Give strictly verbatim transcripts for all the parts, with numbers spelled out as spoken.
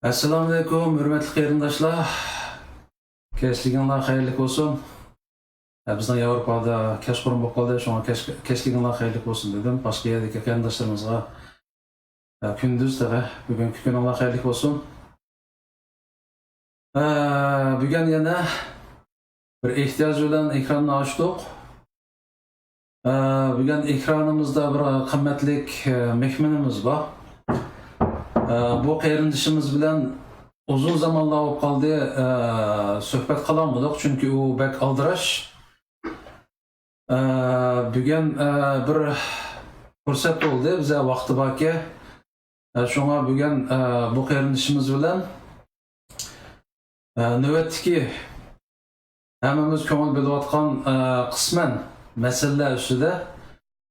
ئەسسالامۇئەلەيكۇم، ھۆرمەتلىك قېرىنداشلار. كەچلىكىڭلار خەيرلىك بولسۇن. ئە، بىزنىڭ ياۋروپادا كەچقۇرۇن بولۇپ قالدى، شۇڭا كەچ-، كەچلىكىڭلار خەيرلىك بولسۇن دېدىم. باشقا يەردىكى قېرىنداشلىرىمىزغا، ئە، كۈندۈز تېخى، بۈگۈنكى كۈنۈڭلار خەيرلىك بولسۇن. ئە، بۈگۈن يەنە بىر ئېھتىياج بىلەن ئېكراننى ئاچتۇق. ئە، بۈگۈن ئېكرانىمىزدا بىر قىممەتلىك، ئە، مېھمىنىمىز بار. ئە، بۇ قېرىندىشىمىز بىلەن ئۇزۇن زامانلار بولۇپ قالدى، ئە، سۆھبەت قىلالمىدۇق، چۈنكى ئۇ بەك ئالدىراش. ئە، بۈگۈن، ئە، بىر پۇرسەت بولدى، بىزە ۋاقتى باركەن. ئە، شۇڭا بۈگۈن، ئە، بۇ قېرىندىشىمىز بىلەن، ئە، نۆۋەتتىكى ھەممىمىز كۆڭۈل بۆلۈۋاتقان، ئە، قىسمەن مەسىلىلەر ئۈستىدە،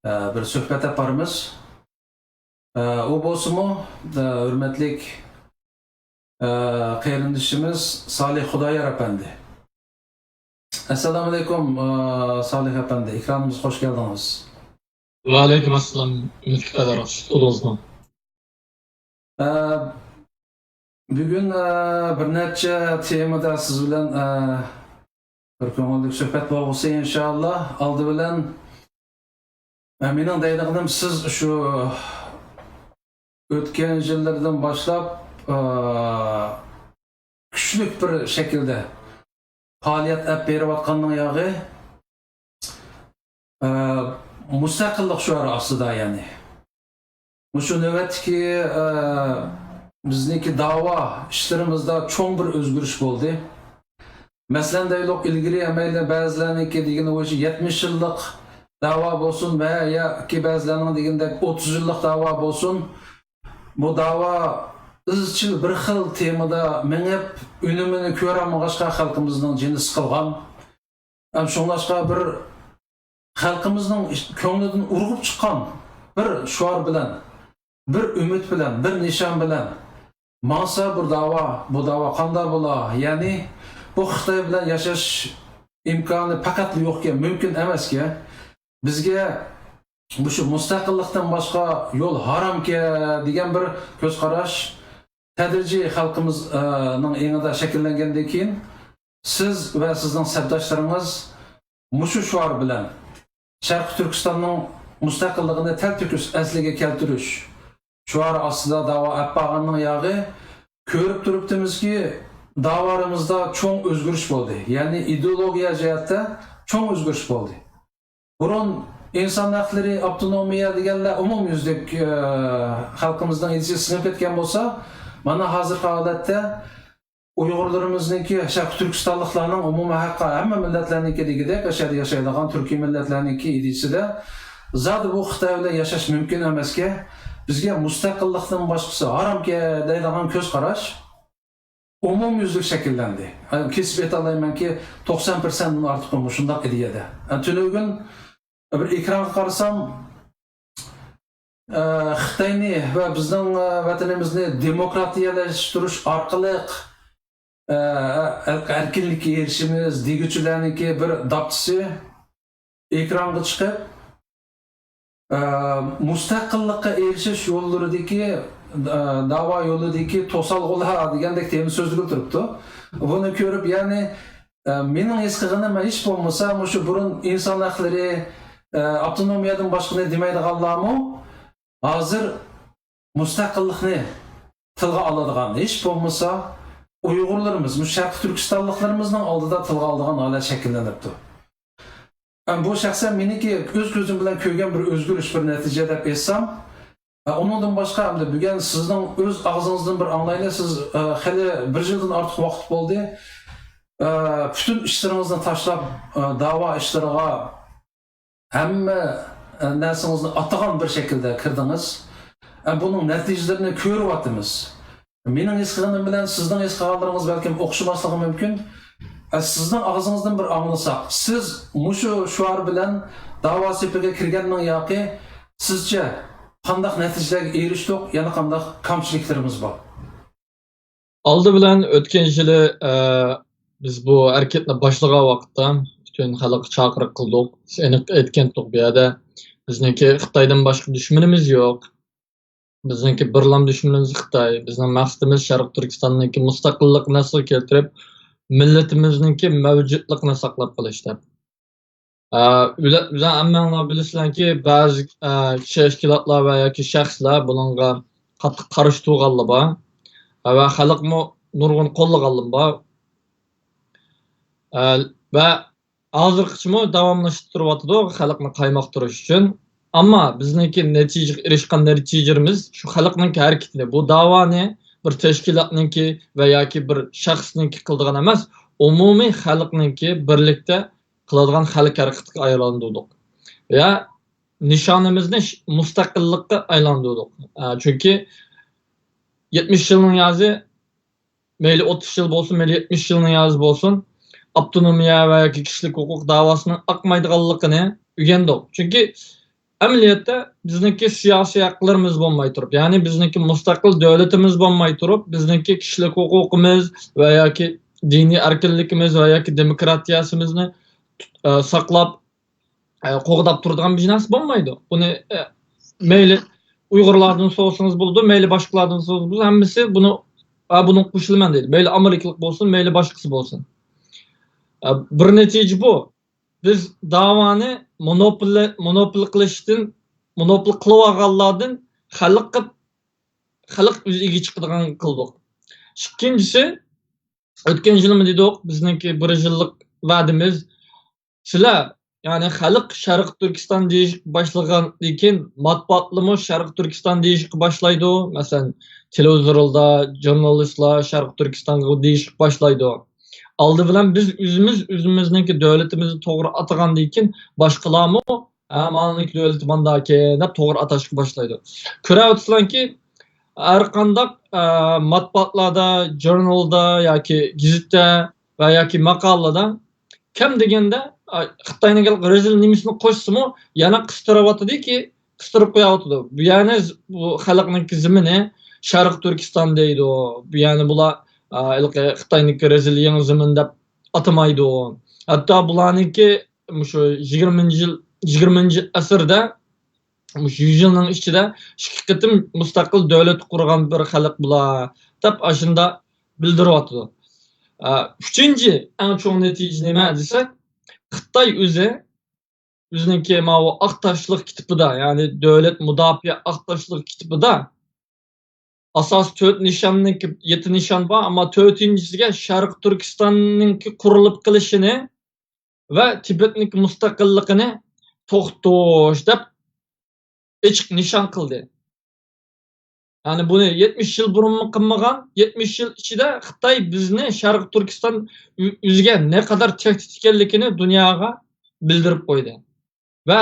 ئە، بىر سۆھبەت ئېلىپ بارىمىز. ئە، ئۇ بولسىمۇ، ئە، ھۆرمەتلىك، ئە، قېرىندىشىمىز سالىھ خۇدايار ئەپەندى. ئەسسالامۇئەلەيكۇم، ئە، سالىھ ئەپەندى، ئېكرانىمىزغا خوش كەلدىڭىز. ۋەئەلەيكۇم ئەسسالام، ئۈمىد كۈتەلەر، قۇتلۇق بولسۇن. ئە، بۈگۈن، ئە، بىر نەچچە تېمىدا سىز بىلەن، ئە، بىر كۆڭۈللۈك سۆھبەت بولغۇسى، ئىنشائاللا. ئالدى بىلەن، ئە، مېنىڭ دەيدىغىنىم، سىز شۇ ئۆتكەن يىللىرىدىن باشلاپ، ئە، كۈچلۈك بىر شەكىلدە پائالىيەت ئېلىپ بېرىۋاتقاننىڭ ياغى، ئە، مۇستەقىللىق شوئارى ئاستىدا، يەنى. مۇشۇ نۆۋەتتىكى، ئە، بىزنىڭكى داۋا ئىشلىرىمىزدا چوڭ بىر ئۆزگىرىش بولدى. مەسىلەن، دەيلۇق، ئىلگىرى مەيلى بەزىلەرنىڭكى دېگىنى بويىچە يەتمىش يىللىق داۋا بولسۇن ۋە ياكى بەزىلەرنىڭ دېگىنىدەك ئوتتۇز يىللىق داۋا بولسۇن، بۇ داۋا ئىزچىل بىر خىل تېمىدا مېڭىپ، ئۈنۈمىنى كۆرەلمىگەچكە خەلقىمىزنىڭ جېنى سىقىلغان. ھەم شۇڭلاشقا بىر خەلقىمىزنىڭ كۆڭلىدىن ئۇرغۇپ چىققان بىر شوئار بىلەن، بىر ئۈمىد بىلەن، بىر نىشان بىلەن ماڭسا بۇ داۋا، بۇ داۋا قانداق بولا؟ يەنى بۇ خىتاي بىلەن ياشاش ئىمكانى پەقەتلا يوقكەن، مۇمكىن ئەمەسكەن. بىزگە مۇشۇ مۇستەقىللىقتىن باشقا يول ھارامكەن دېگەن بىر كۆز قاراش تەدرىجىي خەلقىمىز، ئە، نىڭ ئېڭىدا شەكىللەنگەندىن كېيىن، سىز ۋە سىزنىڭ سەپداشلىرىڭىز مۇشۇ شوئار بىلەن شەرقىي تۈركىستاننىڭ مۇستەقىللىقىنى تەلتۆكۈس ئەسلىگە كەلتۈرۈش شوئارى ئاستىدا داۋا ئېلىپ بارغاننىڭ ياغى، كۆرۈپ تۇرۇپتىمىزكى، داۋالىرىمىزدا چوڭ ئۆزگىرىش بولدى. يەنى ئىدېئولوگىيە جەھەتتە چوڭ ئۆزگىرىش بولدى. بۇرۇن ئىنسان ھەقلىرى، ئاپتونومىيە دېگەنلەر ئومۇميۈزلۈك، ئە، خەلقىمىزنىڭ ئىدىيىسىگە سىڭىپ كەتكەن بولسا، مانا ھازىرقى ھالەتتە ئۇيغۇرلىرىمىزنىڭكى، شەرقىي تۈركىستانلىقلارنىڭ ئومۇمەي ھەققى ھەممە مىللەتلەرنىڭكى دېگۈدەك، ئاشۇ يەردە ياشايدىغان تۈركىي مىللەتلەرنىڭكى ئىدىيىسىدە زادى بۇ خىتاي بىلەن ياشاش مۇمكىن ئەمەسكەن، بىزگە مۇستەقىللىقتىن باشقىسى ھارامكەن دەيدىغان كۆز قاراش ئومۇميۈزلۈك شەكىللەندى. كېسىپ ئېيتالايمەنكى، توقسان پىرسەنتتىن ئارتۇقى مۇشۇنداق ئىدىيەدە. تۈنۈگۈن بىر ئېكرانغا قارىسام، ئە، خىتاينى ۋە بىزنىڭ، ئە، ۋەتىنىمىزنى دېموكراتىيەلەشتۈرۈش ئارقىلىق، ئە، ئەركىنلىككە ئېرىشىمىز دېگۈچىلەرنىڭكى بىر داپچىسى ئېكرانغا چىقىپ، ئە، مۇستەقىللىققا ئېرىشىش يوللىرىدىكى، ئە، داۋا يولىدىكى توسالغۇلار دېگەندەك تېما سۆزلىگىلى تۇرۇپتۇ. بۇنى كۆرۈپ، يەنى، ئە، مېنىڭ ھېس قىلغىنىم، ھېچ بولمىسا مۇشۇ بۇرۇن ئىنسان ھەقلىرى، ئە، ئاپتونومىيەدىن باشقىنى دېمەيدىغانلارمۇ ھازىر مۇستەقىللىقنى تىلغا ئالىدىغان، ھېچ بولمىسا ئۇيغۇرلىرىمىز، مۇشۇ شەرقىي تۈركىستانلىقلىرىمىزنىڭ ئالدىدا تىلغا ئالىدىغان ھالەت شەكىللىنىپتۇ. ئە، بۇ شەخسەن مېنىڭكى ئۆز كۆزۈم بىلەن كۆرگەن بىر ئۆزگىرىش، بىر نەتىجە دەپ ئېيتسام، ئە، ئۇنىڭدىن باشقا، ئەمدى بۈگۈن سىزنىڭ ئۆز ئاغزىڭىزدىن بىر ئاڭلايلى، سىز، ئە، خېلى بىر يىلدىن ئارتۇق ۋاقىت بولدى، ئە، پۈتۈن ئىشلىرىڭىزنى تاشلاپ، ئە، داۋا ئىشلىرىغا ھەممە، ئە، نەرسىڭىزنى ئاتىغان بىر شەكىلدە كىردىڭىز. ئە، بۇنىڭ نەتىجىلىرىنى كۆرۈۋاتىمىز. مېنىڭ ھېس قىلغىنىم بىلەن سىزنىڭ ھېس قىلغانلىرىڭىز بەلكىم ئوخشىماسلىقى مۇمكىن. ئە، سىزنىڭ ئاغزىڭىزدىن بىر ئاڭلىساق، سىز مۇشۇ شوئار بىلەن داۋا سېپىگە كىرگەننىڭ ياقى، سىزچە قانداق نەتىجىلەرگە ئېرىشتۇق، يەنە قانداق كەمچىلىكلىرىمىز بار؟ ئالدى بىلەن ئۆتكەن يىلى، ئە، بىز بۇ ھەرىكەتنى باشلىغان ۋاقىتتا پۈتۈن خەلققە چاقىرىق قىلدۇق. بىز ئېنىق ئېيتقانتۇق بۇ يەردە، بىزنىڭكى خىتايدىن باشقا دۈشمىنىمىز يوق. بىزنىڭكى بىرلام دۈشمىنىمىز خىتاي. بىزنىڭ مەقسىتىمىز شەرقىي تۈركىستاننىڭكى مۇستەقىللىقىنى ئەسلىگە كەلتۈرۈپ، مىللىتىمىزنىڭكى مەۋجۇتلۇقىنى ساقلاپ قېلىش دەپ. ئە، بىلە-، بىلە-، ھەممەڭلار بىلىسىلەركى، بەزى، ئە، تەشكىلاتلار ۋە ياكى شەخسلەر بۇنىڭغا قاتتىق قارشى تۇرغانلار بار. ئە، ۋە خەلقمۇ نۇرغۇن قوللىغانلار بار. ئە، ۋە ھازىرغىچىمۇ داۋاملىشىپ تۇرۇۋاتىدۇ خەلقنى قايماقتۇرۇش ئۈچۈن. ئەمما بىزنىڭكى نەتىجىگە ئېرىشكەن نەتىجىلىرىمىز شۇ خەلقنىڭكى ھەرىكىتىنى، بۇ داۋانى بىر تەشكىلاتنىڭكى ۋە ياكى بىر شەخسنىڭكى قىلىدىغان ئەمەس، ئومۇمىي خەلقنىڭكى بىرلىكتە قىلىدىغان خەلق ھەرىكىتىگە ئايلاندۇردۇق. ۋە نىشانىمىزنى ش-، مۇستەقىللىققا ئايلاندۇردۇق. ئە، چۈنكى يەتمىش يىلنىڭ يازى، مەيلى ئوتتۇز يىل بولسۇن، مەيلى يەتمىش يىلنىڭ يازى بولسۇن، ئاپتونومىيە ۋە ياكى كىشىلىك ھوقۇق داۋاسىنىڭ ئاقمايدىغانلىقىنى ئۆگەندۇق. چۈنكى ئەمەلىيەتتە بىزنىڭكى سىياسىي ھەقلىرىمىز بولماي تۇرۇپ، يەنى بىزنىڭكى مۇستەقىل دۆلىتىمىز بولماي تۇرۇپ، بىزنىڭكى كىشىلىك ھوقۇقىمىز ۋە ياكى دىنىي ئەركىنلىكىمىز ۋە ياكى دېموكراتىيەسىمىزنى تۇت-، ئە، ساقلاپ، ئە، قوغداپ تۇرىدىغان بىر نەرسە بولمايدۇ. بۇنى، ئە، مەيلى ئۇيغۇرلاردىن سورىسىڭىز بولىدۇ، مەيلى باشقىلاردىن سورىسىڭىز بولىدۇ، ھەممىسى بۇنى، ئە، بۇنىڭغا قوشۇلىمەن دەيدۇ. مەيلى ئامېرىكىلىق بولسۇن، مەيلى باشقىسى بولسۇن. ئە، بىر نەتىجە بۇ. بىز داۋانى مونوپول، مونوپول قىلىشتىن، مونوپول قىلىۋالغانلاردىن خەلققە، خەلق ئۆزى ئىگە چىقىدىغان قىلدۇق. ئىككىنچىسى، ئۆتكەن يىلمۇ دېدۇق، بىزنىڭكى بىر يىللىق ۋەدىمىز، سىلەر، يەنى خەلق شەرقىي تۈركىستان دېيىشكە باشلىغاندىن كېيىن، مەتبۇئاتلىرىمۇ شەرقىي تۈركىستان دېيىشكە باشلايدۇ. مەسىلەن، تېلېۋىزورلاردا ژۇرنالىستلار شەرقىي تۈركىستانغا دېيىشكە باشلايدۇ. ئالدى بىلەن بىز ئۆزىمىز ئۆزىمىزنىڭكى دۆلىتىمىزنى توغرا ئاتىغاندىن كېيىن، باشقىلارمۇ، ھە، مانىڭكى دۆلىتى مانداكەن دەپ توغرا ئاتاشقا باشلايدۇ. كۆرۈۋاتىسىلەركى، ھەر قانداق، ئە، مەتبۇئاتلاردا، ژۇرنالدا ياكى گېزىتتە ۋە ياكى ماقالىلاردا كەم دېگەندە، ئە، خىتاينىڭ رەزىل نېمىسىنى قوشسىمۇ، يەنە قىستۇرۇۋاتىدۇكى، قىستۇرۇپ قويۇۋاتىدۇ. بۇ يەنى ز-، بۇ خەلقنىڭكى زېمىنى شەرقىي تۈركىستان دەيدۇ. بۇ يەنى بۇلار، ئە، ھېلىقى خىتاينىڭكى رەزىل يېڭى زېمىن دەپ ئاتىمايدۇ. ھەتتا بۇلارنىڭكى مۇشۇ يىگىرمىنچى يىل، يىگىرمىنچى ئەسىردە، مۇشۇ يۈز يىلنىڭ ئىچىدە ئىككى قېتىم مۇستەقىل دۆلەت قۇرغان بىر خەلق بۇلار، دەپ ئاشۇنداق بىلدۈرۈۋاتىدۇ. ئە، ئۈچىنچى ئەڭ چوڭ نەتىجە نېمە دېسەك، خىتاي ئۆزى ئۆزىنىڭكى ماۋۇ ئاق تاشلىق كىتابىدا، يەنى دۆلەت مۇداپىئە ئاق تاشلىق كىتابىدا ئاساسىي تۆت نىشاننىڭكى، يەتتە نىشان بار، ئەمما تۆتىنچىسىگە شەرقىي تۈركىستاننىڭكى قۇرۇلۇپ قېلىشىنى ۋە تىبەتنىڭكى مۇستەقىللىقىنى توختىتىش دەپ ئېچىق نىشان قىلدى. يەنى بۇنى يەتمىش يىل بۇرۇنمۇ قىلمىغان، يەتمىش يىل ئىچىدە خىتاي بىزنى شەرقىي تۈركىستان ئۆ-، ئۆزىگە نەقەدەر تەھدىت ئىكەنلىكىنى دۇنياغا بىلدۈرۈپ قويدى. ۋە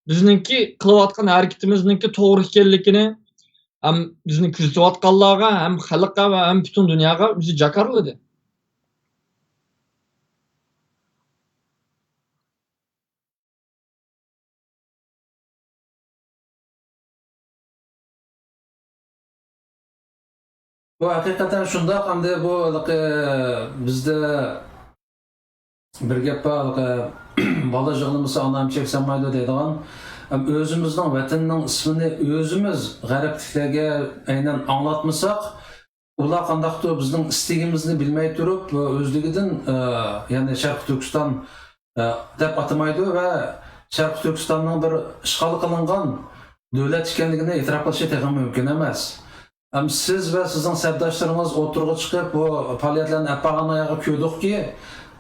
بىزنىڭكى قىلىۋاتقان ھەرىكىتىمىزنىڭكى توغرا ئىكەنلىكىنى ھەم بىزنى كۆزىتىۋاتقانلارغا، ھەم خەلققە ۋە ھەم پۈتۈن دۇنياغا ئۆزى جاكارلىدى. بۇ ھەقىقەتەن شۇنداق. ئەمدى بۇ ھېلىقى بىزدە بىر گەپ بار، ھېلىقى بالا يىغلىمىسا ئانام چەكسەنمەيدۇ دەيدىغان. ئەم، ئۆزىمىزنىڭ ۋەتىنىنىڭ ئىسمىنى ئۆزىمىز غەربلىكلەرگە ئەينەن ئاڭلاتمىساق، ئۇلار قانداقتۇر بىزنىڭ ئىستىكىمىزنى بىلمەي تۇرۇپ، ئۆزلۈكىدىن، ئە، يەنى شەرقىي تۈركىستان، ئە، دەپ ئاتىمايدۇ ۋە شەرقىي تۈركىستاننىڭ بىر ئىشغال قىلىنغان دۆلەت ئىكەنلىكىنى ئېتىراپ قىلىشى تېخىمۇ مۇمكىن ئەمەس. ئەم، سىز ۋە سىزنىڭ سەپداشلىرىڭىز ئوتتۇرىغا چىقىپ، بۇ پائالىيەتلەرنى ئەپ بارغان ئاياغغا كۆردۇقكى،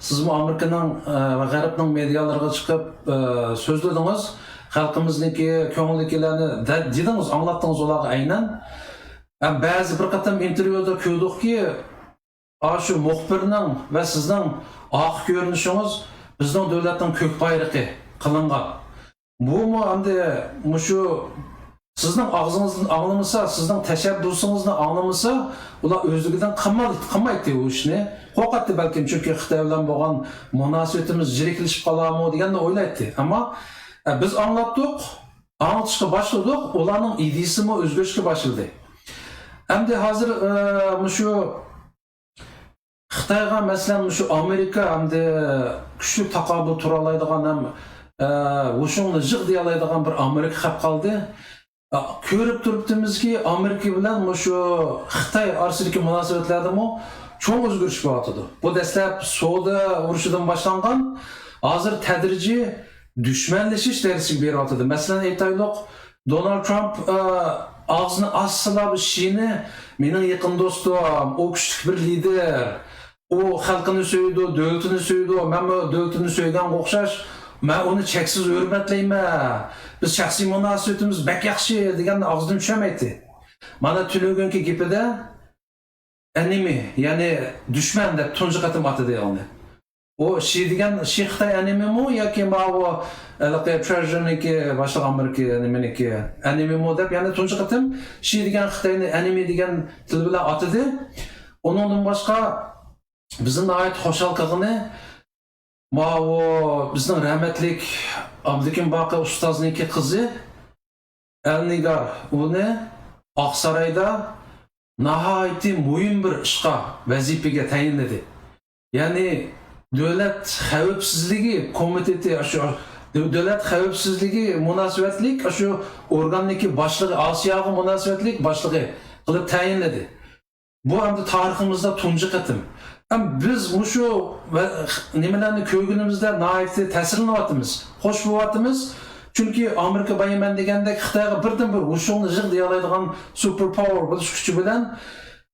سىزمۇ ئامېرىكىنىڭ، ئە، ۋە غەربنىڭ مېدىيالىرىغا چىقىپ، ئە، سۆزلىدىڭىز. خەلقىمىزنىڭكى كۆڭلىدىكىلەرنى دە-، دېدىڭىز، ئاڭلاتتىڭىز ئۇلارغا ئەينەن. ئەم، بەزى بىر قېتىم ئىنتېرۋيۇدا كۆردۇقكى، ئاشۇ مۇخبىرنىڭ ۋە سىزنىڭ ئارقا كۆرۈنۈشىڭىز بىزنىڭ دۆلەتنىڭ كۆك بايرىقى قىلىنغان. بۇمۇ ئەمدى مۇشۇ سىزنىڭ ئاغزىڭىزدىن ئاڭلىمىسا، سىزنىڭ تەشەببۇسىڭىزنى ئاڭلىمىسا، ئۇلار ئۆزلۈكىدىن قىلماي-، قىلمايتتى ئۇ ئىشنى. قورقاتتى بەلكىم، چۈنكى خىتاي بىلەن بولغان مۇناسىۋىتىمىز يىرىكلىشىپ قالارمۇ دېگەننى ئويلايتتى. ئەمما، ئە، بىز ئاڭلاتتۇق، ئاڭلىتىشقا باشلىدۇق، ئۇلارنىڭ ئىدىيىسىمۇ ئۆزگىرىشكە باشلىدى. ئەمدى ھازىر، ئە، مۇشۇ خىتايغا، مەسىلەن، مۇشۇ ئامېرىكا ئەمدى كۈچلۈك تاقابىل تۇرالايدىغان ھەم، ئە، ھوشۇڭنى يىغ دېيەلەيدىغان بىر ئامېرىكا خەپ قالدى. كۆرۈپ تۇرۇپتىمىزكى، ئامېرىكا بىلەن مۇشۇ خىتاي ئارىسىدىكى مۇناسىۋەتلەردىمۇ چوڭ ئۆزگىرىش بولۇۋاتىدۇ. بۇ دەسلەپ سودا ئۇرۇشىدىن باشلانغان، ھازىر تەدرىجىي دۈشمەنلىشىش دەرىجىسىگە بېرىۋاتىدۇ. مەسىلەن، ئېيتايلۇق، دونالد ترامپ، ئە، ئاغزىنى ئاچسىلا، بۇ شىنى مېنىڭ يېقىن دوستۇم، ئۇ كۈچلۈك بىر لىدېر، ئۇ خەلقىنى سۆيىدۇ، دۆلىتىنى سۆيىدۇ، مەنمۇ دۆلىتىمنى سۆيگەنگە ئوخشاش، مەن ئۇنى چەكسىز ھۆرمەتلەيمەن، بىز شەخسىي مۇناسىۋىتىمىز بەك ياخشى دېگەننى ئاغزىدىن چۈشۈرمەيتتى. مانا تۈنۈگۈنكى گېپىدە ئەنىمى، يەنى دۈشمەن دەپ تۇنجى قېتىم ئاتىدى ئۇنى. ئۇ شى دېگەن، شى خىتاي ئەنىمىمۇ ياكى ماۋۇ ھېلىقى ترېژېرنىڭكى، باشلىق ئامېرىكا نېمىنىڭكى ئەنىمىمۇ دەپ، يەنى تۇنجى قېتىم شى دېگەن خىتاينى ئەنىمى دېگەن تىل بىلەن ئاتىدى. ئۇنىڭدىن باشقا بىزنى ناھايىتى خۇشال قىلغىنى، ماۋۇ بىزنىڭ رەھمەتلىك ئابلىكىم باقى ئۇستازنىڭكى قىزى ئەلنىگار ئۇنى ئاقسارايدا ناھايىتى مۇھىم بىر ئىشقا، ۋەزىپىگە تەيىنلىدى. يەنى دۆلەت خەۋپسىزلىكى كومىتېتى، شۇ دۆلەت خەۋپسىزلىكى مۇناسىۋەتلىك شۇ ئورگاننىڭكى باشلىقى، ئاسىياغا مۇناسىۋەتلىك باشلىقى قىلىپ تەيىنلىدى. بۇ ئەمدى تارىخىمىزدا تۇنجى قېتىم. ھەم بىز مۇشۇ ۋە-، نېمىلەرنى كۆرگىنىمىزدە ناھايىتى تەسىرلىنىۋاتىمىز، خوش بولۇۋاتىمىز. چۈنكى ئامېرىكا بايىمەن دېگەندەك خىتايغا بىردىنبىر ھۇشۇڭنى يىغ دېيەلەيدىغان سۇپېر پاۋېر بولۇش كۈچى بىلەن،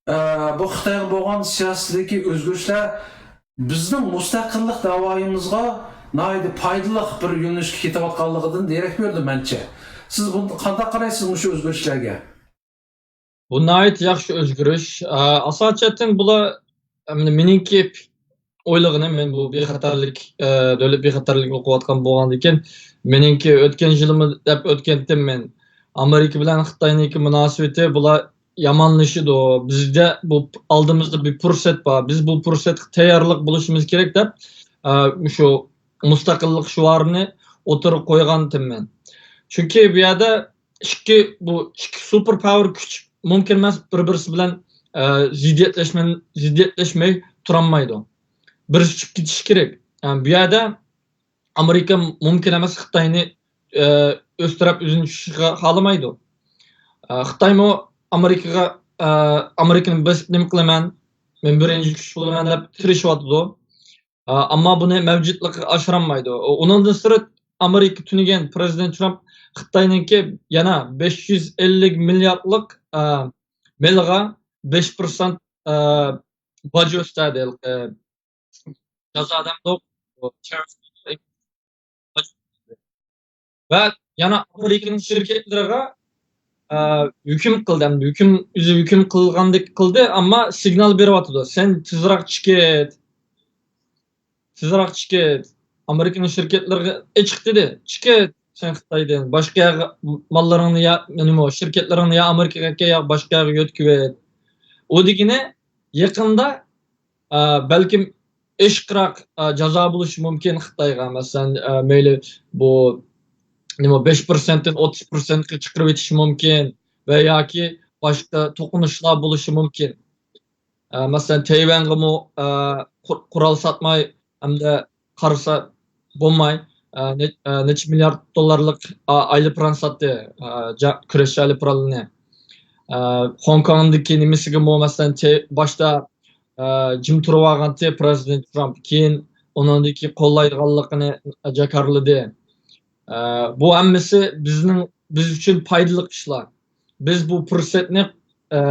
ئە، بۇ خىتايغا بولغان سىياسىتىدىكى ئۆزگىرىشلەر بىزنىڭ مۇستەقىللىق داۋايىمىزغا ناھايىتى پايدىلىق بىر يۆنىلىشكە كېتىۋاتقانلىقىدىن دېرەك بېرىدۇ مەنچە. سىز بۇ، قانداق قارايسىز مۇشۇ ئۆزگىرىشلەرگە؟ بۇ ناھايىتى ياخشى ئۆزگىرىش. ئە، ئاساسىي جەھەتتىن بۇلار، ئەمدى مېنىڭكى ئويلىغىنىم، مەن بۇ بىخەتەرلىك، ئە، دۆلەت بىخەتەرلىكى ئوقۇۋاتقان بولغاندىكىن، مېنىڭكى ئۆتكەن يىلىمۇ دەپ ئۆتكەنتىم مەن. ئامېرىكا بىلەن خىتاينىڭكى مۇناسىۋىتى بۇلار يامانلىشىدۇ. بىزدە بۇ ئالدىمىزدا بىر پۇرسەت بار. بىز بۇ پۇرسەتكە تەييارلىق بولۇشىمىز كېرەك دەپ، ئە، مۇشۇ مۇستەقىللىق شوئارىنى ئوتتۇرىغا قويغانتىم مەن. چۈنكى بۇ يەردە ئىككى، بۇ ئىككى سۇپېر پاۋېر كۈچ مۇمكىن ئەمەس بىر-بىرسى بىلەن، ئە، زىددىيەتلەشمەن-، زىددىيەتلەشمەي تۇرالمايدۇ. بىرسى چۈشۈپ كېتىشى كېرەك. ئە، بۇ يەردە ئامېرىكا مۇمكىن ئەمەس خىتاينى، ئە، ئۆز تەرەپ ئۆزىنى چۈشۈشىگە خالىمايدۇ. ئە، خىتايمۇ ئامېرىكىغا، ئە، ئامېرىكىنى بېسىپ نېمە قىلىمەن، مەن بىرىنچى كۈچ بولىمەن دەپ تىرىشىۋاتىدۇ. ئە، ئەمما بۇنى مەۋجۇتلۇققا ئاشۇرالمايدۇ. ئۇنىڭدىن سىرت، ئامېرىكا تۈنۈگۈن پىرېزىدېنت ترامپ خىتاينىڭكى يەنە بەش يۈز ئەللىك مىلياردلىق، ئە، مېلىغا بەش پىرسەنت، ئە، باج ئۆستۈردى، ئە، جازا دەمدۇق، ۋە يەنە ئامېرىكىنىڭ شىركەتلىرىگە، ئە، ھۆكۈم قىلدى، ھەمدە ھۆكۈم، ئۆزى ھۆكۈم قىلغاندەك قىلدى، ئەمما سىگنال بېرىۋاتىدۇ، سەن تېزراق چىقىت، تېزراق چىقىت، ئامېرىكىنىڭ شىركەتلىرىگە ئېچىق دېدى، چىقىت سەن خىتايدىن، باشقا يەرگە ماللىرىڭنى يا، نېمە، شىركەتلىرىڭنى يا ئامېرىكىغا ئەكەل، يا باشقا يەرگە يۆتكىۋەت. ئۇ دېگىنى يېقىندا ئە، بەلكىم ئېشقىراق، ئە، جازا بولۇشى مۇمكىن خىتايغا. مەسىلەن، ئە، مەيلى بۇ نېمە، بەش پىرسەنتتىن ئوتتۇز پىرسەنتكە چىقىرىۋېتىشى مۇمكىن ۋە ياكى باشقا توقۇنۇشلار بولۇشى مۇمكىن. ئە، مەسىلەن، تەيۋەنغىمۇ، ئە، قۇر-، قورال ساتماي ھەمدە قارىسا بولماي، ئە، نە-، ئە، نەچچە مىليارد دوللارلىق، ئا-، ئايروپىلان ساتتى، ئە، جا-، كۈرەش ئايروپىلانىنى. ئە، خوڭكوڭدىكى نېمىسىگىمۇ، مەسىلەن، تې-، باشتا، ئە، جىم تۇرۇۋالغانتى پىرېزىدېنت ترامپ، كېيىن ئۇنىڭدىكى قوللايدىغانلىقىنى جاكارلىدى. ئە، بۇ ھەممىسى بىزنىڭ، بىز ئۈچۈن پايدىلىق ئىشلار. بىز بۇ پۇرسەتنى، ئە،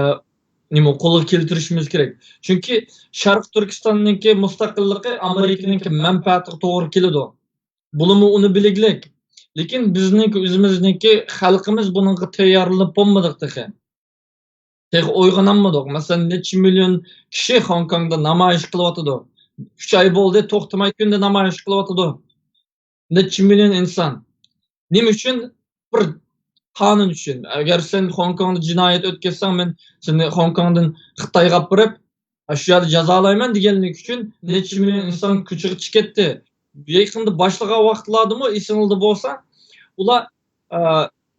نېمە، قولغا كەلتۈرۈشىمىز كېرەك. چۈنكى شەرقىي تۈركىستاننىڭكى مۇستەقىللىقى ئامېرىكىنىڭكى مەنپەئەتىگە توغرا كېلىدۇ. بۇلىمۇ ئۇنى بىلگىلىك. لېكىن بىزنىڭكى، ئۆزىمىزنىڭكى خەلقىمىز بۇنىڭغا تەييارلىنىپ بولمىدۇق تېخى. تېخى ئويغىنالمىدۇق. مەسىلەن، نەچچە مىليون كىشى خوڭكوڭدا نامايىش قىلىۋاتىدۇ. ئۈچ ئاي بولدى، توختىماي كۈندە نامايىش قىلىۋاتىدۇ. نەچچە مىليون ئىنسان. نېمە ئۈچۈن؟ بىر قانۇن ئۈچۈن. ئەگەر سەن خوڭكوڭدا جىنايەت ئۆتكۈزسەڭ، مەن سېنى خوڭكوڭدىن خىتايغا ئاپىرىپ، شۇ يەردە جازالايمەن دېگەنلىك ئۈچۈن نەچچە مىليون ئىنسان كوچىغا چىقىپ كەتتى. يېقىندا باشلىغان ۋاقىتلاردىمۇ ئېسىڭىزدە بولسا، ئۇلار، ئە،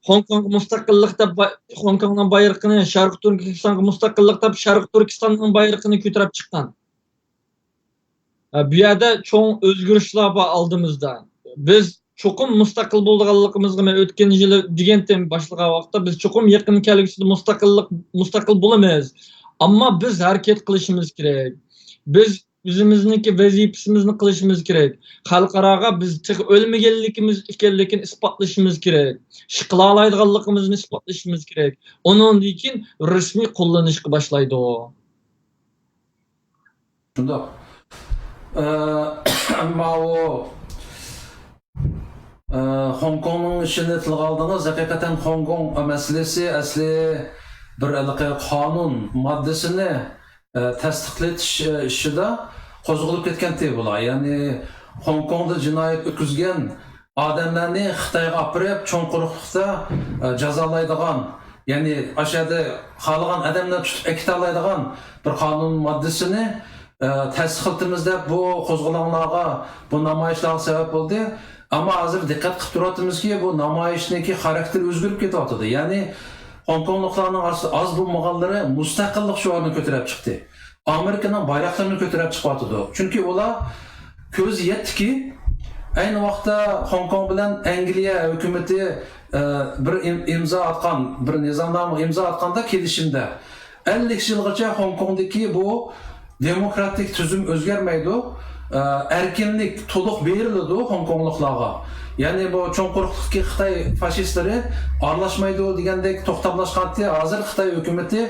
خوڭكوڭغا مۇستەقىللىق دەپ با-، خوڭكوڭنىڭ بايرىقىنى، شەرقىي تۈركىستانغا مۇستەقىللىق دەپ شەرقىي تۈركىستاننىڭ بايرىقىنى كۆتۈرۈپ چىققان. ئە، بۇ يەردە چوڭ ئۆزگىرىشلەر بار ئالدىمىزدا. بىز چوقۇم مۇستەقىل بولىدىغانلىقىمىزغا مەن ئۆتكەن يىلى دېگەنتىم باشلىغان ۋاقىتتا، بىز چوقۇم يېقىن كەلگۈسىدە مۇستەقىللىق، مۇستەقىل بولىمىز. ئەمما بىز ھەرىكەت قىلىشىمىز كېرەك. بىز ئۆزىمىزنىڭكى ۋەزىپىسىمىزنى قىلىشىمىز كېرەك. خەلقئاراغا بىز تېخى ئۆلمىگەنلىكىمىز ئىكەنلىكىنى ئىسپاتلىشىمىز كېرەك. ئىش قىلالايدىغانلىقىمىزنى ئىسپاتلىشىمىز كېرەك. ئۇنىڭدىن كېيىن رەسمىي قوللىنىشقا باشلايدۇ. شۇنداق. ئە، ماۋۇ، ئە، خوڭكوڭنىڭ ئىشىنى تىلغا ئالدىڭىز. ھەقىقەتەن خوڭكوڭ مەسىلىسى ئەسلى بىر ھېلىقى قانۇن ماددىسىنى، ئە، تەستىقلىتىش، ئە، ئىشىدا قوزغىلىپ كەتكەنتى بۇلار. يەنى خوڭكوڭدا جىنايەت ئۆتكۈزگەن ئادەملەرنى خىتايغا ئاپىرىپ، چوڭ قۇرۇقلۇقتا، ئە، جازالايدىغان، يەنى ئاشۇ يەردە خالىغان ئادەملەرنى تۇتۇپ ئەكېتەلەيدىغان بىر قانۇن ماددىسىنى، ئە، تەستىقلىتىمىز دەپ بۇ قوزغىلاڭلارغا، بۇ نامايىشلارغا سەۋەب بولدى. ئەمما ھازىر دىققەت قىلىپ تۇرۇۋاتىمىزكى، بۇ نامايىشنىڭكى خاراكتېرى ئۆزگىرىپ كېتىۋاتىدۇ. يەنى خوڭكوڭلۇقلارنىڭ ئارىسىدا ئاز بولمىغانلىرى مۇستەقىللىق شوئارىنى كۆتۈرۈپ چىقتى. ئامېرىكىنىڭ بايراقلىرىنى كۆتۈرۈپ چىقىۋاتىدۇ. چۈنكى ئۇلار كۆزى يەتتىكى، ئەينى ۋاقىتتا خوڭكوڭ بىلەن ئەنگلىيە ھۆكۈمىتى، ئە، بىر ئىم-، ئىمزا ئاتقان، بىر نىزامنامىغا ئىمزا ئاتقاندا كېلىشىمدە ئەللىك يىلغىچە خوڭكوڭدىكى بۇ دېموكراتىك تۈزۈم ئۆزگەرمەيدۇ، ئە، ئەركىنلىك تولۇق بېرىلىدۇ خوڭكوڭلۇقلارغا. يەنى بۇ چوڭ قۇرۇقلۇقتىكى خىتاي فاشىستلىرى ئارىلاشمايدۇ دېگەندەك توختاملاشقانتى. ھازىر خىتاي ھۆكۈمىتى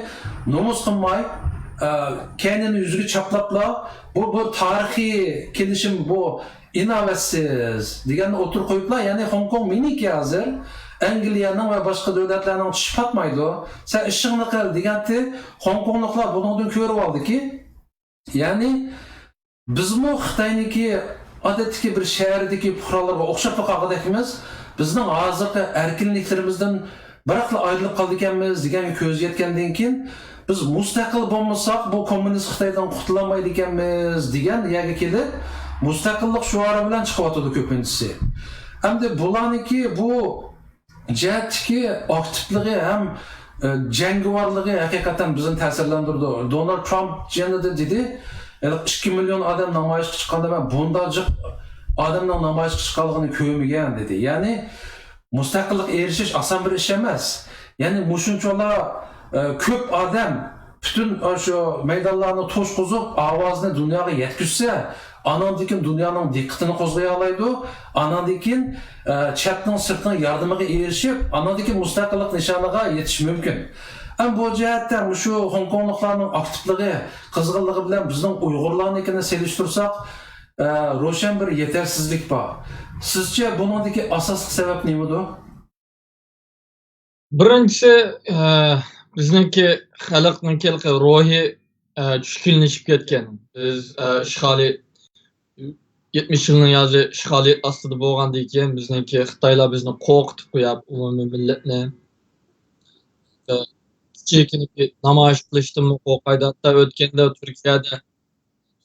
نومۇس قىلماي، ئە، كەينىنى يۈزىگە چاپلاپلا، بۇ، بۇ تارىخىي كېلىشىم، بۇ ئىناۋەتسىز دېگەننى ئوتتۇرىغا قويۇپلا، يەنى خوڭكوڭ مېنىڭكى ھازىر، ئەنگلىيەنىڭ ۋە باشقا دۆلەتلەرنىڭ چىشى پاتمايدۇ، سەن ئىشىڭنى قىل دېگەنتى. خوڭكوڭلۇقلار بۇنىڭدىن كۆرۈۋالدىكى، يەنى بىزمۇ خىتاينىڭكى ئادەتتىكى بىر شەھەردىكى پۇقرالارغا ئوخشاپلا قالغۇدەكمىز. بىزنىڭ ھازىرقى ئەركىنلىكلىرىمىزدىن بىراقلا ئايرىلىپ قالىدىكەنمىز دېگەنگە كۆز يەتكەندىن كېيىن، بىز مۇستەقىل بولمىساق، بۇ كوممۇنىست خىتايدىن قۇتۇلالمايدىكەنمىز دېگەن يەرگە كېلىپ، مۇستەقىللىق شوئارى بىلەن چىقىۋاتىدۇ كۆپىنچىسى. ئەمدى بۇلارنىڭكى بۇ جەھەتتىكى ئاكتىپلىقى ھەم، ئە، جەڭگىۋارلىقى ھەقىقەتەن بىزنى تەسىرلەندۈرىدۇ. دونالد ترامپ يېنىدا دېدى، ھېلىقى ئىككى مىليون ئادەم نامايىشقا چىققاندا مەن بۇنداق جىق ئادەمنىڭ نامايىشقا چىققانلىقىنى كۆرمىگەن دېدى. يەنى مۇستەقىللىققا ئېرىشىش ئاسان بىر ئىش ئەمەس. يەنى مۇشۇنچىلا، ئە، كۆپ ئادەم پۈتۈن شۇ مەيدانلارنى توشقۇزۇپ، ئاۋازىنى دۇنياغا يەتكۈزسە، ئاناندىن كېيىن دۇنيانىڭ دىققىتىنى قوزغىيالايدۇ. ئاناندىن كېيىن، ئە، چەتنىڭ، سىرتنىڭ ياردىمىگە ئېرىشىپ، ئاناندىن كېيىن مۇستەقىللىق نىشانىغا يېتىش مۇمكىن. ئەمما بۇ جەھەتتە مۇشۇ خوڭكوڭلۇقلارنىڭ ئاكتىپلىقى، قىزغىنلىقى بىلەن بىزنىڭ ئۇيغۇرلارنىڭكىنى سېلىشتۇرساق، ئە، روشەن بىر يېتەرسىزلىك بار. سىزچە بۇنىڭدىكى ئاساسلىق سەۋەب نېمىدۇ؟ بىرىنچىسى، ئە، بىزنىڭكى خەلقنىڭكى روھى، ئە، چۈشكۈنلىشىپ كەتكەن. بىز، ئە، ئىشغالىي، يەتمىش يىلنىڭ يازى ئىشغالىيەت ئاستىدا بولغاندىن كېيىن، بىزنىڭكى خىتايلار بىزنى قورقۇتۇپ قويۇپ، ئومۇمىي مىللەتنى، ئە، كىچىككىنە نامايىش قىلىشتىنمۇ قورقايدۇ. ھەتتا ئۆتكەندە تۈركىيەدە،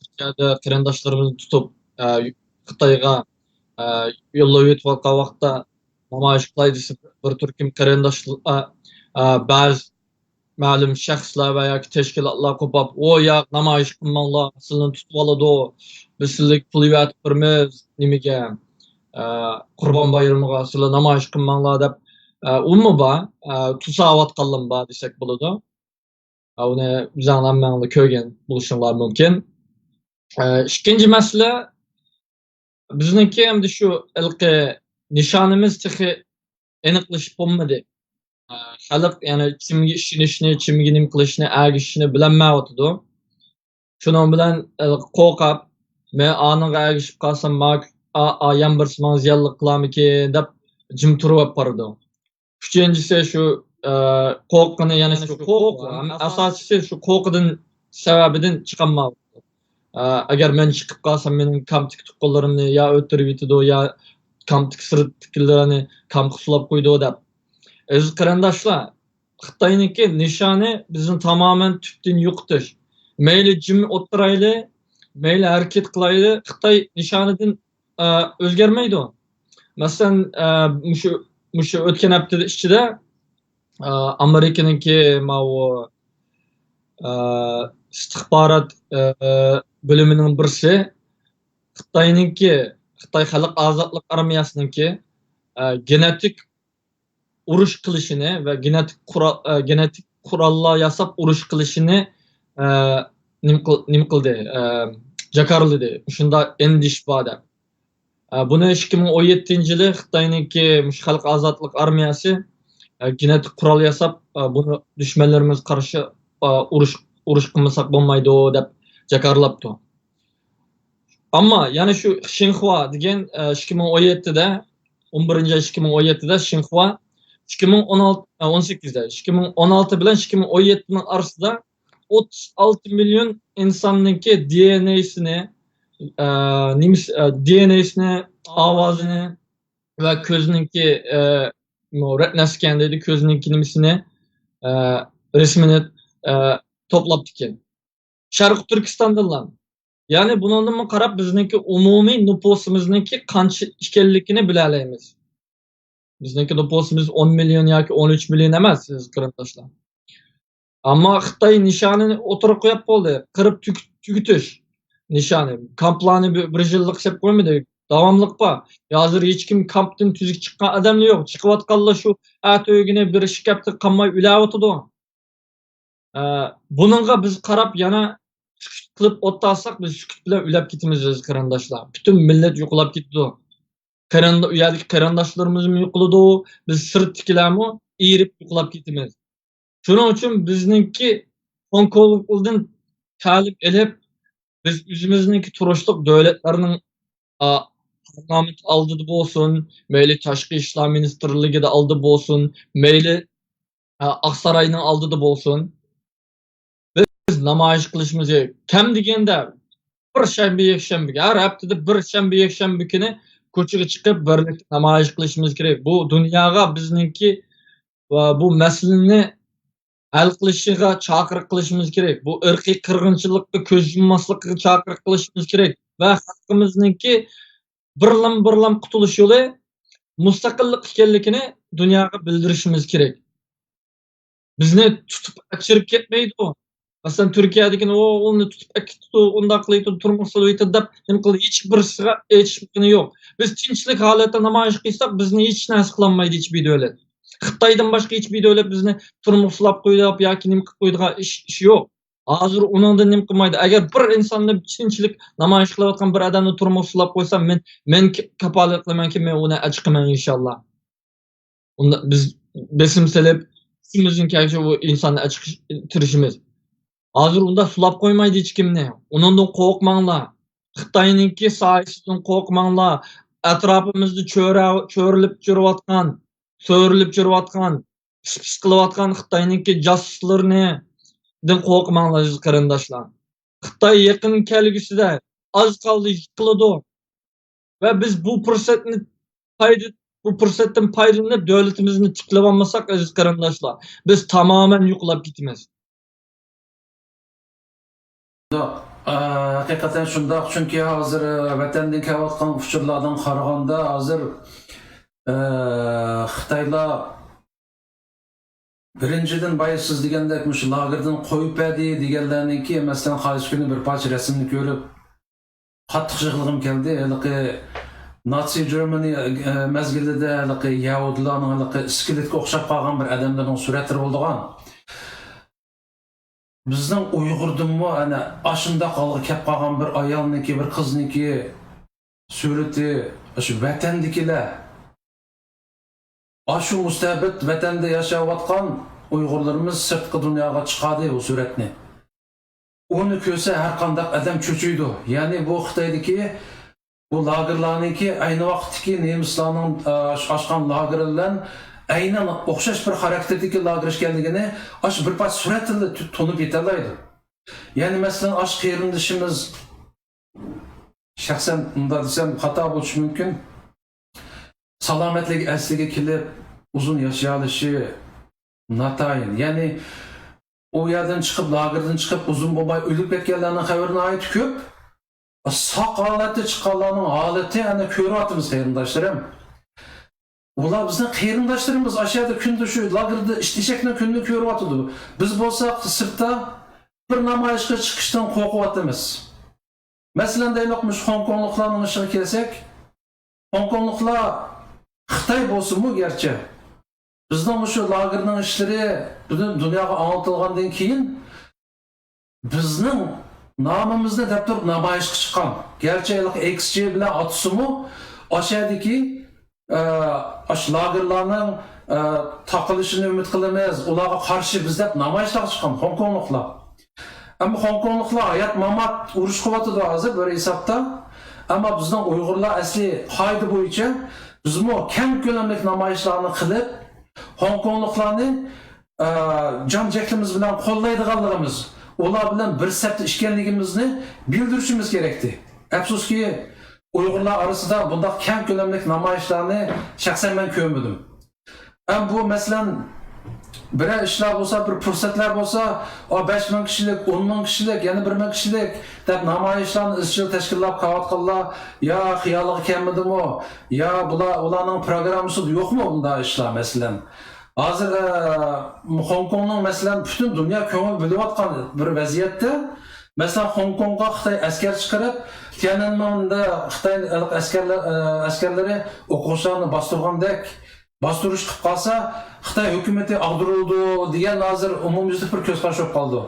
تۈركىيەدە قېرىنداشلىرىمىزنى تۇتۇپ، ئە، خىتايغا، ئە، يوللاۋېتىۋاتقان ۋاقىتتا، نامايىش قىلاي دېسە، بىر تۈركۈم قېرىنداشلار، ئە، ئە، بەزى مەلۇم شەخسلەر ۋە ياكى تەشكىلاتلار قوپاپ، «ئۇ ياق، نامايىش قىلماڭلار، سىلىنى تۇتۇۋالىدۇ، بىز سىلىگە پۇل يۈۋەتىپ بېرىمىز، نېمىگە، ئە، قۇربان بايرىمىغا سىلەر نامايىش قىلماڭلار» دەپ، ئە، ئۇمۇ بار، ئە، توساۋاتقانلىرىمۇ بار دېسەك بولىدۇ. ئە، ئۇنى ئۆزۈڭلار ھەممەڭلار كۆرگەن بولۇشۇڭلار مۇمكىن. ئە، ئىككىنچى مەسىلە، بىزنىڭكى ئەمدى شۇ ھېلىقى نىشانىمىز تېخى ئېنىقلىشىپ بولمىدى. ئە، خەلق يەنە كىمگە ئىشىنىشنى، كىمگە نېمە قىلىشنى، ئەگىشىشنى بىلەلمەيۋاتىدۇ. شۇنىڭ بىلەن، ئە، قورقۇپ، «مەن ئانىڭغا ئەگىشىپ قالسام، ما-، ئا-، ئا-، يەنە بىرسى ماڭا زىيانلىق قىلارمىكىن؟» دەپ جىم تۇرۇۋېلىپ بارىدۇ. ئۈچىنچىسى شۇ، ئە، قورققىنى، يەنە شۇ قورقۇ، ھەم ئاساسىيسى شۇ قورقۇدىن، سەۋەبىدىن چىقالمايۋاتىدۇ. ئە، ئەگەر مەن چىقىپ قالسام، مېنىڭ كامتىكى تۇغقانلىرىمنى يا ئۆلتۈرۈۋېتىدۇ، يا كامتىكى سىرتتىكىلەرنى كامغا سولاپ قويىدۇ دەپ. ئەزىز قېرىنداشلار، خىتاينىڭكى نىشانى بىزنى تامامەن تۈپتىن يوقىتىش. مەيلى جىم ئولتۇرايلى، مەيلى ھەرىكەت قىلايلى، خىتاي نىشانىدىن، ئە، ئۆزگەرمەيدۇ. مەسىلەن، ئە، مۇشۇ، مۇشۇ ئۆتكەن ھەپتە ئىچىدە، ئە، ئامېرىكىنىڭكى ماۋۇ، ئە، ئىستىخبارات، ئە، بۆلۈمىنىڭ بىرسى خىتاينىڭكى خىتاي خەلق ئازادلىق ئارمىيەسىنىڭكى، ئە، گېنېتىك ئۇرۇش قىلىشىنى ۋە گېنېتىك قورال، ئە، گېنېتىك قوراللار ياساپ ئۇرۇش قىلىشىنى، ئە، نېمە قىل-، نېمە قىلدى؟ ئە، جاكارلىدى. شۇنداق ئەندىشە بار دەپ. ئە، بۇنى ئىككى مىڭ ئون يەتتىنچى يىلى خىتاينىڭكى مۇشۇ خەلق ئازادلىق ئارمىيەسى، ئە، گېنېتىك قورال ياساپ، ئە، بۇنى دۈشمەنلىرىمىزگە قارشى، ئە، ئۇرۇش، ئۇرۇش قىلمىساق بولمايدۇ دەپ جاكارلاپتۇ. ئەمما يەنە شۇ شىنخۇا دېگەن، ئە، ئىككى مىڭ ئون يەتتىدە، ئون بىرىنچى ئاي ئىككى مىڭ ئون يەتتىدە شىنخۇا، ئىككى مىڭ ئون ئالتە، ئە، ئون سەككىزدە، ئىككى مىڭ ئون ئالتە بىلەن ئىككى مىڭ ئون يەتتىنىڭ ئارىسىدا ئوتتۇز ئالتە مىليون ئىنساننىڭكى دى ئېن ئېسىنى، ئە، نېمىس-، ئە، دى ئېن ئېسىنى، ئاۋازىنى ۋە كۆزنىڭكى، ئە، مۇ-، رېتنا سكەن دەيدۇ، كۆزنىڭكى نېمىسىنى، ئە، رەسىمىنى، ئە، توپلاپتىكەن. شەرقىي تۈركىستاندىنلا. يەنى بۇنىڭدىنمۇ قاراپ، بىزنىڭكى ئومۇمىي نوپۇسىمىزنىڭكى قانچە ئىكەنلىكىنى بىلەلەيمىز. بىزنىڭكى نوپۇسىمىز ئون مىليون ياكى ئون ئۈچ مىليون ئەمەس، ئەزىز قېرىنداشلار. ئەمما خىتاي نىشانىنى ئوتتۇرىغا قويۇپ بولدى. قىرىپ تۈگ-، تۈگىتىش نىشانى. كامپلارنى بىر، بىر يىللىق سەپ قويمىدى. داۋاملىق بار. ھازىر ھېچكىم كامپتىن تۈزۈك چىققان ئادەملا يوق. چىقىۋاتقانلار شۇ ئەتە ئۆگۈنى بىر ئىككى ھەپتە قالماي ئۆلۈۋاتىدۇ. ئە، بۇنىڭغا بىز قاراپ يەنە سۈكۈت قىلىپ ئولتۇرساق، بىز سۈكۈت بىلەن ئۆلۈپ كېتىمىز، ئەزىز قېرىنداشلار. پۈتۈن مىللەت يوقىلاپ كېتىدۇ. قېرىندا-، ئۇ يەردىكى قېرىنداشلىرىمىزمۇ يوقىلىدۇ، بىز سىرتتىكىلەرمۇ ئېرىپ يوقىلاپ كېتىمىز. شۇنىڭ ئۈچۈن بىزنىڭكى خوڭكوڭلۇقلىرىدىن تەلىم ئېلىپ، بىز ئۆزىمىزنىڭكى تۇرۇشلۇق دۆلەتلەرنىڭ، ئا، پارلامېنت ئالدىدا بولسۇن، مەيلى تاشقى ئىشلار مىنىستىرلىكىدە ئالدى بولسۇن، مەيلى، ئا، ئاقساراينىڭ ئالدىدا بولسۇن، بىز نامايىش قىلىشىمىز كېرەك. كەم دېگەندە بىر شەنبە، يەكشەنبىگە، ھەر ھەپتىدە بىر شەنبە، يەكشەنبە كۈنى كوچىغا چىقىپ، بىرلىكتە نامايىش قىلىشىمىز كېرەك. بۇ دۇنياغا بىزنىڭكى ۋە بۇ مەسىلىنى ھەل قىلىشىغا چاقىرىق قىلىشىمىز كېرەك. بۇ ئىرقىي قىرغىنچىلىققا كۆز يۇمماسلىقىغا چاقىرىق قىلىشىمىز كېرەك ۋە خەلقىمىزنىڭكى بىرلام-بىرلام قۇتۇلۇش يولى مۇستەقىللىق ئىكەنلىكىنى دۇنياغا بىلدۈرۈشىمىز كېرەك. بىزنى تۇتۇپ ئەكىرىپ كەتمەيدۇ. مەسىلەن، تۈركىيەدىكىنى، «ئۇ، ئۇنى تۇتۇپ ئەكېتىدۇ، ئۇنداق قىلىۋېتىدۇ، تۇرمۇق سېلىۋېتىدۇ» دەپ نېمە قىلدى؟ ھېچ بىرسىگە ئېيتىشقىنى يوق. بىز تىنچلىق ھالەتتە نامايىش قىلساق، بىزنى ھېچ نەرسە قىلالمايدۇ ھېچ بىر دۆلەت. خىتايدىن باشقا ھېچ بىر دۆلەت بىزنى تۇرمۇق سىلاپ قويدى دەپ ياكى نېمە قىلىپ قويىدىغان ئىش، ئىش يوق. ھازىر ئۇنىڭدىن نېمە قىلمايدۇ. ئەگەر بىر ئىنساننى تىنچلىق نامايىش قىلىۋاتقان بىر ئادەمنى تۇرمۇق سىلاپ قويسا، مەن، مەن ك-، كاپالەت قىلىمەنكى، مەن ئۇنى ئەچىقىمەن، ئىنشاللا. ئۇندا بىز بېسىم سېلىپ، كۈچىمىزدىن كەلگىچە ئۇ ئىنساننى ئەچىقىش تىرىشىمىز. ھازىر ئۇنداق سولاپ قويمايدۇ ھېچكىمنى. ئۇنىڭدىن قورقماڭلار. خىتاينىڭكى سايىسىدىن قورقماڭلار. ئەتراپىمىزدا چۆرە-، چۆرىلىپ يۈرۈۋاتقان، سۆرىلىپ يۈرۈۋاتقان، پىس-پىس قىلىۋاتقان خىتاينىڭكى جاسۇسلىرىنى، دىن قورقماڭلار، ئەزىز قېرىنداشلار. خىتاي يېقىن كەلگۈسىدە ئاز قالدى يىقىلىدۇ. ۋە بىز بۇ پۇرسەتنى پايدا-، بۇ پۇرسەتتىن پايدىلىنىپ، دۆلىتىمىزنى تىكلىۋالمىساق، ئەزىز قېرىنداشلار، بىز تامامەن يوقىلاپ كېتىمىز. شۇنداق، ئە، ھەقىقەتەن شۇنداق. چۈنكى ھازىر، ئە، ۋەتەندىن كېلىۋاتقان ئۇچۇرلاردىن قارىغاندا، ھازىر، ئە، خىتايلار بىرىنچىدىن، بايا سىز دېگەندەك مۇشۇ لاگېردىن قويۇپ بەردى دېگەنلەرنىڭكى، مەسىلەن، قايسى كۈنى بىر پارچە رەسىمنى كۆرۈپ، قاتتىق يىغلىغۇم كەلدى. ھېلىقى ناتسى جېرمىنى، ئە، مەزگىلىدە ھېلىقى يەھۇدىيلارنىڭ ھېلىقى ئىسكىلېتكە ئوخشاپ قالغان بىر ئادەملەرنىڭ سۈرەتلىرى بولىدىغان. بىزنىڭ ئۇيغۇردىنمۇ ئەنە ئاشۇنداق ھالغا كەپ قالغان بىر ئايالنىڭكى، بىر قىزنىڭكى سۈرىتى، ئاشۇ ۋەتەندىكىلەر، ئاشۇ مۇستەبىت ۋەتەندە ياشاۋاتقان ئۇيغۇرلىرىمىز سىرتقى دۇنياغا چىقاردى بۇ سۈرەتنى. ئۇنى كۆرسە ھەر قانداق ئادەم چۆچۈيدۇ. يەنى بۇ خىتايدىكى بۇ لاگېرلارنىڭكى ئەينى ۋاقىتتىكى نېمىسلارنىڭ، ئە، ئاچقان لاگېرى بىلەن ئەينەن ئوخشاش بىر خاراكتېردىكى لاگېر ئىكەنلىكىنى ئاشۇ بىر پارچە سۈرەتتىنلا تۇ-، تونۇپ يېتەلەيدۇ. يەنى مەسىلەن، ئاشۇ قېرىندىشىمىز، شەخسەن مۇنداق دېسەم خاتا بولۇشى مۇمكىن، سالامەتلىكى ئەسلىگە كېلىپ، ئۇزۇن ياشىيالىشى ناتايىن. يەنى ئۇ يەردىن چىقىپ، لاگېردىن چىقىپ، ئۇزۇن بولماي ئۆلۈپ كەتكەنلەرنىڭ خەۋىرى ناھايىتى كۆپ. ساق ھالەتتە چىققانلارنىڭ ھالىتى ئەنە كۆرۈۋاتىمىز، قېرىنداشلىرىم. ئۇلار بىزنىڭ قېرىنداشلىرىمىز، ئاشۇ يەردە كۈندە شۇ لاگېردا ئىت ئېشەكنىڭ كۈنىنى كۆرۈۋاتىدۇ. بىز بولساق سىرتتا بىر نامايىشقا چىقىشتىن قورقۇۋاتىمىز. مەسىلەن، دەيلى، مۇشۇ خوڭكوڭلۇقلارنىڭ ئىشىغا كەلسەك، خوڭكوڭلۇقلار خىتاي بولسىمۇ گەرچە، بىزنىڭ مۇشۇ لاگېرنىڭ ئىشلىرى پۈتۈن دۇنياغا ئاڭلىتىلغاندىن كېيىن، بىزنىڭ نامىمىزنى دەپ تۇرۇپ نامايىشقا چىققان. گەرچە ھېلىقى ئېكس جى بىلەن ئاتىسىمۇ، ئاشەدىكى، ئە، ئاشۇ لاگېرلارنىڭ، ئە، تاقىلىشىنى ئۈمىد قىلىمىز، ئۇلارغا قارشى بىز دەپ نامايىشلارغا چىققان خوڭكوڭلۇقلار. ئەمما خوڭكوڭلۇقلار ھايات-مامات ئۇرۇشۇۋاتىدۇ ھازىر بىر ھېسابتا. ئەمما بىزنىڭ ئۇيغۇرلار ئەسلى قائىدە بويىچە بىزمۇ كەڭ كۆلەملىك نامايىشلارنى قىلىپ، خوڭكوڭلۇقلارنى، ئە، جان جەھلىمىز بىلەن قوللايدىغانلىقىمىز، ئۇلار بىلەن بىر سەپتە ئىكەنلىكىمىزنى بىلدۈرۈشىمىز كېرەكتى. ئەپسۇسكى، ئۇيغۇرلار ئارىسىدا بۇنداق كەڭ كۆلەملىك نامايىشلارنى شەخسەن مەن كۆرمىدىم. ئەم بۇ مەسىلەن، بىرەر ئىشلار بولسا، بىر پۇرسەتلەر بولسا، ئا، بەش مىڭ كىشىلىك، ئون مىڭ كىشىلىك، يەنە بىر مىڭ كىشىلىك دەپ نامايىشلارنى ئىزچىل تەشكىللاپ قىلىۋاتقانلار يا خىيالىغا كەلمىدىمۇ، يا بۇلار، ئۇلارنىڭ پروگراممىسىدا يوقمۇ بۇنداق ئىشلار، مەسىلەن؟ ھازىر، ئە، خوڭكوڭنىڭ، مەسىلەن، پۈتۈن دۇنيا كۆڭۈل بۆلۈۋاتقان بىر ۋەزىيەتتە، مەسىلەن، خوڭكوڭغا خىتاي ئەسكەر چىقىرىپ، تيەنئەنمېندا خىتاي ئەسكەرلە-، ئە، ئەسكەرلىرى ئوقۇغۇچىلارنى باستۇرغاندەك، باستۇرۇش قىلىپ قالسا، خىتاي ھۆكۈمىتى ئاغدۇرۇلىدۇ دېگەن ھازىر ئومۇميۈزلۈك بىر كۆز قاراش بولۇپ قالىدۇ.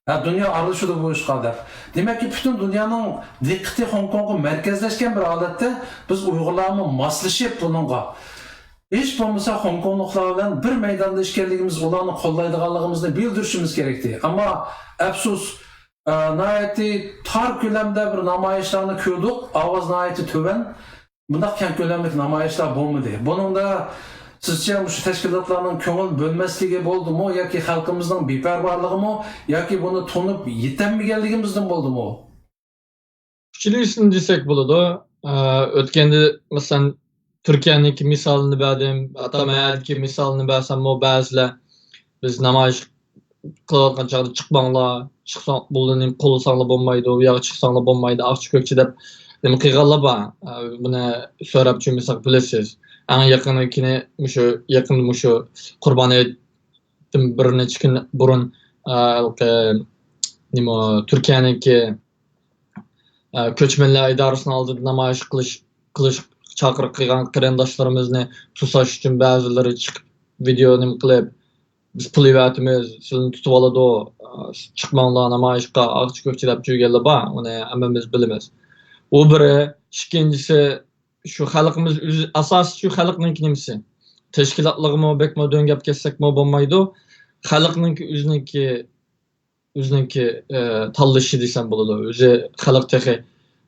ھە، دۇنيا ئارىلىشىدۇ بۇ ئىشقا دەپ. دېمەككى، پۈتۈن دۇنيانىڭ دىققىتى خوڭكوڭغا مەركەزلەشكەن بىر ھالەتتە بىز ئۇيغۇرلارمۇ ماسلىشىپ بۇنىڭغا، ھېچ بولمىسا خوڭكوڭلۇقلار بىلەن بىر مەيداندا ئىكەنلىكىمىز، ئۇلارنى قوللايدىغانلىقىمىزنى بىلدۈرۈشىمىز كېرەكتى. ئەمما ئەپسۇس، ئە، ناھايىتى تار كۆلەمدە بىر نامايىشلارنى كۆردۇق، ئاۋاز ناھايىتى تۆۋەن. بۇنداق كەڭ كۆلەملىك نامايىشلار بولمىدى. بۇنىڭدا سىزچە مۇشۇ تەشكىلاتلارنىڭ كۆڭۈل بۆلمەسلىكى بولدىمۇ ياكى خەلقىمىزنىڭ بىپەرۋالىقىمۇ ياكى بۇنى تونۇپ يېتەلمىگەنلىكىمىزدىن بولدىمۇ؟ ئۈچىلىسىنى دېسەك بولىدۇ. ئە، ئۆتكەندە، مەسىلەن، تۈركىيەنىڭكى مىسالىنى بەردىم. ھەتتا مەن ئەدىكى مىسالىنى بەرسەممۇ، بەزىلەر بىز نامايىش قىلىۋاتقان چاغدا، «چىقماڭلار، چىقساڭ، بۇلارنى قوللىساڭلار بولمايدۇ، بۇ ياققا چىقساڭلار بولمايدۇ»، ئاقچى كۆكچى دەپ نېمە قىلغانلار بار. ئە، بۇنى سۆرەپ چۈمىسەك بىلىسىز. ئەڭ يېقىنكىنى مۇشۇ، يېقىندا مۇشۇ قۇربان ھېيتتىن بىر نەچچە كۈن بۇرۇن، ئە، ھېلىقى، نېمە، تۈركىيەنىڭكى، ئە، كۆچمەنلەر ئىدارىسىنىڭ ئالدىدا نامايىش قىلىش، قىلىش چاقىرىق قىلغان قېرىنداشلىرىمىزنى توساش ئۈچۈن بەزىلىرى چىقىپ، ۋىدېئو نېمە قىلىپ، «بىز پۇل ئېۋەتىمىز، سىلىنى تۇتۇۋالىدۇ، ئە، چىقماڭلار نامايىشقا، ئاقچى كۆكچى» دەپ يۈرگەنلەر بار. ئۇنى ھەممىمىز بىلىمىز. ئۇ بىرى. ئىككىنچىسى، شۇ خەلقىمىز ئۆزى، ئاساسىي شۇ خەلقنىڭكى نېمىسى. تەشكىلاتلارغىمۇ بەكمۇ دۆڭگەپ كەتسەكمۇ بولمايدۇ. خەلقنىڭكى ئۆزىنىڭكى، ئۆزىنىڭكى، ئە، تاللىشى دېسەم بولىدۇ. ئۆزى خەلق تېخى،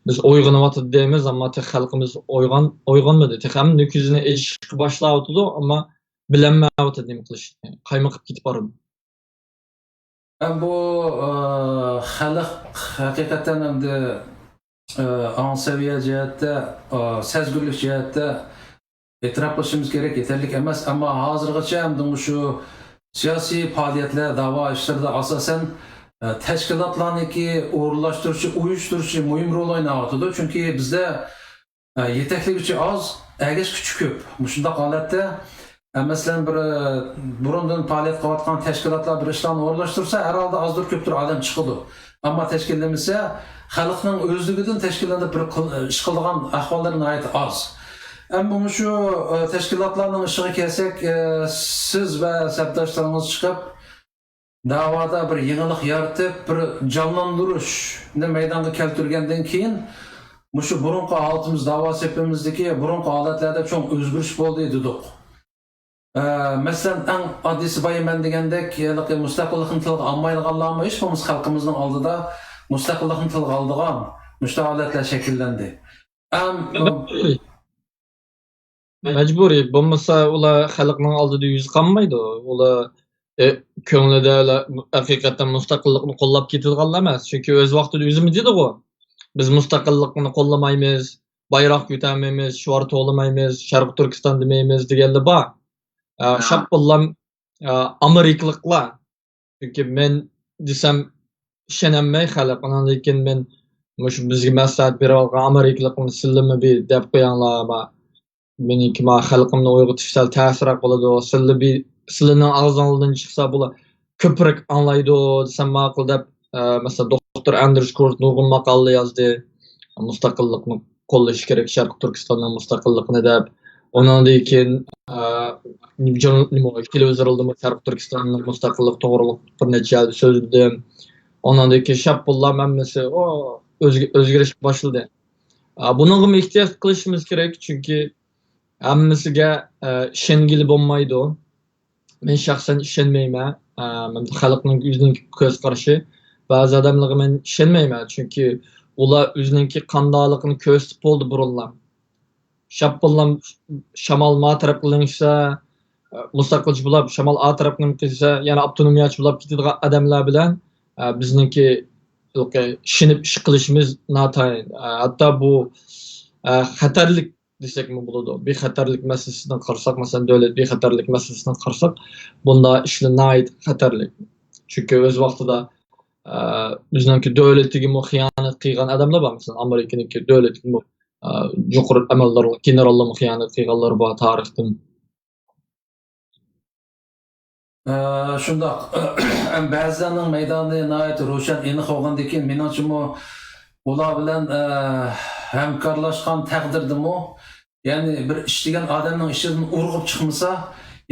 بىز ئويغىنىۋاتىدۇ دەيمىز، ئەمما تېخى خەلقىمىز ئويغان-، ئويغانمىدى. تېخى ھەممە كۆزىنى ئېچىشقا باشلاۋاتىدۇ، ئەمما بىلەلمەيۋاتىدۇ نېمە قىلىشنى. قايمۇقۇپ كېتىپ بارىدۇ. ھەم بۇ، ئە، خەلق ھەقىقەتەن ئەمدى، ئە، ئاڭ سەۋىيە جەھەتتە، ئە، سەزگۈرلۈك جەھەتتە ئېتىراپ قىلىشىمىز كېرەك، يېتەرلىك ئەمەس. ئەمما ھازىرغىچە ئەمدى مۇشۇ سىياسىي پائالىيەتلەر، داۋا ئىشلىرىدا ئاساسەن، ئە، تەشكىلاتلارنىڭكى ئورۇنلاشتۇرۇشى، ئۇيۇشتۇرۇشى مۇھىم رول ئويناۋاتىدۇ. چۈنكى بىزدە ئە، يېتەكلىگۈچى ئاز، ئەگەشكۈچى كۆپ. مۇشۇنداق ھالەتتە، ئە، مەسىلەن، بىر، ئە، بۇرۇندىن پائالىيەت قىلىۋاتقان تەشكىلاتلار بىر ئىشلارنى ئورۇنلاشتۇرسا، ھەر ھالدا ئازدۇر كۆپتۇر ئادەم چىقىدۇ. ئەمما تەشكىللىمىسە، خەلقنىڭ ئۆزلۈكىدىن تەشكىللىنىپ بىر قىل-، ئىش قىلىدىغان ئەھۋاللىرى ناھايىتى ئاز. ئەمما مۇشۇ، ئە، تەشكىلاتلارنىڭ ئىشىغا كەلسەك، ئە، سىز ۋە سەپداشلىرىڭىز چىقىپ، داۋادا بىر يېڭىلىق يارىتىپ، بىر جانلاندۇرۇشنى مەيدانغا كەلتۈرگەندىن كېيىن، مۇشۇ بۇرۇنقى ھالىتىمىز، داۋا سېپىمىزدىكى بۇرۇنقى ھالەتلەردە چوڭ ئۆزگىرىش بولدى دېدۇق. ئە، مەسىلەن، ئەڭ ئاددىيسى بايا مەن دېگەندەك، ھېلىقى مۇستەقىللىقنى تىلغا ئالمايدىغانلارمۇ ھېچ بولمىسا خەلقىمىزنىڭ ئالدىدا مۇستەقىللىقنى تىلغا ئالىدىغان مۇشۇنداق ھالەتلەر شەكىللەندى. ئەم، مەجبۇرىي. مەجبۇرىي. بولمىسا ئۇلار خەلقنىڭ ئالدىدا يۈز قانمايدۇ. ئۇلار، ئە، كۆڭلىدە ئۇلار ھەقىقەتەن مۇستەقىللىقنى قوللاپ كېتىدىغانلار ئەمەس. چۈنكى ئۆز ۋاقتىدا ئۆزىمۇ دېدىغۇ، «بىز مۇستەقىللىقنى قوللىمايمىز، بايراق كۆتەرمەيمىز، شوئار توۋلىمايمىز، شەرقىي تۈركىستان دېمەيمىز» دېگەنلەر بار. ئە، ھە. شاپپىللام، ئە، ئامېرىكىلىقلار. چۈنكى مەن دېسەم ئىشەنەلمەي خەلق. ئۇنىڭدىن كېيىن مەن مۇشۇ بىزگە مەسلىھەت بېرىۋالغان ئامېرىكىلىقنى سىلىمۇ بىر دەپ قوياڭلار، ما-، مېنىڭكى ما خەلقىمنى ئويغىتىشتا سەل تەسرەك بولىدۇ. سىلى بى-، سىلىنىڭ ئاغزىڭلاردىن چىقسا بۇلار كۆپرەك ئاڭلايدۇ دېسەم ماقۇل دەپ، ئە، مەسىلەن، دوختۇر ئەندريۇس كورت نۇرغۇن ماقالىلەر يازدى. مۇستەقىللىقنى قوللىشى كېرەك شەرقىي تۈركىستاننىڭ مۇستەقىللىقىنى دەپ. ئۇنىڭدىن كېيىن، ئە، جۇن-، نېمە، تېلېۋىزورلىرىمۇز شەرقىي تۈركىستاننىڭ مۇستەقىللىقى توغرۇلۇق بىر نەچچە يەردە سۆزلىدىم. ئۇنىڭدىن كېيىن شاپپۇللام ھەممىسى، ئو، ئۆزگە-، ئۆزگىرىش باشلىدى. ئە، بۇنىڭغىمۇ ئېھتىيات قىلىشىمىز كېرەك، چۈنكى ھەممىسىگە، ئە، ئىشەنگىلى بولمايدۇ. مەن شەخسەن ئىشەنمەيمەن. ئە، خەلقنىڭ ئۆزىنىڭ كۆز قارىشى. بەزى ئادەملەرگە مەن ئىشەنمەيمەن، چۈنكى ئۇلار ئۆزىنىڭكى قانداقلىقىنى كۆرسىتىپ بولدى بۇرۇنلا. شاپپىلام شامال ما تەرەپكە لىڭشىسە، مۇستەقىلچى بولاپ، شامال ئا تەرەپكە نېمە قىلسا، يەنە ئاپتونومىيەچى بولاپ كېتىدىغان ئادەملەر بىلەن، ئە، بىزنىڭكى ئىشىنىپ ئىش قىلىشىمىز ناتايىن. ئە، ھەتتا بۇ، ئە، خەتەرلىك دېسەكمۇ بولىدۇ. بىخەتەرلىك مەسىلىسىدىن قارىساق، مەسىلەن، دۆلەت بىخەتەرلىك مەسىلىسىدىن قارىساق، بۇنداق ئىشلار ناھايىتى خەتەرلىك. چۈنكى ئۆز ۋاقتىدا، ئە، بىزنىڭكى دۆلىتىگىمۇ خىيانەت قىلغان ئادەملەر بار. مەسىلەن، ئامېرىكىنىڭكى دۆلىتىگىمۇ، ئە، يۇقىرى ئەمەلدارلار، گېنېراللارمۇ خىيانەت قىلغانلار بار تارىختىن. ئە، شۇنداق. بەزىلەرنىڭ مەيدانى ناھايىتى روشەن، ئېنىق بولغاندىكىن، مېنىڭچىمۇ ئۇلار بىلەن، ئە، ھەمكارلاشقان تەقدىردىمۇ، يەنى بىر ئىش دېگەن ئادەمنىڭ ئىچىدىن ئۇرغۇپ چىقمىسا،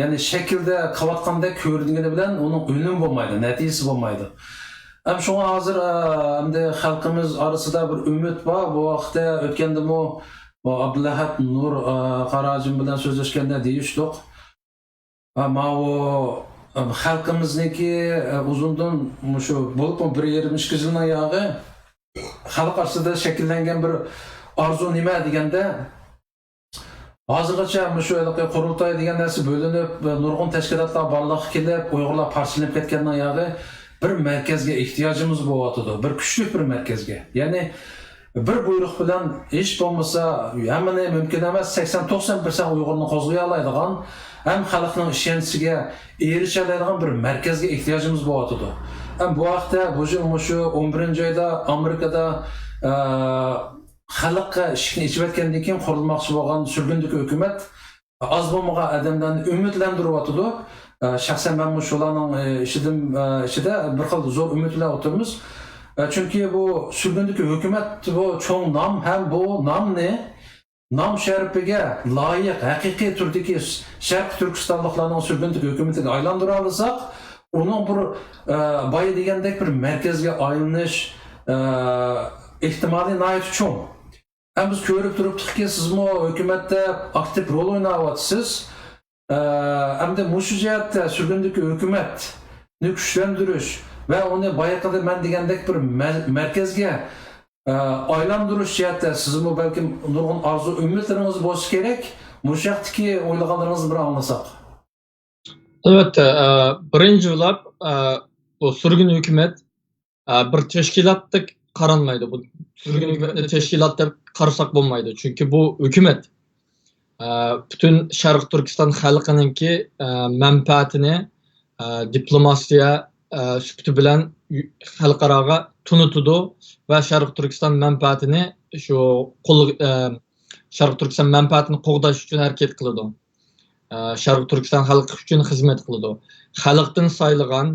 يەنى شەكىلدە قىلىۋاتقاندەك كۆرۈنگىنى بىلەن ئۇنىڭ ئۈنۈمى بولمايدۇ، نەتىجىسى بولمايدۇ. ھەم شۇڭا ھازىر، ئە، ئەمدى خەلقىمىز ئارىسىدا بىر ئۈمىد بار. بۇ ھەقتە ئۆتكەندىمۇ ئابدۇلئەھەد نۇر، ئە، قاراجىم بىلەن سۆزلەشكەندە دېيىشتۇق. ھە، ماۋۇ، ئە، خەلقىمىزنىڭكى، ئە، ئۇزۇندىن مۇشۇ بولۇپمۇ بىر يېرىم، ئىككى يىلنىڭ ياغى خەلق ئارىسىدا شەكىللەنگەن بىر ئارزۇ نېمە دېگەندە، ھازىرغىچە مۇشۇ ھېلىقى قۇرۇلتاي دېگەن نەرسە بۆلۈنۈپ، نۇرغۇن تەشكىلاتلار بارلىققا كېلىپ، ئۇيغۇرلار پارچىلىنىپ كەتكەننىڭ ياغى بىر مەركەزگە ئېھتىياجىمىز بولۇۋاتىدۇ، بىر كۈچلۈك بىر مەركەزگە. يەنى بىر بۇيرۇق بىلەن ھېچ بولمىسا، ھەممىنى مۇمكىن ئەمەس، سەكسەن توقسەن پىرسەنت ئۇيغۇرنى قوزغىيالايدىغان، ھەم خەلقنىڭ ئىشەنچىگە ئېرىشەلەيدىغان بىر مەركەزگە ئېھتىياجىمىز بولۇۋاتىدۇ. ھەم بۇ ھەقتە بۇ يىل مۇشۇ ئون بىرىنچى ئايدا ئامېرىكىدا، ئە، خەلققە ئىشىكنى ئېچىۋەتكەندىن كېيىن قۇرۇلماقچى بولغان سۈرگۈندىكى ھۆكۈمەت ئاز بولمىغان ئادەملەرنى ئۈمىدلەندۈرۈۋاتىدۇ. ئە، شەخسەن مەنمۇ شۇلارنىڭ، ئە، ئىچىدىن، ئە، ئىچىدە بىر خىل زور ئۈمىد بىلەن ئولتۇرىمىز. ئە، چۈنكى بۇ سۈرگۈندىكى ھۆكۈمەت، بۇ چوڭ نام ھەم بۇ نامنى، نام شەرىپىگە لايىق، ھەقىقىي تۈردىكى شەرقىي تۈركىستانلىقلارنىڭ سۈرگۈندىكى ھۆكۈمىتىگە ئايلاندۇرالىساق، ئۇنىڭ بىر، ئە، بايا دېگەندەك بىر مەركەزگە ئايلىنىش، ئە، ئېھتىمالى ناھايىتى چوڭ. ھەم بىز كۆرۈپ تۇرۇپتۇقكى، سىزمۇ ھۆكۈمەتتە ئاكتىپ رول ئويناۋاتىسىز. ئە، ئەمدى مۇشۇ جەھەتتە سۈرگۈندىكى ھۆكۈمەتنى كۈچلەندۈرۈش ۋە ئۇنى بايىقىدا مەن دېگەندەك بىر مە-، مەركەزگە، ئە، ئايلاندۇرۇش جەھەتتە سىزمۇ بەلكىم نۇرغۇن ئارزۇ ئۈمىدلىرىڭىز بولسا كېرەك. مۇشۇ ھەقتىكى ئويلىغانلىرىڭىزنى بىر ئاڭلىساق. ئەلۋەتتە، ئە، بىرىنچى بولاپ، ئە، بۇ سۈرگۈن ھۆكۈمەت، ئە، بىر تەشكىلاتتەك قارالمايدۇ. بۇ سۈرگۈن ھۆكۈمەتنى تەشكىلات دەپ قارىساق بولمايدۇ. چۈنكى بۇ ھۆكۈمەت، ئە، پۈتۈن شەرقىي تۈركىستان خەلقىنىڭكى، ئە، مەنپەئەتىنى، ئە، دىپلوماتىيە، ئە، سۈپىتى بىلەن يۇ-، خەلقئاراغا تونۇتىدۇ ۋە شەرقىي تۈركىستان مەنپەئەتىنى شۇ قول-، ئە، شەرقىي تۈركىستان مەنپەئەتىنى قوغداش ئۈچۈن ھەرىكەت قىلىدۇ. ئە، شەرقىي تۈركىستان خەلقى ئۈچۈن خىزمەت قىلىدۇ. خەلقتىن سايلىغان،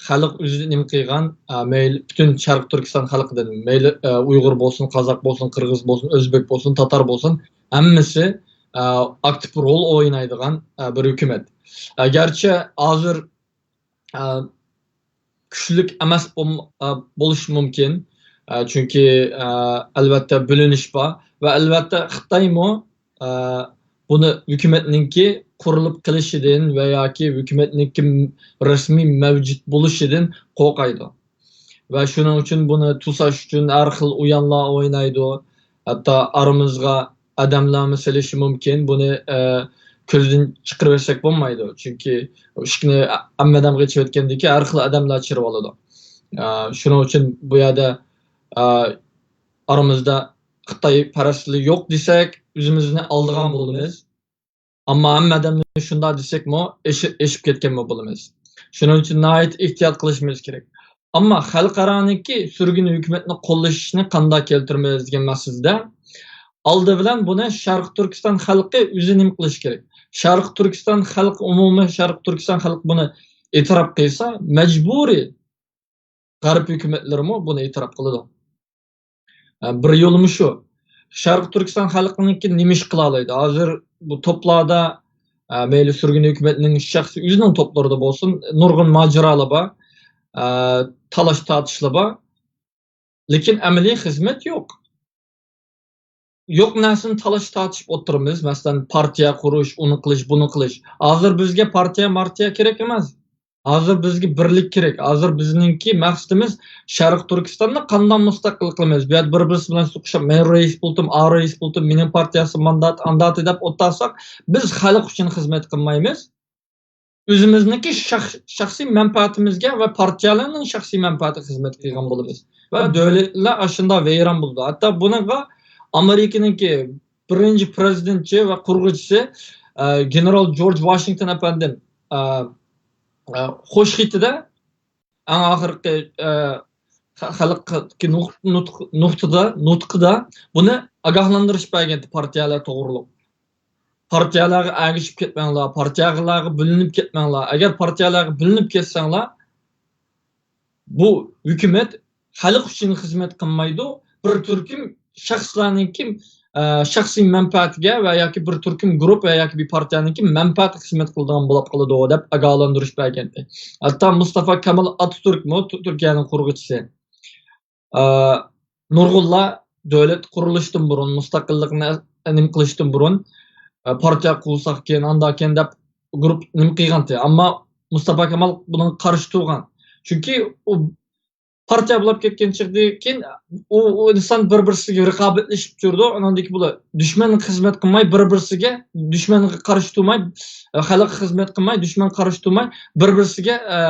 خەلق ئۆزى نېمە قىلغان، ئە، مەيلى پۈتۈن شەرقىي تۈركىستان خەلقىدىن، مەيلى، ئە، ئۇيغۇر بولسۇن، قازاق بولسۇن، قىرغىز بولسۇن، ئۆزبېك بولسۇن، تاتار بولسۇن، ھەممىسى، ئە، ئاكتىپ رول ئوينايدىغان، ئە، بىر ھۆكۈمەت. ئەگەرچە ھازىر ئە، كۈچلۈك ئەمەس بولم-، ئە، بولۇشى مۇمكىن. ئە، چۈنكى، ئە، ئەلۋەتتە بۆلۈنۈش بار ۋە ئەلۋەتتە خىتايمۇ، ئە، بۇنى ھۆكۈمەتنىڭكى قۇرۇلۇپ قېلىشىدىن ۋە ياكى ھۆكۈمەتنىڭكى رەسمىي مەۋجۇت بولۇشىدىن قورقايدۇ. ۋە شۇنىڭ ئۈچۈن بۇنى توساش ئۈچۈن ھەر خىل ئويۇنلار ئوينايدۇ. ھەتتا ئارىمىزغا ئادەملەرمۇ سېلىشى مۇمكىن. بۇنى، ئە، كۆزدىن چىقىرىۋەتسەك بولمايدۇ. چۈنكى ئىشىكنى ھەممە ئادەمگە ئېچىۋەتكەندىن كېيىن ھەر خىل ئادەملەر چىرىۋالىدۇ. ئە، شۇنىڭ ئۈچۈن بۇ يەردە، ئە، ئارىمىزدا خىتايپەرەسلىك يوق دېسەك، ئۆزىمىزنى ئالدىغان بولىمىز. ئەمما ھەممە ئادەمنى شۇنداق دېسەكمۇ، ئېشى-، ئېشىپ كەتكەنمۇ بولىمىز. شۇنىڭ ئۈچۈن ناھايىتى ئېھتىيات قىلىشىمىز كېرەك. ئەمما خەلقئارانىڭكى سۈرگۈن ھۆكۈمەتنى قوللىشىنى قانداق كەلتۈرىمىز دېگەن مەسىلىدە، ئالدى بىلەن بۇنى شەرقىي تۈركىستان خەلقى ئۆزى نېمە قىلىشى كېرەك؟ شەرقىي تۈركىستان خەلقى، ئومۇمىي شەرقىي تۈركىستان خەلقى بۇنى ئېتىراپ قىلسا، مەجبۇرىي غەرب ھۆكۈمەتلىرىمۇ بۇنى ئېتىراپ قىلىدۇ. ئە، بىر يولىمۇ شۇ. شەرقىي تۈركىستان خەلقىنىڭكى نېمە ئىش قىلالايدۇ؟ ھازىر بۇ توپلاردا، ئە، مەيلى سۈرگۈن ھۆكۈمەتنىڭ شەخسىي ئۆزىنىڭ توپلىرىدا بولسۇن، نۇرغۇن ماجىرالار بار، ئە، تالاش تارتىشلار بار. لېكىن ئەمەلىي خىزمەت يوق. يوق نەرسىنى تالاش تارتىشىپ ئولتۇرىمىز. مەسىلەن، پارتىيە قۇرۇش، ئۇنى قىلىش، بۇنى قىلىش. ھازىر بىزگە پارتىيە، مارتىيە كېرەك ئەمەس. ھازىر بىزگە بىرلىك كېرەك. ھازىر بىزنىڭكى مەقسىتىمىز شەرقىي تۈركىستاننى قانداق مۇستەقىل قىلىمىز؟ بۇ يەردە بىر-بىرسى بىلەن سوقۇشۇپ، مەن رەئىس بولدۇم، ئا رەئىس بولدۇم، مېنىڭ پارتىيەسى ماندات، ئانداتى دەپ ئولتۇرساق، بىز خەلق ئۈچۈن خىزمەت قىلمايمىز. ئۆزىمىزنىڭكى شەخ-، شەخسىي مەنپەئەتىمىزگە ۋە پارتىيەلەرنىڭ شەخسىي مەنپەئەتىگە خىزمەت قىلغان بولىمىز. ۋە دۆلەتلەر ئاشۇنداق ۋەيران بولىدۇ. ھەتتا بۇنىڭغا ئامېرىكىنىڭكى بىرىنچى پرېزىدېنتى ۋە قۇرغۇچىسى، ئە، گېنېرال جورج ۋاشىنگتون ئەپەندىم، ئە، ئە، خوش خېتىدە، ئەڭ ئاخىرقى، ئە، خە-، خەلققە نۇق-، نۇتۇق-، نۇقتىدا، نۇتقىدا بۇنى ئاگاھلاندۇرۇش بەرگەنتى پارتىيەلەر توغرۇلۇق. پارتىيەلەرگە ئەگىشىپ كەتمەڭلار، پارتىيەلەرگە بۆلۈنۈپ كەتمەڭلار. ئەگەر پارتىيەلەرگە بۆلۈنۈپ كەتسەڭلار، بۇ ھۆكۈمەت خەلق ئۈچۈن خىزمەت قىلمايدۇ، بىر تۈركۈم شەخسلەرنىڭكى، ئە، شەخسىي مەنپەئەتىگە ۋە ياكى بىر تۈركۈم گۇرۇپپا ۋە ياكى بىر پارتىيەنىڭكى مەنپەئەتىگە خىزمەت قىلىدىغان بولۇپ قالىدۇ، دەپ ئاگاھلاندۇرۇش بەرگەنتى. ھەتتا مۇستافا كامال ئاتاتۈركمۇ، تۈ-، تۈركىيەنىڭ قۇرغۇچىسى، ئە، نۇرغۇنلار دۆلەت قۇرۇلۇشتىن بۇرۇن، مۇستەقىللىقنى نېمە قىلىشتىن بۇرۇن، ئە، پارتىيە قۇرساقكەن، ئانداكەن دەپ گۇرۇپ نېمە قىلغانتى. ئەمما مۇستافا كامال بۇنىڭغا قارشى تۇرغان. چۈنكى ئۇ پارتىيە بولۇپ كەتكەن چېغىدىن كېيىن ئۇ، ئۇ ئىنسان بىر-بىرسىگە رىقابەتلىشىپ يۈرىدۇ. ئۇنىڭدىكى بۇلار دۈشمەنگە خىزمەت قىلماي، بىر-بىرسىگە، دۈشمەنگە قارشى تۇرماي، ئە، خەلققە خىزمەت قىلماي، دۈشمەنگە قارشى تۇرماي، بىر-بىرسىگە، ئە،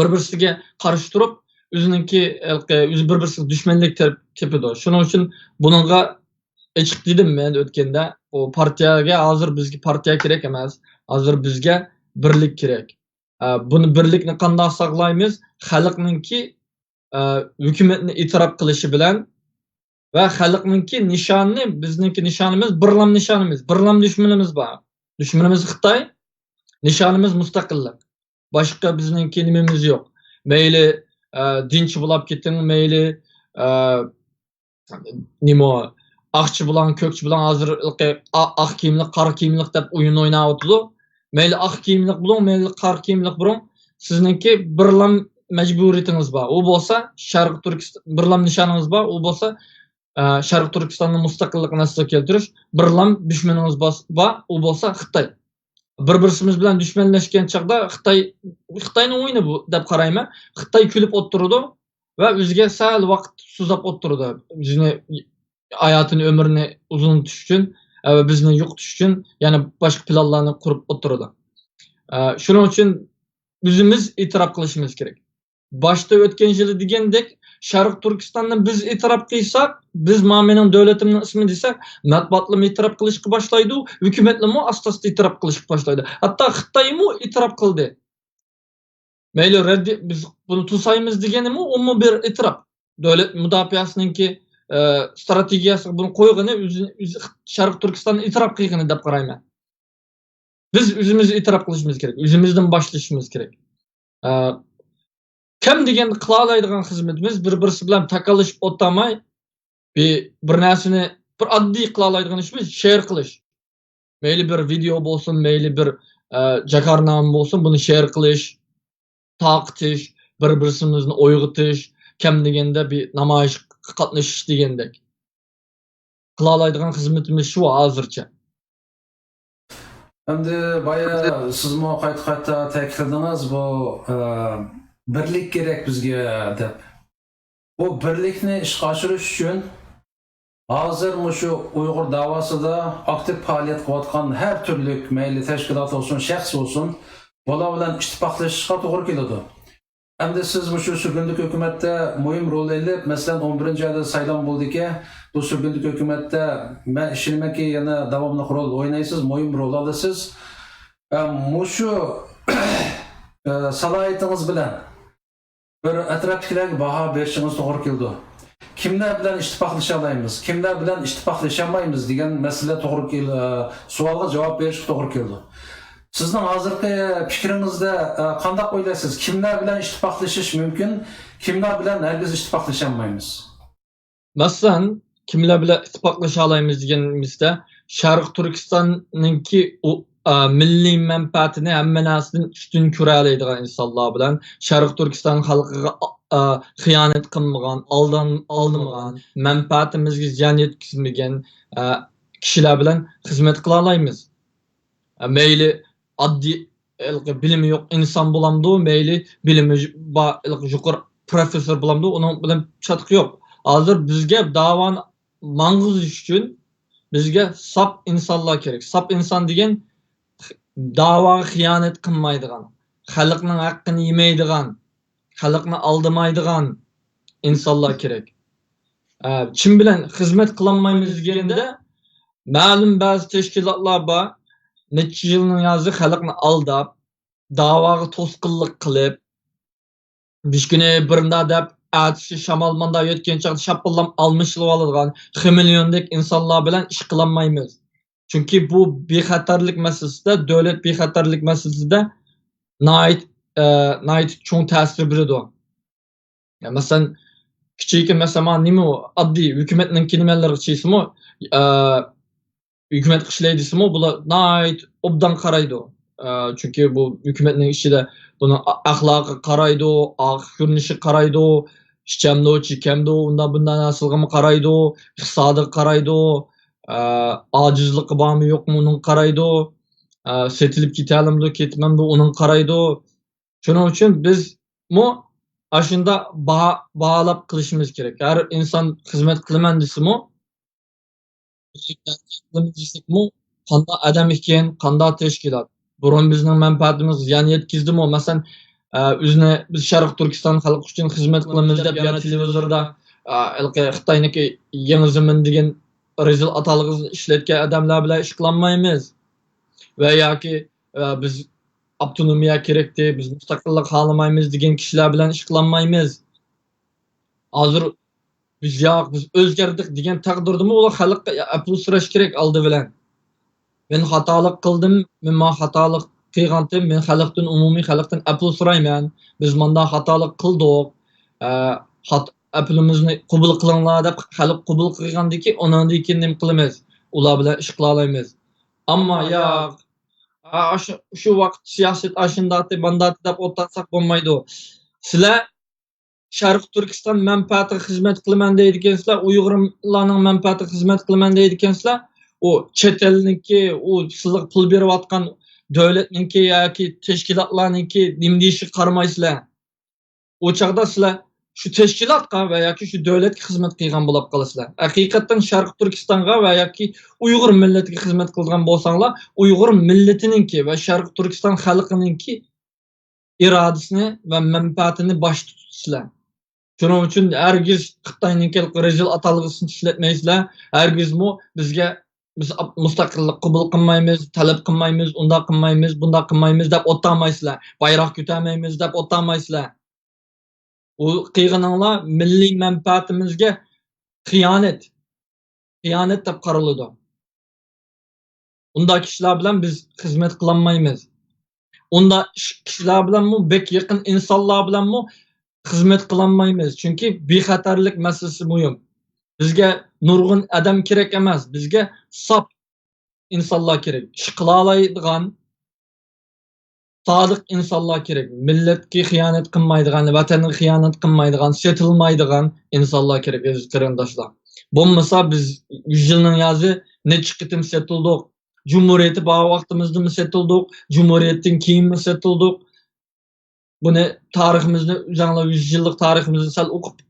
بىر-بىرسىگە قارشى تۇرۇپ، ئۆزىنىڭكى، ھېلىقى، ئۆزى بىر-بىرسىگە دۈشمەنلىك تېپ-، تېپىدۇ. شۇنىڭ ئۈچۈن بۇنىڭغا ئېچىق دېدىم مەن ئۆتكەندە، ئۇ پارتىيەگە ھازىر بىزگە پارتىيە كېرەك ئەمەس، ھازىر بىزگە بىرلىك كېرەك. ئە، بۇنى، بىرلىكنى قانداق ساقلايمىز؟ خەلقنىڭكى، ئە، ھۆكۈمەتنى ئېتىراپ قىلىشى بىلەن ۋە خەلقنىڭكى نىشانىنى، بىزنىڭكى نىشانىمىز، بىرلام نىشانىمىز، بىرلام دۈشمىنىمىز بار. دۈشمىنىمىز خىتاي، نىشانىمىز مۇستەقىللىق. باشقا بىزنىڭكى نېمىمىز يوق. مەيلى، ئە، دىنچى بولاپ كېتىڭ، مەيلى، ئە، نېمە، ئاقچى بولۇڭ، كۆكچى بولۇڭ، ھازىر ھېلىقى ئا-، ئاق كىيىملىك، قارا كىيىملىك دەپ ئويۇن ئويناۋاتىدۇ. مەيلى ئاق كىيىملىك بولۇڭ، مەيلى قارا كىيىملىك بولۇڭ، سىزنىڭكى بىرلام مەجبۇرىيىتىڭىز بار. ئۇ بولسا شەرقىي تۈركىستان، بىرلام نىشانىڭىز بار. ئۇ بولسا، ئە، شەرقىي تۈركىستاننى مۇستەقىللىقىنى ئەسلىگە كەلتۈرۈش. بىرلام دۈشمىنىڭىز بار، بار، ئۇ بولسا خىتاي. بىر-بىرسىمىز بىلەن دۈشمەنلەشكەن چاغدا خىتاي، خىتاينىڭ ئويۇنى بۇ دەپ قارايمەن. خىتاي كۈلۈپ ئولتۇرىدۇ ۋە ئۆزىگە سەل ۋاقىت سوزاپ ئولتۇرىدۇ. بىزنى ھاياتىنى، ئۆمرىنى ئۇزۇنلىتىش ئۈچۈن، ئە، ۋە بىزنى يوقىتىش ئۈچۈن يەنە باشقا پىلانلارنى قۇرۇپ ئولتۇرىدۇ. ئە، شۇنىڭ ئۈچۈن ئۆزىمىز ئېتىراپ قىلىشىمىز كېرەك. باشتا ئۆتكەن يىلى دېگەندەك، شەرقىي تۈركىستاننى بىز ئېتىراپ قىلساق، بىز ما مېنىڭ دۆلىتىمنىڭ ئىسمى دېسەك، مەتبۇئاتلىرىمۇ ئېتىراپ قىلىشقا باشلايدۇ، ھۆكۈمەتلىرىمۇ ئاستا-ئاستا ئېتىراپ قىلىشقا باشلايدۇ. ھەتتا خىتايمۇ ئېتىراپ قىلدى. مەيلى، رەددىي، بىز بۇنى توسايمىز دېگىنىمۇ، ئۇمۇ بىر ئېتىراپ. دۆلەت مۇداپىئەسىنىڭكى، ئە، ئىستراتېگىيەسىگە بۇنى قويغىنى، ئۆزى، ئۆزى شەرقىي تۈركىستاننى ئېتىراپ قىلغىنى دەپ قارايمەن. بىز ئۆزىمىز ئېتىراپ قىلىشىمىز كېرەك، ئۆزىمىزدىن باشلىشىمىز كېرەك. ئە، كەم دېگەندە قىلالايدىغان خىزمىتىمىز بىر-بىرسى بىلەن تاكاللىشىپ ئولتۇرماي، بىر، بىر نەرسىنى، بىر ئاددىي قىلالايدىغان ئىشىمىز شېئر قىلىش. مەيلى بىر ۋىدېئو بولسۇن، مەيلى بىر، ئە، جاكارنامە بولسۇن، بۇنى شېئر قىلىش، تارقىتىش، بىر-بىرسىمىزنى ئويغىتىش، كەم دېگەندە بىر نامايىشقا قاتنىشىش دېگەندەك. قىلالايدىغان خىزمىتىمىز شۇ ھازىرچە. ئەمدى بايا سىزمۇ قايتا-قايتا تەكىتلىدىڭىز، بۇ، ئە، بىرلىك كېرەك بىزگە دەپ. بۇ بىرلىكنى ئىشقا ئاشۇرۇش ئۈچۈن ھازىر مۇشۇ ئۇيغۇر داۋاسىدا ئاكتىپ پائالىيەت قىلىۋاتقان ھەر تۈرلۈك مەيلى تەشكىلات بولسۇن، شەخس بولسۇن، بۇلار بىلەن ئىتتىپاقلىشىشقا توغرا كېلىدۇ. ئەمدى سىز مۇشۇ سۈرگۈندىكى ھۆكۈمەتتە مۇھىم رول ئېلىپ، مەسىلەن، ئون بىرىنچى ئايدا سايلام بولىدىكەن، بۇ سۈرگۈندىكى ھۆكۈمەتتە مەن ئىشىنىمەنكى، يەنە داۋاملىق رول ئوينايسىز، مۇھىم رول ئالىسىز. ئە، مۇشۇ، ئە، سالاھىيىتىڭىز بىلەن بىر ئەتراپتىكىلەرگە باھا بېرىشىڭىز توغرا كېلىدۇ. كىملەر بىلەن ئىتتىپاقلىشالايمىز، كىملەر بىلەن ئىتتىپاقلىشالمايمىز دېگەن مەسىلە توغرا كېل-، ئە، سوئالغا جاۋاب بېرىشكە توغرا كېلىدۇ. سىزنىڭ ھازىرقى پىكرىڭىزدە، ئە، قانداق ئويلايسىز؟ كىملەر بىلەن ئىتتىپاقلىشىش مۇمكىن، كىملەر بىلەن ھەرگىز ئىتتىپاقلىشالمايمىز؟ مەسىلەن، كىملەر بىلەن ئىتتىپاقلىشالايمىز دېگىنىمىزدە، شەرقىي تۈركىستاننىڭكى ئۇ، ئا، مىللىي مەنپەئەتىنى ھەممە نەرسىدىن ئۈستۈن كۆرەلەيدىغان ئىنسانلار بىلەن، شەرقىي تۈركىستان خەلقىگە، ئا، خىيانەت قىلمىغان، ئالدان-، ئالدىمىغان، مەنپەئەتىمىزگە زىيان يەتكۈزمىگەن، ئا، كىشىلەر بىلەن خىزمەت قىلالايمىز. مەيلى ئاددىي، ھېلىقى بىلىمى يوق ئىنسان بولامدۇ، مەيلى بىلىمى بار، ھېلىقى يۇقىرى پروفېسسور بولامدۇ، ئۇنىڭ بىلەن چاتىقى يوق. ھازىر بىزگە داۋانى ماڭغۇزۇش ئۈچۈن بىزگە ساپ ئىنسانلار كېرەك. ساپ ئىنسان دېگەن داۋاغا خىيانەت قىلمايدىغان، خەلقنىڭ ھەققىنى يېمەيدىغان، خەلقنى ئالدىمايدىغان ئىنسانلار كېرەك. ئە، چىن بىلەن خىزمەت قىلالمايمىز دېگەندە، مەلۇم بەزى تەشكىلاتلار بار، نەچچە يىلنىڭ يازى خەلقنى ئالداپ، داۋاغا توسقۇنلۇق قىلىپ، بۈگۈنى بىرندا دەپ، ئەتىسى شامال ماندا يۆتكەن چاغدا شاپپىللام ئالمىشىۋالىدىغان خېمېليوندەك ئىنسانلار بىلەن ئىش قىلالمايمىز. چۈنكى بۇ بىخەتەرلىك مەسىلىسىدە، دۆلەت بىخەتەرلىك مەسىلىسىدە ناھايىتى، ئە، ناھايىتى چوڭ تەسىر بېرىدۇ. يا، مەسىلەن، كىچىككە، مەسىلەن، مانا نېمە ئۇ، ئاددىي ھۆكۈمەتنىڭكى نېمىلەرگە چىقسىمۇ، ئە، ھۆكۈمەتكە ئىشلەي دېسىمۇ، بۇلار ناھايىتى ئوبدان قارايدۇ. ئە، چۈنكى بۇ ھۆكۈمەتنىڭ ئىچىدە بۇنىڭ ئە-، ئەخلاقىغا قارايدۇ، ئاق كۆرۈنۈشىگە قارايدۇ، ئىچەمدۇ، چېكەمدۇ، ئۇنداق بۇنداق نەرسىلەرگىمۇ قارايدۇ، ئىقتىسادىغا قارايدۇ، ئە، ئاجىزلىقى بارمۇ يوقمۇ، ئۇنىڭغا قارايدۇ، ئە، سېتىلىپ كېتەلەمدۇ، كېتىمەمدۇ، ئۇنىڭغا قارايدۇ. شۇنىڭ ئۈچۈن بىزمۇ ئاشۇنداق باھا-، باھالاپ قىلىشىمىز كېرەك. ھەر ئىنسان خىزمەت قىلىمەن دېسىمۇ، دېسەكمۇ، قانداق ئادەم ئىكەن، قانداق تەشكىلات؟ بۇرۇن بىزنىڭ مەنپەئەتىمىزگە زىيان يەتكۈزدىمۇ؟ مەسىلەن، ئە، ئۆزىنى بىز شەرقىي تۈركىستان خەلقى ئۈچۈن خىزمەت قىلىمىز دەپ يا تېلېۋىزوردا، ئە، ھېلىقى خىتاينىڭكى يېڭى زېمىن دېگەن رېزىل ئاتالغۇسىنى ئىشلەتكەن ئادەملەر بىلەن ئىش قىلالمايمىز. ۋە ياكى، ئە، بىز ئاپتونومىيە كېرەكتى، بىز مۇستەقىللىق خالىمايمىز دېگەن كىشىلەر بىلەن ئىش قىلالمايمىز. ھازىر بىز، ياق، بىز ئۆزگەردۇق دېگەن تەقدىردىمۇ ئۇلار خەلققە ئەپۇ سوراش كېرەك ئالدى بىلەن. مەن خاتالىق قىلدىم، مەن مانا خاتالىق قىلغانتىم، مەن خەلقتىن، ئومۇمىي خەلقتىن ئەپۇ سورايمەن. بىز مانداق خاتالىق قىلدۇق. ئە، خات-، ئەپۇلىمىزنى قوبۇل قىلىڭلار دەپ خەلق قوبۇل قىلغاندىكىن، ئۇنىڭدىن كېيىن نېمە قىلىمىز؟ ئۇلار بىلەن ئىش قىلالايمىز. ئەمما ياق، ئا، ئاشۇ، شۇ ۋاقىت سىياسەت ئاشۇنداتى، مانداتى دەپ ئولتۇرساق بولمايدۇ. سىلەر شەرقىي تۈركىستان مەنپەئەتىگە خىزمەت قىلىمەن دەيدىكەنسىلەر، ئۇيغۇرلارنىڭ مەنپەئەتىگە خىزمەت قىلىمەن دەيدىكەنسىلەر، ئۇ چەت ئەلنىڭكى، ئۇ سىلىغا پۇل بېرىۋاتقان دۆلەتنىڭكى ياكى تەشكىلاتلارنىڭكى نېمە دېيىشىگە قارىمايسىلەر. ئۇ چاغدا سىلەر شۇ تەشكىلاتقا ۋە ياكى شۇ دۆلەتكە خىزمەت قىلغان بولاپ قالىسىلەر. ھەقىقەتەن شەرقىي تۈركىستانغا ۋە ياكى ئۇيغۇر مىللىتىگە خىزمەت قىلىدىغان بولساڭلار، ئۇيغۇر مىللىتىنىڭكى ۋە شەرقىي تۈركىستان خەلقىنىڭكى ئىرادىسىنى ۋە مەنپەئەتىنى باشتا تۇتىسىلەر. شۇنىڭ ئۈچۈن ھەرگىز خىتاينىڭكى رېزىل ئاتالغۇسىنى ئىشلەتمەيسىلەر. ھەرگىزمۇ بىزگە، بىز ئاپ-، مۇستەقىللىق قوبۇل قىلمايمىز، تەلەپ قىلمايمىز، ئۇنداق قىلمايمىز، بۇنداق قىلمايمىز دەپ ئولتۇرمايسىلەر. بايراق كۆتەرمەيمىز دەپ ئولتۇرمايسىلەر. ئۇ قىلغىنىڭلار مىللىي مەنپەئەتىمىزگە خىيانەت. خىيانەت دەپ قارىلىدۇ. ئۇنداق كىشىلەر بىلەن بىز خىزمەت قىلالمايمىز. ئۇنداق ئىش-، كىشىلەر بىلەنمۇ، بەك يېقىن ئىنسانلار بىلەنمۇ خىزمەت قىلالمايمىز. چۈنكى بىخەتەرلىك مەسىلىسى مۇھىم. بىزگە نۇرغۇن ئادەم كېرەك ئەمەس، بىزگە ساپ ئىنسانلار كېرەك. ئىش قىلالايدىغان، سادىق ئىنسانلار كېرەك. مىللەتكە خىيانەت قىلمايدىغان، ۋەتەنگە خىيانەت قىلمايدىغان، سېتىلمايدىغان ئىنسانلار كېرەك، ئەزىز قېرىنداشلار. بولمىسا بىز يۈز يىلنىڭ يازى نەچچە قېتىم سېتىلدۇق. جۇمھۇرىيىتى بار ۋاقتىمىزدىمۇ سېتىلدۇق، جۇمھۇرىيەتتىن كېيىنمۇ سېتىلدۇق. بۇنى تارىخىمىزنى، ئۆزۈڭلار يۈز يىللىق تارىخىمىزنى سەل ئوقۇپ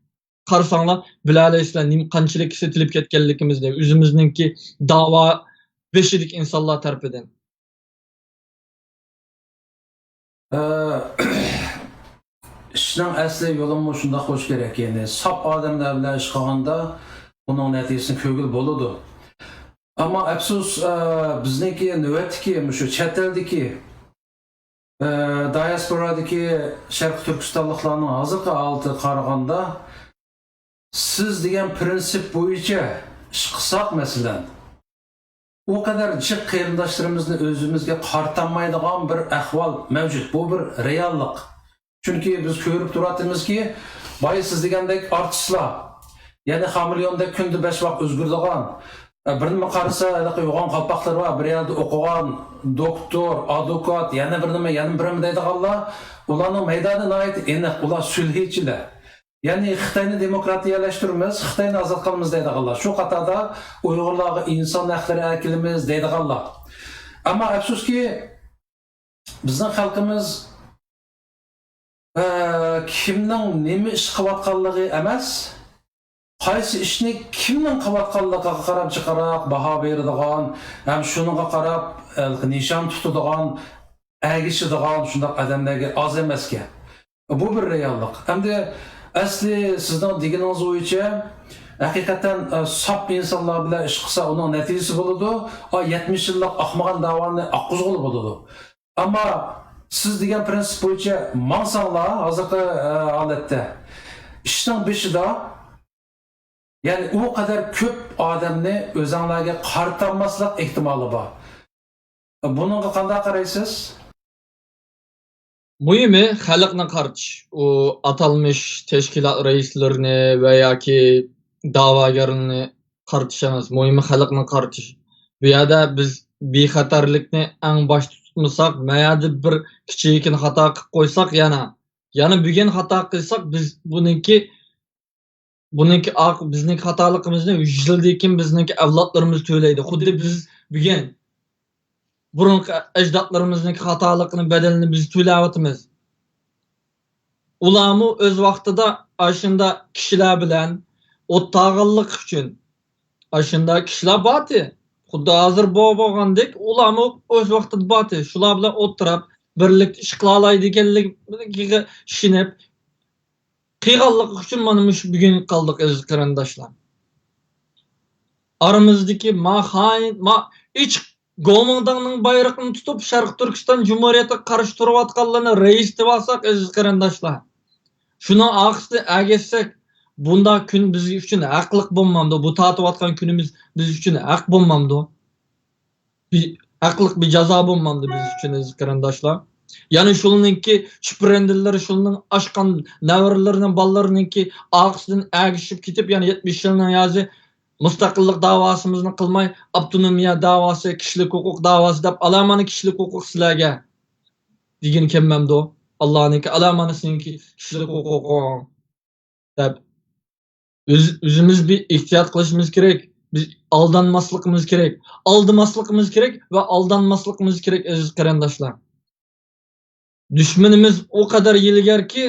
قارىساڭلار بىلەلەيسىلەر، نېمە، قانچىلىك سېتىلىپ كەتكەنلىكىمىزنى، ئۆزىمىزنىڭكى داۋا بېشىدىكى ئىنسانلار تەرىپىدىن. ئە، ئىشنىڭ ئەسلى يولىمۇ شۇنداق بولۇشى كېرەك. يەنى ساپ ئادەملەر بىلەن ئىش قىلغاندا ئۇنىڭ نەتىجىسىنى كۆرگىلى بولىدۇ. ئەمما ئەپسۇس، ئە، بىزنىڭكى نۆۋەتتىكى مۇشۇ چەت ئەلدىكى، ئە، دىياسپورادىكى شەرقىي تۈركىستانلىقلارنىڭ ھازىرقى ھالىتىگە قارىغاندا، سىز دېگەن پىرىنسىپ بويىچە ئىش قىلساق، مەسىلەن، ئۇ قەدەر جىق قېرىنداشلىرىمىزنى ئۆزىمىزگە قارىتالمايدىغان بىر ئەھۋال مەۋجۇت. بۇ بىر رېئاللىق. چۈنكى بىز كۆرۈپ تۇراتتىمىزكى، بايا سىز دېگەندەك ئارتىسلار، يەنى خامېلېئوندەك كۈندە بەش ۋاق ئۆزگىرىدىغان، ئە، بىر نېمە قارىسا، ھېلىقى يوغان قالپاقلىرى بار، بىر يەردە ئوقۇغان، دوكتور، ئادۋوكات، يەنە بىر نېمە، يەنە بىر نېمە دەيدىغانلار، ئۇلارنىڭ مەيدانى ناھايىتى ئېنىق، ئۇلار سۈلھىچىلەر. يەنى خىتاينى دېموكراتىيەلەشتۈرىمىز، خىتاينى ئازاد قىلىمىز دەيدىغانلار، شۇ قاتاردا ئۇيغۇرلارغا ئىنسان ھەقلىرى ئەكېلىمىز دەيدىغانلار. ئەمما ئەپسۇسكى، بىزنىڭ خەلقىمىز، ئە، كىمنىڭ نېمە ئىش قىلىۋاتقانلىقى ئەمەس، قايسى ئىشنى كىمنىڭ قىلىۋاتقانلىقىغا قاراپ جىقراق باھا بېرىدىغان ھەم شۇنىڭغا قاراپ، ئە، نىشان تۇتىدىغان، ئەگىشىدىغان شۇنداق ئادەملەرگە ئاز ئەمەسكەن. بۇ بىر رېئاللىق. ئەمدى ئەسلى سىزنىڭ دېگىنىڭىز بويىچە ھەقىقەتەن، ئە، ساپ ئىنسانلار بىلەن ئىش قىلسا ئۇنىڭ نەتىجىسى بولىدۇ. ئا، يەتمىش يىللىق ئاقمىغان داۋانى ئاققۇزغىلى بولىدۇ. ئەمما سىز دېگەن پرىنسىپ بويىچە ماڭساڭلار، ھازىرقى، ئە، ھالەتتە ئىشنىڭ بېشىدا، يەنى ئۇ قەدەر كۆپ ئادەمنى ئۆزەڭلارگە قارىتالماسلىق ئېھتىمالى بار. بۇنىڭغا قانداق قارايسىز؟ مۇھىمى خەلقنى قارىتىش. ئۇ ئاتالمىش تەشكىلات رەئىسلىرىنى ۋە ياكى دەۋاگەرلىرىنى قارىتىش ئەمەس، مۇھىمى خەلقنى قارىتىش. بۇ يەردە بىز بىخەتەرلىكنى ئەڭ باشتا تۇتمىساق، مەيەردە بىر كىچىككىنە خاتا قىلىپ قويساق، يەنە، يەنە بۈگۈن خاتا قىلساق، بىز بۇنىڭكى، بۇنىڭكى ئاق-، بىزنىڭكى خاتالىقىمىزنى يۈز يىلدىن كېيىن بىزنىڭكى ئەۋلادلىرىمىز تۆلەيدۇ. خۇددى بىز بۈگۈن بۇرۇنقى ئەجدادلىرىمىزنىڭكى خاتالىقىنى، بەدىلىنى بىز تۆلەۋاتىمىز. ئۇلارمۇ ئۆز ۋاقتىدا ئاشۇنداق كىشىلەر بىلەن ئولتۇرغانلىقى ئۈچۈن، ئاشۇنداق كىشىلەر بارتى. خۇددى ھازىر بو-، بولغاندەك، ئۇلارمۇ ئۆز ۋاقتىدا بارتى. شۇلار بىلەن ئولتۇرۇپ، بىرلىكتە ئىش قىلالايدىكەنلىكىگە ئىشىنىپ، قىلغانلىقى ئۈچۈن مانا مۇشۇ بۈگۈن قالدۇق، ئەزىز قېرىنداشلار. ئارىمىزدىكى ما خائىن، ما ئېچىق گومىنداڭنىڭ بايرىقىنى تۇتۇپ، شەرقىي تۈركىستان جۇمھۇرىيىتىگە قارشى تۇرۇۋاتقانلارنى رەئىس دەپ ئالساق، ئەزىز قېرىنداشلار، شۇنىڭ ئارقىسىدا ئەگەشسەك، بۇنداق كۈن بىز ئۈچۈن ھەقلىق بولمامدۇ؟ بۇ تارتىۋاتقان كۈنىمىز بىز ئۈچۈن ھەق بولمامدۇ؟ بىر ھەقلىق بىر جازا بولمامدۇ بىز ئۈچۈن، ئەزىز قېرىنداشلار؟ يەنى شۇلىنىڭكى چۈپرەندىلىرى، شۇلىنىڭ ئاشقان نەۋرىلىرىنىڭ بالىلىرىنىڭكى ئارقىسىدىن ئەگىشىپ كېتىپ، يەنى يەتمىش يىلنىڭ يازى مۇستەقىللىق داۋاسىمىزنى قىلماي، ئاپتونومىيە داۋاسى، كىشىلىك ھوقۇق داۋاسى دەپ، ئالامانى كىشىلىك ھوقۇق سىلەرگە دېگىنى كەلمەمدۇ؟ ئاللانىڭكى ئالامانى سېنىڭكى كىشىلىك ھوقۇقۇڭ دەپ. ئۆز-، ئۆزىمىز بىر ئېھتىيات قىلىشىمىز كېرەك. بىز ئالدانماسلىقىمىز كېرەك. ئالدىماسلىقىمىز كېرەك ۋە ئالدانماسلىقىمىز كېرەك، ئەزىز قېرىنداشلار. دۈشمىنىمىز ئۇ قەدەر ھىيلىگەركى،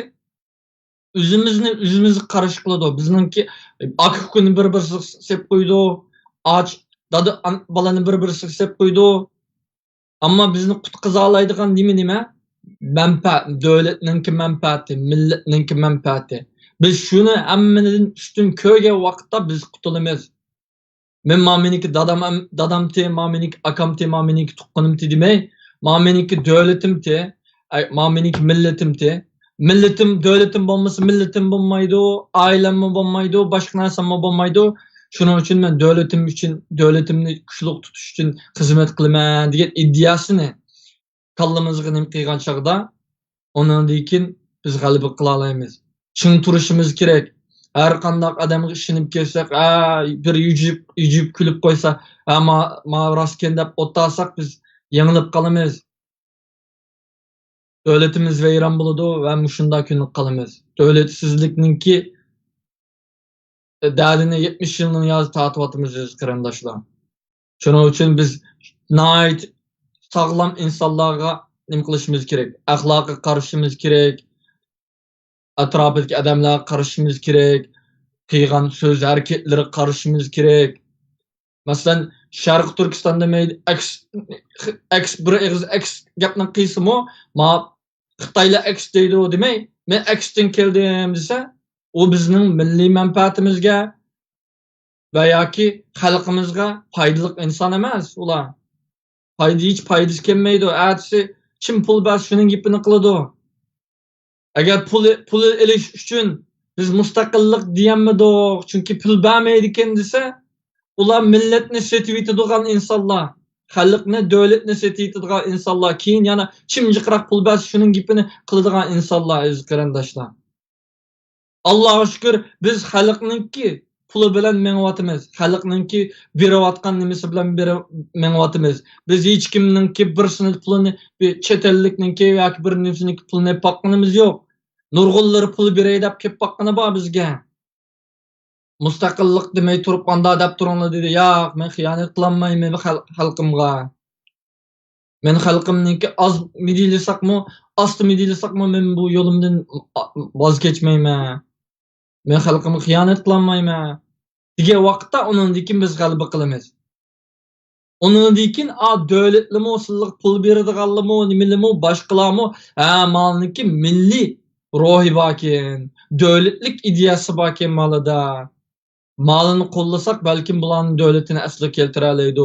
ئۆزىمىزنى ئۆزىمىزگە قارشى قىلىدۇ. بىزنىڭكى ئاكا-ئۇكىنى بىر-بىرسىگە سېلىپ قويىدۇ. ئاچ دادا ئان-، بالىنى بىر-بىرسىگە سېلىپ قويىدۇ. ئەمما بىزنى قۇتقۇزالايدىغان نېمە، نېمە؟ مەنپەئەت، دۆلەتنىڭكى مەنپەئەتى، مىللەتنىڭكى مەنپەئەتى. بىز شۇنى ھەممىدىن ئۈستۈن كۆرگەن ۋاقىتتا بىز قۇتۇلىمىز. مەن ما مېنىڭكى دادام، دادامتى، ما مېنىڭكى ئاكامتى، ما مېنىڭكى تۇغقىنىمتى دېمەي، ما مېنىڭكى دۆلىتىمتى، ئەي، ما مېنىڭكى مىللىتىمتى. مىللىتىم، دۆلىتىم بولمىسا، مىللىتىم بولمايدۇ، ئائىلەممۇ بولمايدۇ، باشقا نەرسەممۇ بولمايدۇ. شۇنىڭ ئۈچۈن مەن دۆلىتىم ئۈچۈن، دۆلىتىمنى كۈچلۈك تۇتۇش ئۈچۈن خىزمەت قىلىمەن دېگەن ئىدىيەسىنى كاللىمىزغا نېمە قىلغان چاغدا، ئۇنىڭدىن كېيىن بىز غەلىبە قىلالايمىز. چىڭ تۇرۇشىمىز كېرەك. ھەر قانداق ئادەمگە ئىشىنىپ كەتسەك، ھە، بىر يۈجۈپ، يۈجۈپ كۈلۈپ قويسا، ھە، ما-، ماۋۇ راستكەن دەپ ئولتۇرساق، بىز يېڭىلىپ قالىمىز. دۆلىتىمىز ۋەيران بولىدۇ ۋە مۇشۇنداق كۈنگە قالىمىز. دۆلەتسىزلىكنىڭكى دەردىنى يەتمىش يىلنىڭ يازى تارتىۋاتىمىز، ئەزىز قېرىنداشلار. شۇنىڭ ئۈچۈن بىز ناھايىتى ساغلام ئىنسانلارغا نېمە قىلىشىمىز كېرەك؟ ئەخلاققا قارىشىمىز كېرەك، ئەتراپىدىكى ئادەملەرگە قارىشىمىز كېرەك، قىلغان سۆز ھەرىكەتلىرىگە قارىشىمىز كېرەك. مەسىلەن، شەرقىي تۈركىستاندا مەيلى ئەكس، ئەكس، بىر ئېغىز ئەكس گەپنى قىلسىمۇ، ما خىتايلار ئەكس دەيدۇ دېمەي، مەن ئەكستىن كەلدىم دېسە، ئۇ بىزنىڭ مىللىي مەنپەئەتىمىزگە ۋە ياكى خەلقىمىزگە پايدىلىق ئىنسان ئەمەس ئۇلار. پايدا، ھېچ پايدىسى كەلمەيدۇ. ئەتىسى كىم پۇل بەرسە شۇنىڭ گېپىنى قىلىدۇ. ئەگەر پۇل، پۇل ئېلىش ئۈچۈن بىز مۇستەقىللىق دېيەلمىدۇق، چۈنكى پۇل بەرمەيدىكەن دېسە، ئۇلار مىللەتنى سېتىۋېتىدىغان ئىنسانلار، خەلقنى، دۆلەتنى سېتىۋېتىدىغان ئىنسانلار، كېيىن يەنە كىم جىقراق پۇل بەرسە شۇنىڭ گېپىنى قىلىدىغان ئىنسانلار، ئەزىز قېرىنداشلار. ئاللاغا شۈكۈر، بىز خەلقنىڭكى پۇلى بىلەن مېڭىۋاتىمىز. خەلقنىڭكى بېرىۋاتقان نېمىسى بىلەن بېرىپ مېڭىۋاتىمىز. بىز ھېچكىمنىڭكى بىرسىنىڭ پۇلىنى، بىر چەت ئەللىكنىڭكى ياكى بىر نېمىسىنىڭكى پۇلىنى ئېلىپ باققىنىمىز يوق. نۇرغۇنلىرى پۇل بېرەي دەپ كېلىپ باققىنى بار بىزگە. مۇستەقىللىق دېمەي تۇرۇپ، ئاندا دەپ تۇرۇڭلار دېدى. ياق، مەن خىيانەت قىلالمايمەن خەل-، خەلقىمغا. مەن خەلقىمنىڭكى ئاز مىدىرلىساقمۇ، ئاستا مىدىرلىساقمۇ، مەن بۇ يولۇمدىن ۋاز كەچمەيمەن. مەن خەلقىمگە خىيانەت قىلالمايمەن دېگەن ۋاقىتتا، ئۇنىڭدىن كېيىن بىز غەلىبە قىلىمىز. ئۇنىڭدىن كېيىن، ئا، دۆلەتلىمۇ، سىلىغا پۇل بېرىدىغانلىمۇ، نېمىلىمۇ، باشقىلارمۇ، ھە، مالنىڭكى مىللىي روھى باركەن، دۆلەتلىك ئىدىيەسى باركەن مالىدا. مالىنى قوللىساق، بەلكىم بۇلارنىڭ دۆلىتىنى ئەسلىگە كەلتۈرەلەيدۇ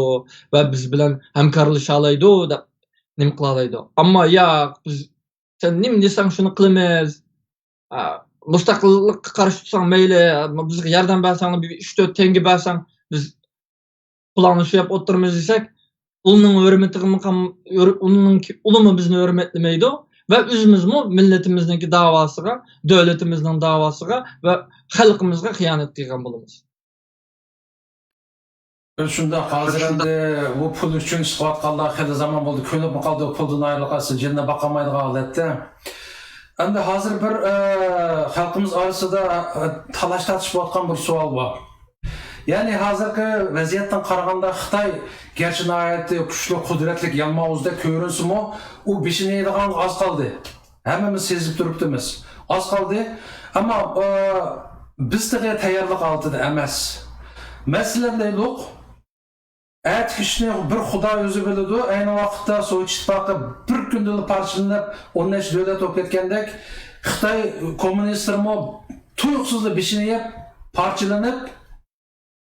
ۋە بىز بىلەن ھەمكارلىشالايدۇ دەپ نېمە قىلالايدۇ. ئەمما ياق، بىز، سەن نېمە دېسەڭ شۇنى قىلىمىز. ئا، مۇستەقىللىققا قارشى تۇرساڭ مەيلى، بىزگە ياردەم بەرسەڭ، بىر ئۈچ تۆت تەڭگە بەرسەڭ، بىز پۇلانى سۆيەپ ئولتۇرىمىز دېسەك، ئۇلنىڭ ھۆرمىتىگىمۇ قام-، ھۆر-، ئۇلنىڭ، ئۇلىمۇ بىزنى ھۆرمەتلىمەيدۇ ۋە ئۆزىمىزمۇ مىللىتىمىزنىڭكى داۋاسىغا، دۆلىتىمىزنىڭ داۋاسىغا ۋە خەلقىمىزغا خىيانەت قىلغان بولىمىز. شۇنداق، ھازىر ئەمدى بۇ پۇل ئۈچۈن چىقىۋاتقانلار خېلى زامان بولدى، كۆنۈپمۇ قالدى، پۇلدىن ئايرىلغاچ جېنىنى باقالمايدىغان ھالەتتە. ئەمدى ھازىر بىر، ئە، خەلقىمىز ئارىسىدا، ئە، تالاش تارتىشىپ بولۇۋاتقان بىر سوئال بار. يەنى ھازىرقى ۋەزىيەتتىن قارىغاندا خىتاي گەرچە ناھايىتى كۈچلۈك، قۇدرەتلىك، يالماۋۇزدەك كۆرۈنسىمۇ، ئۇ بېشىنى يەيدىغانغا ئاز قالدى. ھەممىمىز سېزىپ تۇرۇپتىمىز. ئاز قالدى. ئەمما، ئە، بىز تېخى تەييارلىق ھالىتىدە ئەمەس. مەسىلەن دەيدۇق، ئەتىكى ئىشنى بىر خۇدا ئۆزى بىلىدۇ. ئەينى ۋاقىتتا سوۋېت ئىتتىپاقى بىر كۈندىلا پارچىلىنىپ، ئون نەچچە دۆلەت بولۇپ كەتكەندەك، خىتاي كوممۇنىستلىرىمۇ تۇيۇقسىزلا بېشىنى يەپ، پارچىلىنىپ،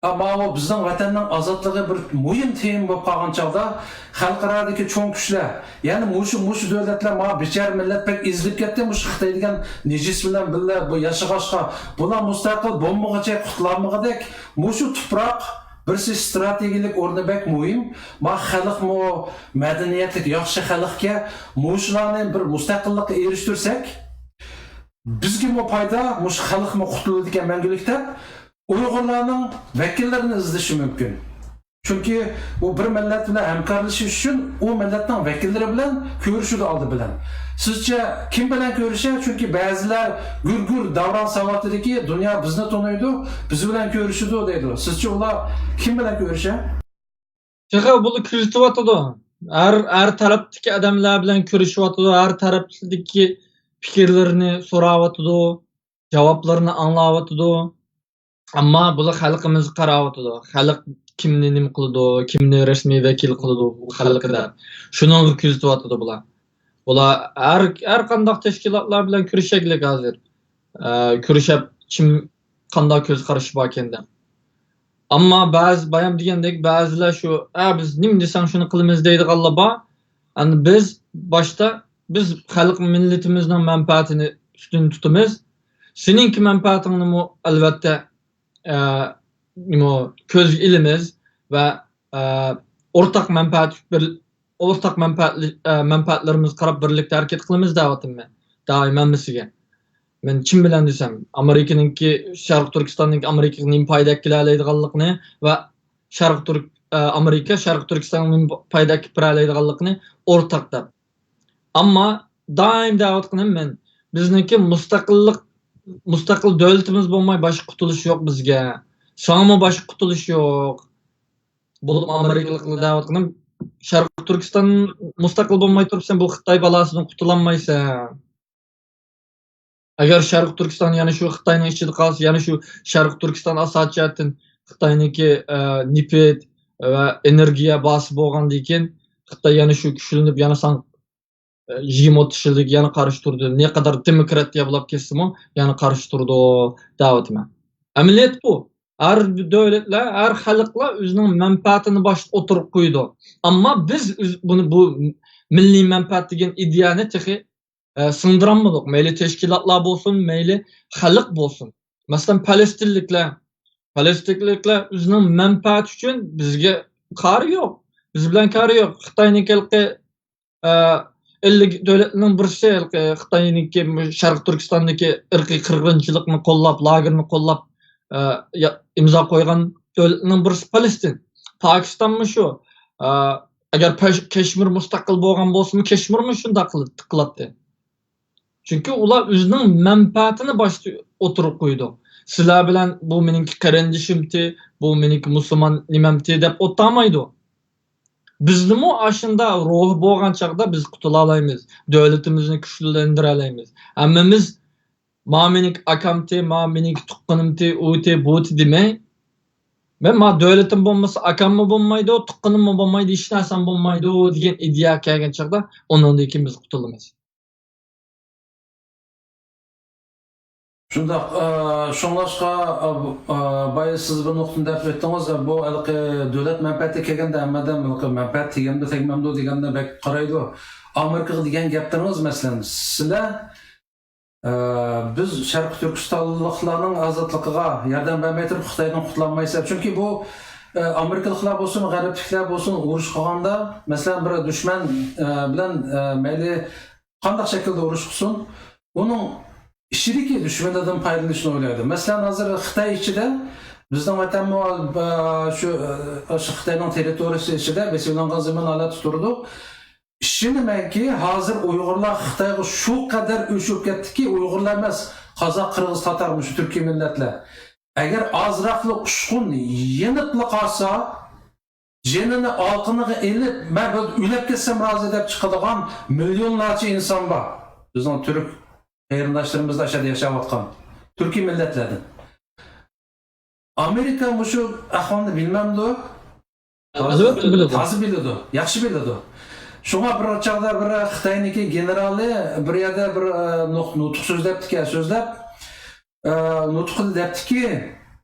ھا، ماۋۇ بىزنىڭ ۋەتەننىڭ ئازادلىقى بىر مۇھىم تېما بولۇپ قالغان چاغدا، خەلقئارادىكى چوڭ كۈچلەر، يەنى مۇشۇ، مۇشۇ دۆلەتلەر، ماۋۇ بىچارە مىللەت بەك ئېزىلىپ كەتتى، مۇشۇ خىتاي دېگەن نىجىس بىلەن بىللە بۇ ياشىغاچقا، بۇلار مۇستەقىل بولمىغۇچە قۇتۇلالمىغۇدەك، مۇشۇ تۇپراق بىرسى ستراتېگىيەلىك ئورنى بەك مۇھىم. ما خەلقمۇ مەدەنىيەتلىك ياخشى خەلقكەن، مۇشۇلارنى بىر مۇستەقىللىققا ئېرىشتۈرسەك، بىزگىمۇ پايدا، مۇشۇ خەلقمۇ قۇتۇلىدىكەن مەڭگۈلۈك دەپ، ئۇيغۇرلارنىڭ ۋەكىللىرىنى ئىزدىشى مۇمكىن. چۈنكى ئۇ بىر مىللەت بىلەن ھەمكارلىشىش ئۈچۈن ئۇ مىللەتنىڭ ۋەكىللىرى بىلەن كۆرۈشىدۇ ئالدى بىلەن. سىزچە كىم بىلەن كۆرۈشە؟ چۈنكى بەزىلەر گۈر-گۈر داۋراڭ ساۋاتىدىكى دۇنيا بىزنى تونۇيدۇ، بىز بىلەن كۆرۈشىدۇ دەيدۇ. سىزچە ئۇلار كىم بىلەن كۆرۈشە؟ تېخى بۇلار كۆرۈشۈۋاتىدۇ. ھەر، ھەر تەرەپتىكى ئادەملەر بىلەن كۆرۈشۈۋاتىدۇ، ھەر تەرەپتىكى پىكىرلىرىنى سوراۋاتىدۇ، جاۋابلىرىنى ئاڭلاۋاتىدۇ. ئەمما بۇلار خەلقىمىزگە قاراۋاتىدۇ. خەلق كىمنى نېمە قىلىدۇ، كىمنى رەسمىي ۋەكىل قىلىدۇ بۇ خەلققە دەپ. شۇنىڭغا كۆزىتىۋاتىدۇ بۇلار. بۇلار ھەر، ھەر قانداق تەشكىلاتلار بىلەن كۆرۈشەگلىك ھازىر. ئە، كۆرۈشەپ، كىم قانداق كۆز قارىشى باركەن دەپ. ئەمما بەزى، بايام دېگەندەك، بەزىلەر شۇ، ئە، بىز نېمە دېسەڭ شۇنى قىلىمىز دەيدىغانلار بار. ئەمدى بىز باشتا، بىز خەلق مىللىتىمىزنىڭ مەنپەئەتىنى ئۈستۈن تۇتىمىز. سېنىڭكى مەنپەئەتىڭنىمۇ ئەلۋەتتە، ئە، نېمە، كۆزگە ئېلىمىز ۋە، ئە، ئورتاق مەنپەئەت بىر، ئورتاق مەنپەئەتلى-، ئە، مەنپەئەتلىرىمىزگە قاراپ بىرلىكتە ھەرىكەت قىلىمىز دەۋاتىمەن دائىم ھەممىسىگە. مەن چىن بىلەن دېسەم، ئامېرىكىنىڭكى، شەرقىي تۈركىستاننىڭكى ئامېرىكىغا نېمە پايدا ئەكىلەلەيدىغانلىقىنى ۋە شەرقىي تۈرك-، ئە، ئامېرىكا شەرقىي تۈركىستانغا نېمە پايدا ئەكىلىپ بېرەلەيدىغانلىقىنى ئورتاق دەپ. ئەمما دائىم دەۋاتقىنىم مەن، بىزنىڭكى مۇستەقىللىق، مۇستەقىل دۆلىتىمىز بولماي باشقا قۇتۇلۇش يوق بىزگە. ساڭىمۇ باشقا قۇتۇلۇش يوق. بولۇپمۇ ئامېرىكىلىقلار دەۋاتقىنىم، شەرقىي تۈركىستان مۇستەقىل بولماي تۇرۇپ، سەن بۇ خىتاي بالاسىدىن قۇتۇلالمايسەن. ئەگەر شەرقىي تۈركىستان يەنە شۇ خىتاينىڭ ئىچىدە قالسا، يەنە شۇ شەرقىي تۈركىستان ئاساسىي جەھەتتىن خىتاينىڭكى، ئە، نېفىت ۋە ئېنېرگىيە بازىسى بولغاندىن كېيىن، خىتاي يەنە شۇ كۈچلىنىپ، يەنە ساڭا، ئە، يىگىرمە ئوتتۇز يىلدىن يەنە قارشى تۇردى. نەقەدەر دېموكراتىيە بولاپ كەتسىمۇ، يەنە قارشى تۇرىدۇ دەۋاتىمەن. ئەمەلىيەت بۇ. ھەر دۆلەتلەر، ھەر خەلقلەر ئۆزىنىڭ مەنپەئەتىنى باشتا ئوتتۇرىغا قويىدۇ. ئەمما بىز ئۆز-، بۇنى، بۇ مىللىي مەنپەئەت دېگەن ئىدىيەنى تېخى ئە، سىڭدۈرالمىدۇق. مەيلى تەشكىلاتلار بولسۇن، مەيلى خەلق بولسۇن. مەسىلەن، پەلەستىنلىكلەر، پەلەستىنلىكلەر ئۆزىنىڭ مەنپەئەتى ئۈچۈن بىزگە كارى يوق. بىز بىلەن كارى يوق. خىتاينىڭكى ھېلىقى، ئە، ئەللىك دۆلەتنىڭ بىرسى ھېلىقى خىتاينىڭكى شەرقىي تۈركىستاندىكى ئىرقىي قىرغىنچىلىقنى قوللاپ، لاگېرنى قوللاپ، ئە، يا-، ئىمزا قويغان دۆلەتنىڭ بىرسى پەلەستىن. پاكىستانمۇ شۇ. ئە، ئەگەر پەش-، كەشمىر مۇستەقىل بولغان بولسىمۇ، كەشمىرمۇ شۇنداق قىل-، قىلاتتى. چۈنكى ئۇلار ئۆزىنىڭ مەنپەئەتىنى باشتا ئوتتۇرىغا قويىدۇ. سىلەر بىلەن بۇ مېنىڭكى قېرىندىشىمتى، بۇ مېنىڭكى مۇسۇلمان نېمەمتى دەپ ئولتۇرمايدۇ. بىزدىمۇ ئاشۇنداق روھ بولغان چاغدا بىز قۇتۇلالايمىز، دۆلىتىمىزنى كۈچلەندۈرەلەيمىز. ھەممىمىز، «ما مېنىڭكى ئاكامتى، ما مېنىڭكى تۇغقىنىمتى، ئۇتى، بۇتى» دېمەي، مەن، «ما دۆلىتىم بولمىسا، ئاكاممۇ بولمايدۇ، تۇغقىنىممۇ بولمايدۇ، ھېچ نەرسەم بولمايدۇ» دېگەن ئىدىيەگە كەلگەن چاغدا، ئۇنىڭدىن كېيىن بىز قۇتۇلىمىز. شۇنداق، ئە، شۇڭلاشقا، ئە، بۇ، ئە، بايا سىز بىر نۇقتىنى دەپ ئۆتتىڭىز، بۇ ھېلىقى دۆلەت مەنپەئەتى كەلگەندە ھەممە ئادەم ھېلىقى مەنپەئەت تېگەمدۇ، تەگمەمدۇ دېگەندە بەك قارايدۇ. ئامېرىكىغا دېگەن گەپلىرىڭىز، مەسىلەن، سىلەر، ئە، بىز شەرقىي تۈركىستانلىقلارنىڭ ئازادلىقىغا ياردەم بەرمەي تۇرۇپ خىتايدىن قۇتۇلالمايسىلەر. چۈنكى بۇ، ئە، ئامېرىكىلىقلار بولسۇن، غەربلىكلەر بولسۇن، ئۇرۇش قىلغاندا، مەسىلەن، بىر دۈشمەن، ئە، بىلەن، ئە، مەيلى قانداق شەكىلدە ئۇرۇش قىلسۇن، ئۇنىڭ ئىچىدىكى دۈشمىنىدىن پايدىلىنىشنى ئويلايدۇ. مەسىلەن، ھازىر خىتاي ئىچىدە، بىزنىڭ ۋەتەنمۇ، ئە، شۇ، ئە، شۇ خىتاينىڭ تېررىتورىيىسى ئىچىدە بېسىۋېلىنغان زېمىن ھالەتتە تۇرىدۇ. ئىشىنىمەنكى، ھازىر ئۇيغۇرلار خىتايغا شۇ قەدەر ئۆچۈپ كەتتىكى، ئۇيغۇرلار ئەمەس، قازاق، قىرغىز، تاتار، مۇشۇ تۈركىي مىللەتلەر. ئەگەر ئازراقلا ئۇچقۇن يېنىپلا قالسا، جېنىنى ئالقىنىغا ئېلىپ، «مەن بۇ ئۆلۈپ كەتسەم رازى» دەپ چىقىدىغان مىليونلارچە ئىنسان بار. بىزنىڭ تۈرك قېرىنداشلىرىمىز ئاشۇ يەردە ياشاۋاتقان تۈركىي مىللەتلەردىن. ئامېرىكا مۇشۇ ئەھۋالنى بىلمەمدۇ؟ ئەلۋەتتە بىلىدۇ. تازا بىلىدۇ، ياخشى بىلىدۇ. شۇڭا بىر چاغدا بىر خىتاينىڭكى گېنېرالى بىر يەردە بىر، ئە، نۇق-، نۇتۇق سۆزلەپتىكەن، سۆزلەپ، ئە، نۇتۇقىدا دەپتىكى،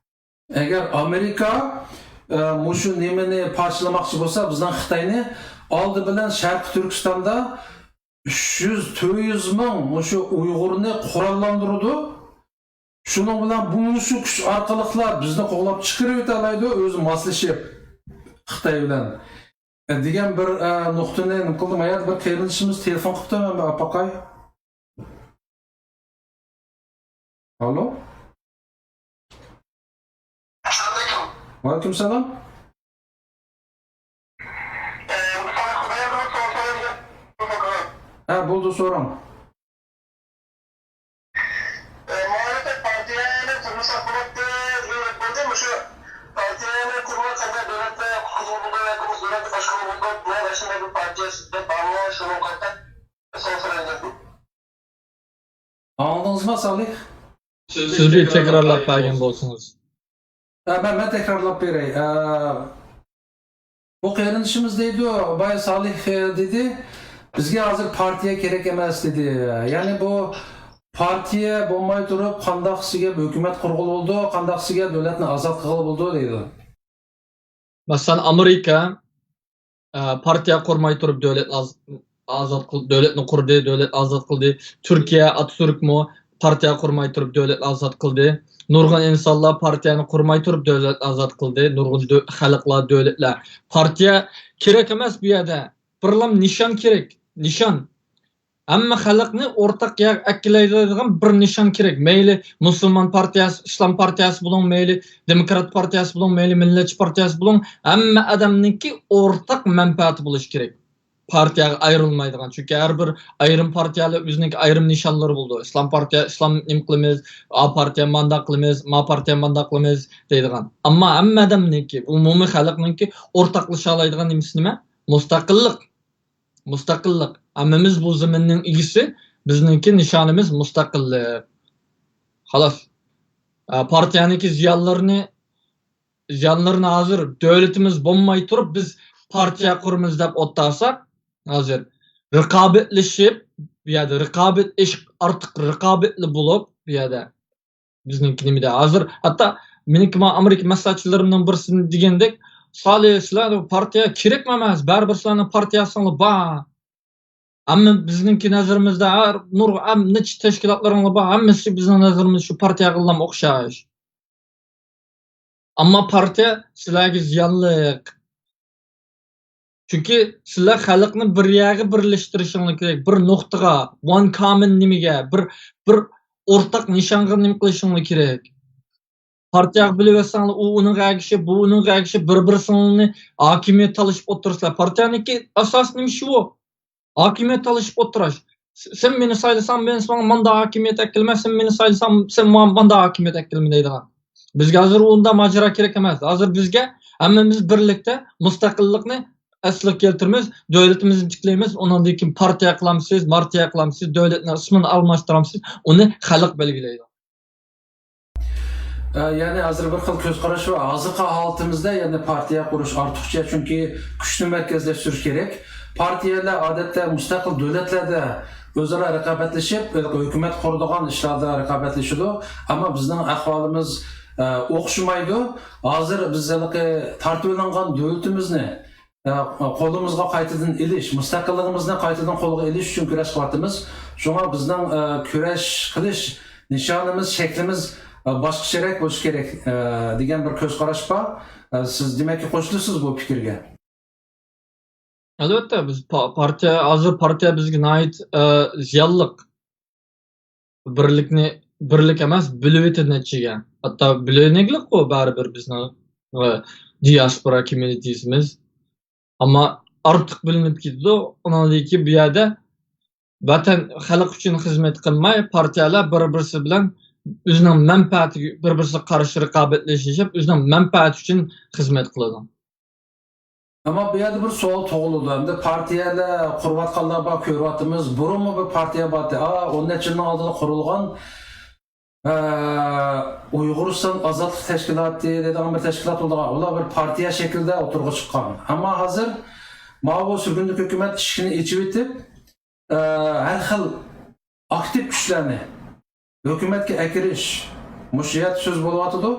ئەگەر ئامېرىكا، ئە، مۇشۇ نېمىنى پارچىلىماقچى بولسا، بىزنىڭ خىتاينى، ئالدى بىلەن شەرقىي تۈركىستاندا ئۈچ يۈز، تۆت يۈز مىڭ مۇشۇ ئۇيغۇرنى قوراللاندۇرىدۇ. شۇنىڭ بىلەن بۇ مۇشۇ كۈچ ئارقىلىقلا بىزنى قوغلاپ چىقىرىۋېتەلەيدۇ، ئۆزى ماسلىشىپ خىتاي بىلەن دېگەن بىر، ئە، نۇقتىنى نېمە قىلدىم. ھايات بىر قېرىندىشىمىز تېلېفون قىپتۇ، مەن بىر ئاپاقاي. ئالو. ئەسسالامۇئەلەيكۇم. ۋەئەلەيكۇم سالام. ئە، مۇستەقىل خۇدايىمنىڭ سوئال سورايدىغان. ھە، بولدى، سوراڭ. ئە، مۇھارىبەت پارتىيەنى قۇرمىساق بولاتتى، دېگەن گەپ بولدى. مۇشۇ پارتىيەنى قۇرماي قانداق دۆلەتنى قۇرغىلى بولىدۇ ياكى مۇشۇ دۆلەتنى باشقۇرغىلى بولىدۇ؟ مانا شۇنداق بىر پارتىيە سىزدە بارمۇ؟ شۇنىڭغا قارىتا سوئال سورايدىغان. ئاڭلىدىڭىزمۇ، سالىھ؟ سۆزنى تەكرارلاپ بەرگەن بولسىڭىز. ھە، مەن، مەن تەكرارلاپ بېرەي. ئە، بۇ قېرىندىشىمىز دەيدۇ، بايا سالىھ، ئە، دېدى، «بىزگە ھازىر پارتىيە كېرەك ئەمەس» دېدى. يەنى بۇ پارتىيە بولماي تۇرۇپ، قانداقسىگە ھۆكۈمەت قۇرغىلى بولىدۇ، قانداقسىگە دۆلەتنى ئازاد قىلغىلى بولىدۇ دەيدۇ. مەسىلەن، ئامېرىكا، ئە، پارتىيە قۇرماي تۇرۇپ دۆلەت ئاز-، ئازاد قىل-، دۆلەتنى قۇردى، دۆلەت ئازاد قىلدى. تۈركىيە، ئاتاتۈركمۇ پارتىيە قۇرماي تۇرۇپ دۆلەت ئازاد قىلدى. نۇرغۇن ئىنسانلار پارتىيەنى قۇرماي تۇرۇپ دۆلەت ئازاد قىلدى. نۇرغۇن دۆ-، خەلقلەر، دۆلەتلەر. پارتىيە كېرەك ئەمەس بۇ يەردە. بىرلام نىشان كېرەك، نىشان. ھەممە خەلقنى ئورتاق يەرگە ئەكىلەيدىغان بىر نىشان كېرەك. مەيلى مۇسۇلمان پارتىيەسى، ئىسلام پارتىيەسى بولۇڭ، مەيلى دېموكرات پارتىيەسى بولۇڭ، مەيلى مىللەتچى پارتىيەسى بولۇڭ، ھەممە ئادەمنىڭكى ئورتاق مەنپەئەتى بولۇشى كېرەك. پارتىيەگە ئايرىلمايدىغان. چۈنكى ھەر بىر ئايرىم پارتىيەلەر ئۆزىنىڭكى ئايرىم نىشانلىرى بولىدۇ. ئىسلام پارتىيە، ئىسلام نېمە قىلىمىز، ئا پارتىيە مانداق قىلىمىز، ما پارتىيە مانداق قىلىمىز دەيدىغان. ئەمما ھەممە ئادەمنىڭكى، ئومۇمىي خەلقنىڭكى ئورتاقلىشالايدىغان نېمىسى نېمە؟ مۇستەقىللىق. مۇستەقىللىق. ھەممىمىز بۇ زېمىننىڭ ئىگىسى، بىزنىڭكى نىشانىمىز مۇستەقىللىق. خالاس. ئە، پارتىيەنىڭكى زىيانلىرىنى، زىيانلىرىنى ھازىر دۆلىتىمىز بولماي تۇرۇپ بىز پارتىيە قۇرىمىز دەپ ئولتۇرساق، ھازىر رىقابەتلىشىپ، بۇ يەردە رىقابەت ئىش، ئارتۇق رىقابەتلى بولۇپ، بۇ يەردە بىزنىڭكى نېمىدە؟ ھازىر ھەتتا مېنىڭكى ما ئامېرىكا مەسلىھەتچىلىرىمنىڭ بىرسىدىن دېگەندەك، سالى، سىلەر پارتىيە كېرەكمۇ ئەمەس، بەرىبىر سىلەرنىڭ پارتىيەسىڭلار بار. ئەمما بىزنىڭكى نەزىرىمىزدە ھەر نۇر-، ھەم نەچچە تەشكىلاتلىرىڭلار بار، ھەممىسى بىزنىڭ نەزىرىمىزدە شۇ پارتىيەگىلا ئوخشاش. ئەمما پارتىيە سىلەرگە زىيانلىق. چۈنكى سىلەر خەلقنى بىر يەرگە بىرلەشتۈرۈشۈڭلار كېرەك، بىر نۇقتىغا، ۋان كامېن نېمىگە، بىر، بىر ئورتاق نىشانغا نېمە قىلىشىڭلار كېرەك. پارتىيەگە بۆلۈۋەتسەڭلار، ئۇ ئۇنىڭغا ئەگىشىپ، بۇ ئۇنىڭغا ئەگىشىپ، بىر-بىرسىڭلارنى ھاكىمىيەت تالىشىپ ئولتۇرىسىلەر. پارتىيەنىڭكى ئاساسىي نېمىشى ئۇ؟ ھاكىمىيەت تالىشىپ ئولتۇرۇش. س-، سەن مېنى سايلىساڭ، مەن ساڭا ماندا ھاكىمىيەت ئەكىلىمەن، سەن مېنى سايلىساڭ، سەن ماڭا ماندا ھاكىمىيەت ئەكىلمە دەيدىغان. بىزگە ھازىر ئۇنداق ماجىرا كېرەك ئەمەس. ھازىر بىزگە ھەممىمىز بىرلىكتە مۇستەقىللىقنى ئەسلىگە كەلتۈرىمىز، دۆلىتىمىزنى تىكلەيمىز، ئۇنىڭدىن كېيىن پارتىيە قىلامسىز، مارتىيە قىلامسىز، دۆلەتنىڭ ئىسمىنى ئالماشتۇرامسىز، ئۇنى خەلق بەلگىلەيدۇ. ئە، يەنى ھازىر بىر خىل كۆز قاراش بار. ھازىرقى ھالىتىمىزدە يەنى پارتىيە قۇرۇش ئارتۇقچە، چۈنكى كۈچنى مەركەزلەشتۈرۈش كېرەك. پارتىيەلەر ئادەتتە مۇستەقىل دۆلەتلەردە ئۆزئارا رىقابەتلىشىپ، ھۆكۈمەت قۇرىدىغان ئىشلاردا رىقابەتلىشىدۇ. ئەمما بىزنىڭ ئەھۋالىمىز، ئە، ئوخشىمايدۇ. ھازىر بىز ھېلىقى تارتىۋېلىنغان دۆلىتىمىزنى ئە، قولىمىزغا قايتىدىن ئېلىش، مۇستەقىللىقىمىزنى قايتىدىن قولغا ئېلىش ئۈچۈن كۈرەش قىلىۋاتىمىز. شۇڭا بىزنىڭ، ئە، كۈرەش قىلىش نىشانىمىز، شەكلىمىز، ئە، باشقىچىراق بولۇشى كېرەك، ئە، دېگەن بىر كۆز قاراش بار. ئە، سىز دېمەككى قوشۇلىسىز بۇ پىكىرگە؟ ئەلۋەتتە، بىز پا-، پارتىيە، ھازىر پارتىيە بىزگە ناھايىتى، ئە، زىيانلىق. بىرلىكنى، بىرلىك ئەمەس، بۆلۈۋېتىدۇ نەتىجىگە. ھەتتا بۆلۈنۈكلۈكقۇ بەرىبىر بىزنىڭ، ئە، دىياسپورا كوميۇنىتىسىمىز. ئەمما ئارتۇق بۆلۈنۈپ كېتىدۇ. ئۇنىڭدىن كېيىن بۇ يەردە ۋەتەن، خەلق ئۈچۈن خىزمەت قىلماي، پارتىيەلەر بىر-بىرسى بىلەن ئۆزىنىڭ مەنپەئەتىگە، بىر-بىرسىگە قارشى رىقابەتلىشىپ، ئۆزىنىڭ مەنپەئەتى ئۈچۈن خىزمەت قىلىدۇ. ئەمما بۇ يەردە بىر سوئال تۇغۇلىدۇ. ئەمدى پارتىيەلەر قۇرۇۋاتقانلار بار، كۆرۈۋاتىمىز. بۇرۇنمۇ بىر پارتىيە بارتى. ئا، ئون نەچچە يىلنىڭ ئالدىدا قۇرۇلغان، ئە، ئۇيغۇرىستان ئازادلىق تەشكىلاتى دەيدىغان بىر تەشكىلات بولىدىغان. ئۇلار بىر پارتىيە شەكلىدە ئوتتۇرىغا چىققان. ئەمما ھازىر ماۋۇ سۈرگۈنلۈك ھۆكۈمەت ئىشىكنى ئېچىۋېتىپ، ئە، ھەر خىل ئاكتىپ كۈچلەرنى ھۆكۈمەتكە ئەكىرىش، مۇشۇ يەردە سۆز بولۇۋاتىدۇ.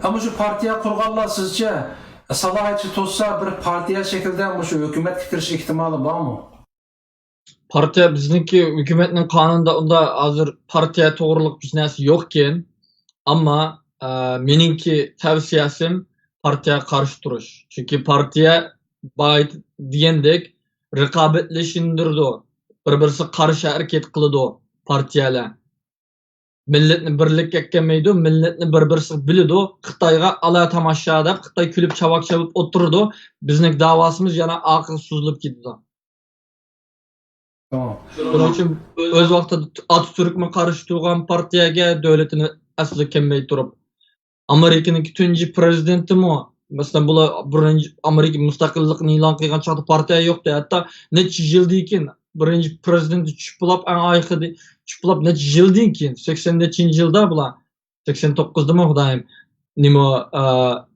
ئەمما شۇ پارتىيە قۇرغانلار سىزچە سالاھىيىتى توشسا، بىر پارتىيە شەكلىدە مۇشۇ ھۆكۈمەتكە كىرىش ئېھتىمالى بارمۇ؟ پارتىيە، بىزنىڭكى ھۆكۈمەتنىڭ قانۇنىدا ئۇنداق ھازىر پارتىيە توغرۇلۇق بىر نەرسە يوقكەن. ئەمما، ئە، مېنىڭكى تەۋسىيەسىم پارتىيەگە قارشى تۇرۇش. چۈنكى پارتىيە بايا دېگەندەك رىقابەتلىشىندۈرىدۇ. بىر-بىرسىگە قارشى ھەرىكەت قىلىدۇ پارتىيەلەر. مىللەتنى بىرلىككە ئەكەلمەيدۇ، مىللەتنى بىر-بىرسىگە بۆلىدۇ. خىتايغا ئالا تاماشا دەپ، خىتاي كۈلۈپ چاۋاك چېلىپ ئولتۇرىدۇ. بىزنىڭ داۋاسىمىز يەنە ئارقىغا سوزۇلۇپ كېتىدۇ. تامام. شۇنىڭ ئۈچۈن ئۆز ۋاقتىدا ئاتاتۈركمۇ قارشى تۇرغان پارتىيەگە دۆلىتىنى ئەسلىگە كەلمەي تۇرۇپ، ئامېرىكىنىڭكى تۇنجى پرېزىدېنتىمۇ، مەسىلەن، بۇلار بۇرۇنجى ئامېرىكا مۇستەقىللىقىنى ئېلان قىلغان چاغدا پارتىيە يوقتى. ھەتتا نەچچە يىلدىن كېيىن بىرىنچى پرېزىدېنت چۈشۈپ بولاپ، ئەڭ ئاخىرىدا چۈشۈپ بولاپ، نەچچە يىلدىن كېيىن، سەكسەن نەچچىنچى يىلدا بۇلار، سەكسەن توققۇزدىمۇ خۇدايىم، نېمە، ئە،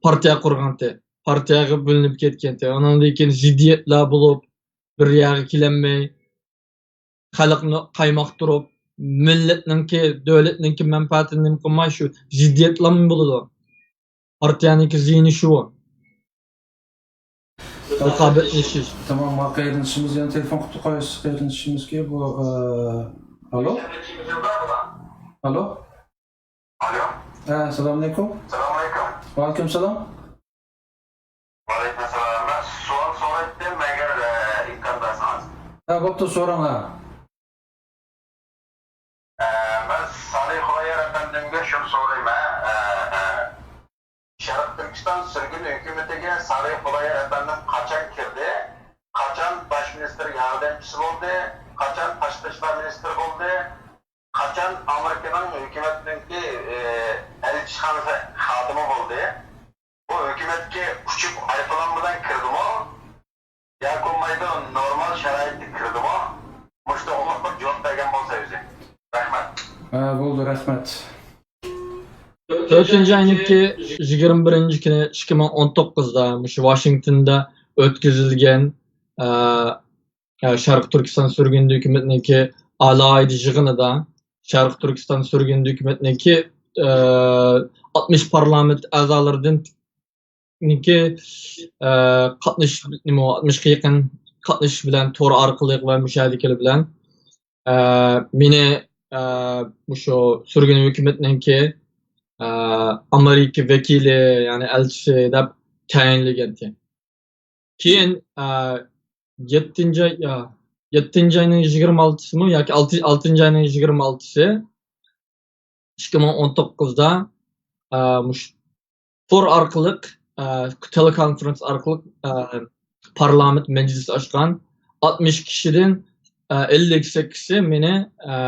پارتىيە قۇرغانتى. پارتىيەگە بۆلۈنۈپ كەتكەنتى. ئۇنىڭدىن كېيىن زىددىيەتلەر بولۇپ، بىر يەرگە كېلەلمەي، خەلقنى قايماقتۇرۇپ، مىللەتنىڭكى، دۆلەتنىڭكى مەنپەئەتىنى نېمە قىلماي، شۇ زىددىيەتلەرمۇ بولىدۇ. پارتىيەنىڭكى زىيىنى شۇ. رىقابەتلىشىش. تامام، ما قايرىلىشىمىز، يەنە تېلېفون قىلىپ قويۇسىز، قايرىلىشىمىزكى بۇ، ئە، ئالو؟ ئالو؟ ئالو. ئە، سالامۇئەلەيكۇم. سالامۇئەلەيكۇم. ۋەئەلەيكۇم ئەسسالام. مەن سوئال سورايتتىم، ئەگەر، ئە، ئىمكان بەرسىڭىز. ھە، بوپتۇ، سوراڭ، ھە. ئە، مەن سالىھ خۇلايار ئەپەندىمگە شۇنى سورايمەن. ئە، ئە، شەرقىي تۈركىستان سۈرگۈن ھۆكۈمىتىگە سالىھ خۇلايار ئەپەندىم قاچان كىردى؟ قاچان باش مىنىستىر ياردەمچىسى بولدى؟ قاچان تاشقى ئىشلار مىنىستىرى بولدى؟ قاچان ئامېرىكىنىڭ ھۆكۈمەتنىڭكى، ئە، ئەلچىخانىسى خادىمى بولدى؟ بۇ ھۆكۈمەتكە ئۇچۇپ ئايروپىلان بىلەن كىردىمۇ؟ ياكى بولمايدۇ، نورمال شارائىتتا كىردىمۇ؟ مۇشۇ توغرىلىق بىر جاۋاب بەرگەن بولسا ئۆزى. رەھمەت. ھە، بولدى، رەھمەت. تۆتىنچى ئاينىڭكى يىگىرمە بىرىنچى كۈنى ئىككى مىڭ ئون توققۇزدا مۇشۇ ۋاشىنگتوندا ئۆتكۈزۈلگەن، ئە، ئە، شەرقىي تۈركىستان سۈرگۈندە ھۆكۈمەتنىڭكى ئالاھىدە يىغىنىدا شەرقىي تۈركىستان سۈرگۈندە ھۆكۈمەتنىڭكى، ئە، ئاتمىش پارلامېنت ئەزالىرىدىن نىڭكى، ئە، قاتنىشىش، نېمە، ئاتمىشقا يېقىن قاتنىشىش بىلەن تور ئارقىلىق ۋە مۇشۇ يەردىكىلەر بىلەن، ئە، مېنى، ئە، مۇشۇ سۈرگۈن ھۆكۈمەتنىڭكى، ئە، ئامېرىكا ۋەكىلى، يەنى ئەلچىسى دەپ تەيىنلىگەنتى. كېيىن، ئە، يەتتىنچى ئاي، يا، يەتتىنچى ئاينىڭ يىگىرمە ئالتىسىمۇ ياكى ئالتە، ئالتىنچى ئاينىڭ يىگىرمە ئالتىسى، ئىككى مىڭ ئون توققۇزدا، ئە، مۇش-، تور ئارقىلىق، ئە، تېلېكونفېرېنس ئارقىلىق، ئە، پارلامېنت مەجلىسى ئاچقان. ئاتمىش كىشىدىن، ئە، ئەللىك سەككىزى مېنى، ئە،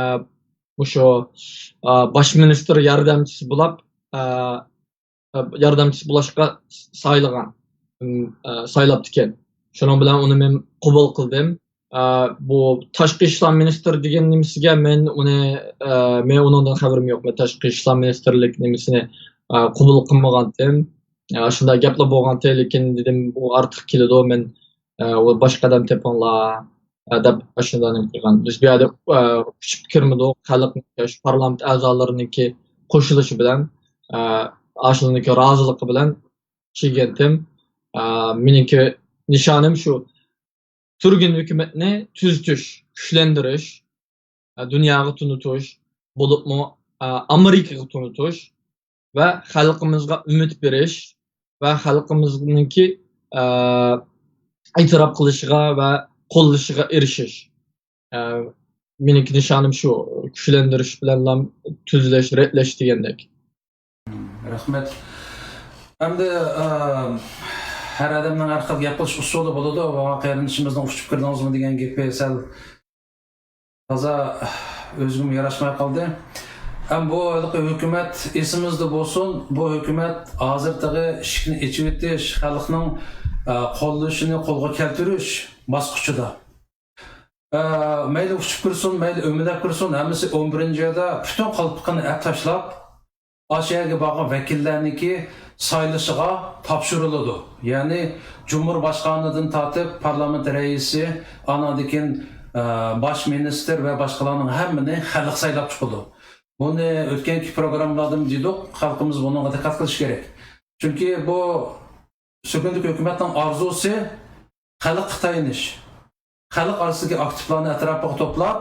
مۇشۇ، ئە، باش مىنىستىر ياردەمچىسى بولاپ، ئە، ياردەمچىسى بولۇشقا سايلىغان، ئە، سايلاپتىكەن. شۇنىڭ بىلەن ئۇنى مەن قوبۇل قىلدىم. ئە، بۇ تاشقى ئىشلار مىنىستىرى دېگەن نېمىسىگە مەن ئۇنى، ئە، مەن ئۇنىڭدىن خەۋىرىم يوق. مەن تاشقى ئىشلار مىنىستىرلىك نېمىسىنى، ئە، قوبۇل قىلمىغانتىم. ئە، شۇنداق گەپلەر بولغانتى، لېكىن دېدىم، ئۇ ئارتۇق كېلىدۇ، مەن، ئە، ئۇ باشقا ئادەم تېپىڭلار، ئە، دەپ ئاشۇنداق نېمە قىلغان. بىز بۇ يەردە، ئە، ئۇچۇپ كىرمىدۇق. خەلق، شۇ پارلامېنت ئەزالىرىنىڭكى قوشۇلۇشى بىلەن، ئە، ئاشۇنىڭكى رازىلىقى بىلەن كىرگەنتىم. ئە، مېنىڭكى نىشانىم شۇ، تۈرگىن ھۆكۈمەتنى تۈزىتىش، كۈچلەندۈرۈش، ئە، دۇنياغا تونۇتۇش، بولۇپمۇ، ئە، ئامېرىكىغا تونۇتۇش ۋە خەلقىمىزغا ئۈمىد بېرىش ۋە خەلقىمىزنىڭكى، ئە، ئېتىراپ قىلىشىغا ۋە قوللىشىغا ئېرىشىش. ئە، مېنىڭكى نىشانىم شۇ، كۈچلەندۈرۈش بىلەنلا تۈزلەش، رەتلەش دېگەندەك. رەھمەت. ئەمدى، ئە، ھەر ئادەمنىڭ ھەر خىل گەپ قىلىش ئۇسۇلى بولىدۇ. ماڭا قېرىندىشىمىزنىڭ ئۇچۇپ كىردىڭىزمۇ دېگەن گېپى سەل تازا ئۆزىگىمۇ ياراشماي قالدى. ئەم بۇ ھېلىقى ھۆكۈمەت ئېسىمىزدە بولسۇن، بۇ ھۆكۈمەت ھازىر تېخى ئىشىكنى ئېچىۋېتىش، خەلقنىڭ، ئە، قوللىشىنى قولغا كەلتۈرۈش باسقۇچىدا. ئە، مەيلى ئۇچۇپ كىرسۇن، مەيلى ئۆمىلەپ كىرسۇن، ھەممىسى ئون بىرىنچى ئايدا پۈتۈن قالپىقىنى ئەپ تاشلاپ، ئاشۇ يەرگە بارغان ۋەكىللەرنىڭكى سايلىشىغا تاپشۇرۇلىدۇ. يەنى جۇمھۇر باشقانىدىن تارتىپ پارلامېنت رەئىسى، ئاناندىن كېيىن، ئە، باش مىنىستىر ۋە باشقىلارنىڭ ھەممىنى خەلق سايلاپ چىقىدۇ. بۇنى ئۆتكەنكى پروگراممىلاردىمۇ دېدۇق، خەلقىمىز بۇنىڭغا دىققەت قىلىشى كېرەك. چۈنكى بۇ سۈرگۈندىكى ھۆكۈمەتنىڭ ئارزۇسى خەلققە تايىنىش، خەلق ئارىسىدىكى ئاكتىپلارنى ئەتراپىغا توپلاپ،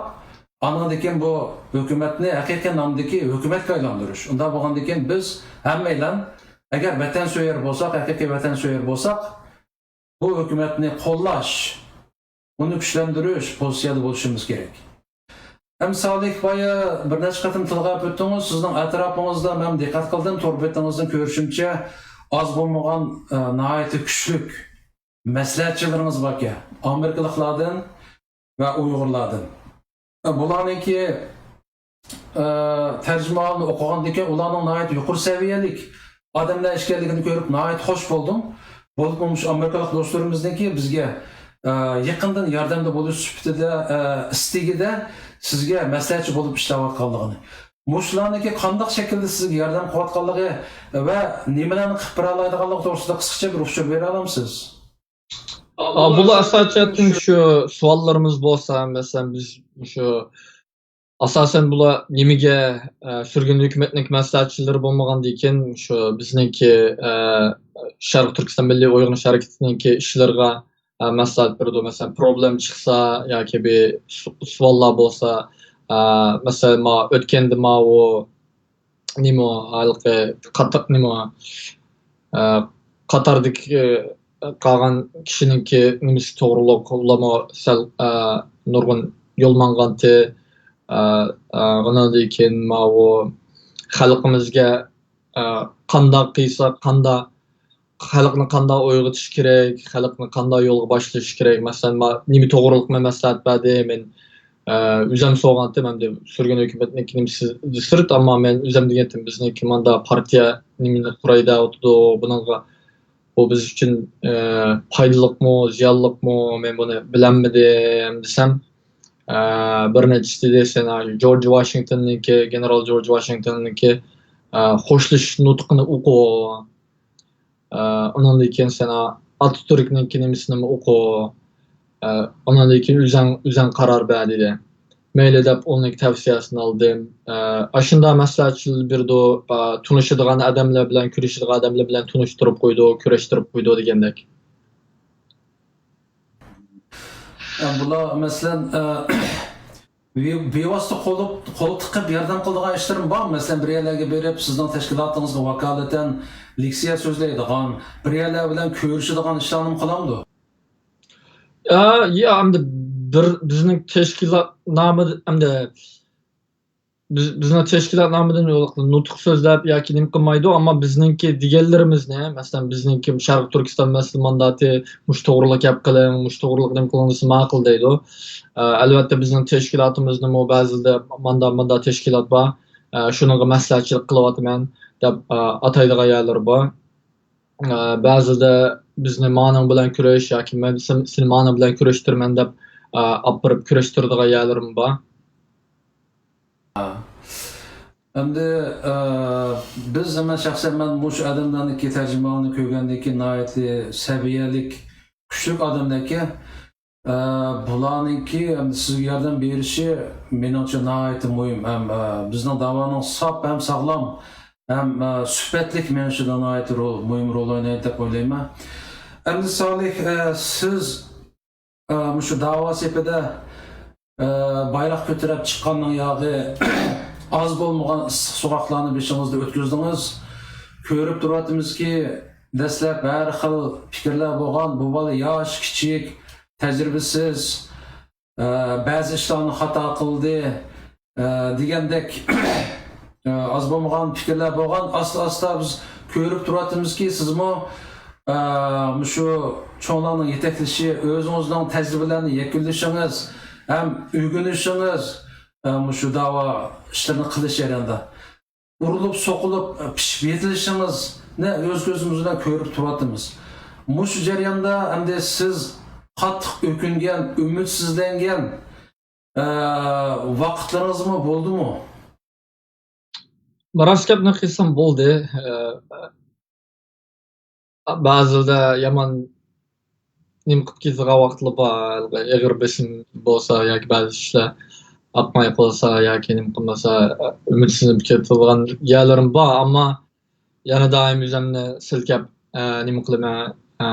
ئانىڭدىن كېيىن بۇ ھۆكۈمەتنى ھەقىقىي نامدىكى ھۆكۈمەتكە ئايلاندۇرۇش. ئۇنداق بولغاندىن كېيىن بىز ھەممەيلەن، ئەگەر ۋەتەنسۆيەر بولساق، ھەقىقىي ۋەتەنسۆيەر بولساق، بۇ ھۆكۈمەتنى قوللاش، ئۇنى كۈچلەندۈرۈش پوزىتسىيەدە بولۇشىمىز كېرەك. ھەم سالىھ بايا بىر نەچچە قېتىم تىلغا ئېلىپ ئۆتتىڭىز، سىزنىڭ ئەتراپىڭىزدا مەن دىققەت قىلدىم، تور بېتىڭىزدىن كۆرۈشۈمچە ئاز بولمىغان، ئە، ناھايىتى كۈچلۈك مەسلىھەتچىلىرىڭىز باركەن، ئامېرىكىلىقلاردىن ۋە ئۇيغۇرلاردىن. ئە، بۇلارنىڭكى، ئە، تەرجىمىھالىنى ئوقۇغاندىن كېيىن ئۇلارنىڭ ناھايىتى يۇقىرى سەۋىيەلىك ئادەملەر ئىكەنلىكىنى كۆرۈپ ناھايىتى خوش بولدۇم. بولۇپمۇ مۇشۇ ئامېرىكىلىق دوستلىرىمىزنىڭكى بىزگە، ئە، يېقىندىن ياردەمدە بولۇش سۈپىتىدە، ئە، ئىستىكىدە سىزگە مەسلىھەتچى بولۇپ ئىشلەۋاتقانلىقىنى، مۇشۇلارنىڭكى قانداق شەكىلدە سىزگە ياردەم قىلىۋاتقانلىقى ۋە نېمىلەرنى قىلىپ بېرەلەيدىغانلىقى توغرىسىدا قىسقىچە بىر ئۇچۇر بېرەلەمسىز؟ ئا، بۇلار ئاساسەن شۇ سوئاللىرىمىز بولسا، مەسىلەن، بىز مۇشۇ ئاساسەن بۇلار نېمىگە، ئە، سۈرگۈن ھۆكۈمەتنىڭكى مەسلىھەتچىلىرى بولمىغاندىكىن، شۇ بىزنىڭكى، ئە، شەرقىي تۈركىستان مىللىي ئويغىنىش ھەرىكىتىنىڭكى ئىشلىرىغا، ئە، مەسلىھەت بېرىدۇ. مەسىلەن، پروبلېم چىقسا ياكى بىر سو-، سوئاللار بولسا، ئە، مەسىلەن، ما ئۆتكەندە ماۋۇ نېمە ھېلىقى قاتتىق نېمە، ئە، قاتاردىكى، ئە، قالغان كىشىنىڭكى نېمىسى توغرۇلۇق، ئۇلارمۇ سەل، ئە، نۇرغۇن يول ماڭغانتى. ئە، ئە، ئۇنىڭدىن كېيىن ماۋۇ خەلقىمىزگە، ئە، قانداق قىلساق، قانداق، خەلقنى قانداق ئويغىتىش كېرەك، خەلقنى قانداق يولغا باشلاش كېرەك. مەسىلەن، ما-، نېمە توغرۇلۇق مەن مەسلىھەت بەردى، مەن ئە، ئۆزەم سورىغانتىم، ئەمدى سۈرگۈن ھۆكۈمەتنىڭكى نېمىسى سىرت، ئەمما مەن ئۆزەم دېگەنتىم، بىزنىڭكى ماندا پارتىيە نېمىنى قۇراي دەۋاتىدۇ، بۇنىڭغا، بۇ بىز ئۈچۈن، ئە، پايدىلىقمۇ، زىيانلىقمۇ، مەن بۇنى بىلەلمىدىم دېسەم، ئە، بىر نەچچىسى دېدى، سەن جورج ۋاشىنگتوننىڭكى، گېنېرال جورج ۋاشىنگتوننىڭكى، ئە، خوشلىشىش نۇتقىنى ئوقۇ. ئە، ئۇنىڭدىن كېيىن سەن ئاتاتۈركنىڭكى نېمىسىنىمۇ ئوقۇ. ئە، ئۇنىڭدىن كېيىن ئۆزەڭ، ئۆزەڭ قارار بەر دېدى. مەيلى دەپ ئۇنىڭ تەۋسىيەسىنى ئالدىم. ئە، ئاشۇنداق مەسلىھەتچىلەر بېرىدۇ، ئە، تونۇشىدىغان ئادەملەر بىلەن، كۆرۈشىدىغان ئادەملەر بىلەن تونۇشتۇرۇپ قويىدۇ، كۆرۈشتۈرۈپ قويىدۇ دېگەندەك. ئە، بۇلار، مەسىلەن، ئە، بىۋاسىتە قول، قول تىقىپ ياردەم قىلىدىغان ئىشلىرىمۇ بار. مەسىلەن، بىر يەرلەرگە بېرىپ، سىزنىڭ تەشكىلاتىڭىزغا ۋاكالىتەن لېكسىيە سۆزلەيدىغان، بىر يەرلەر بىلەن كۆرۈشىدىغان ئىشلارنىمۇ قىلامدۇ؟ ئە، يا، ئەمدى بىر بىزنىڭ تەشكىلاتنامە، ئەمدى بىز، بىزنىڭ تەشكىلاتنامىدىن يوق نۇتۇق سۆزلەپ ياكى نېمە قىلمايدۇ، ئەمما بىزنىڭكى دېگەنلىرىمىزنى، مەسىلەن، بىزنىڭكى شەرقىي تۈركىستان مەسىلە مانداتى مۇشۇ توغرىلىق گەپ قىلىڭ، مۇشۇ توغرىلىق نېمە قىلىڭ دېسە ماقۇل دەيدۇ. ئە، ئەلۋەتتە، بىزنىڭ تەشكىلاتىمىزنىمۇ بەزىدە ماندا، ماندا تەشكىلات بار، ئە، شۇنىڭغا مەسلىھەتچىلىك قىلىۋاتىمەن دەپ، ئە، ئاتايدىغان يەرلىرى بار. ئە، بەزىدە بىزنى مانىڭ بىلەن كۈرەش ياكى مەن سېنى، سېنى مانىڭ بىلەن كۈرەشتۈرىمەن دەپ، ئە، ئاپىرىپ كۈرەشتۈرىدىغان يەرلىرىمۇ بار. ئەمدى، ئە، بىز، مەن شەخسەن مەن مۇشۇ ئادەملەرنىڭكى تەرجىمىھالىنى كۆرگەندىن كېيىن ناھايىتى سەۋىيەلىك، كۈچلۈك ئادەملەركەن. ئە، بۇلارنىڭكى ئەمدى سىزگە ياردەم بېرىشى مېنىڭچە ناھايىتى مۇھىم. ھەم، ئە، بىزنىڭ داۋانىڭ ساپ ھەم ساغلام ھەم، ئە، سۈپەتلىك مېڭىشىدا ناھايىتى رول، مۇھىم رول ئوينايدۇ دەپ ئويلايمەن. ئەمدى سالىھ، ئە، سىز، ئە، مۇشۇ داۋا سېپىدە، ئە، بايراق كۆتۈرۈپ چىققاننىڭ ياغى ئاز بولمىغان ئىسسىق سوغۇقلارنى بېشىڭىزدا ئۆتكۈزدىڭىز. كۆرۈپ تۇرۇۋاتىمىزكى، دەسلەپ ھەر خىل پىكىرلەر بولغان، بۇ بالا ياش، كىچىك، تەجرىبىسىز، ئە، بەزى ئىشلارنى خاتا قىلدى، ئە، دېگەندەك، ئە، ئاز بولمىغان پىكىرلەر بولغان. ئاستا-ئاستا بىز كۆرۈپ تۇرۇۋاتىمىزكى، سىزمۇ، ئە، مۇشۇ چوڭلارنىڭ يېتەكلىشى، ئۆزىڭىزنىڭ تەجرىبىلەرنى يەكۈنلىشىڭىز ھەم ئۆگىنىشىڭىز، ئە، مۇشۇ داۋا ئىشلىرىنى قىلىش جەريانىدا ئۇرۇلۇپ، سوقۇلۇپ، پىشىپ يېتىلىشىڭىزنى ئۆز كۆزىمىز بىلەن كۆرۈپ تۇرۇۋاتىمىز. مۇشۇ جەرياندا ئەمدى سىز قاتتىق ئۆكۈنگەن، ئۈمىدسىزلەنگەن، ئە، ۋاقىتلىرىڭىزمۇ بولدىمۇ؟ راست گەپنى قىلسام بولدى. ئە، بەزىدە يامان نېمە قىلىپ كېتىدىغان ۋاقىتلار بار، ئېغىر بېسىم بولسا ياكى بەزى ئىشلار ئاقماي قالسا ياكى نېمە قىلمىسا، ئۈمىدسىزلىنىپ كېتىدىغان يەرلىرىم بار، ئەمما يەنە دائىم ئۆزۈمنى سىلكەپ، ئە، نېمە قىلىمەن، ئە،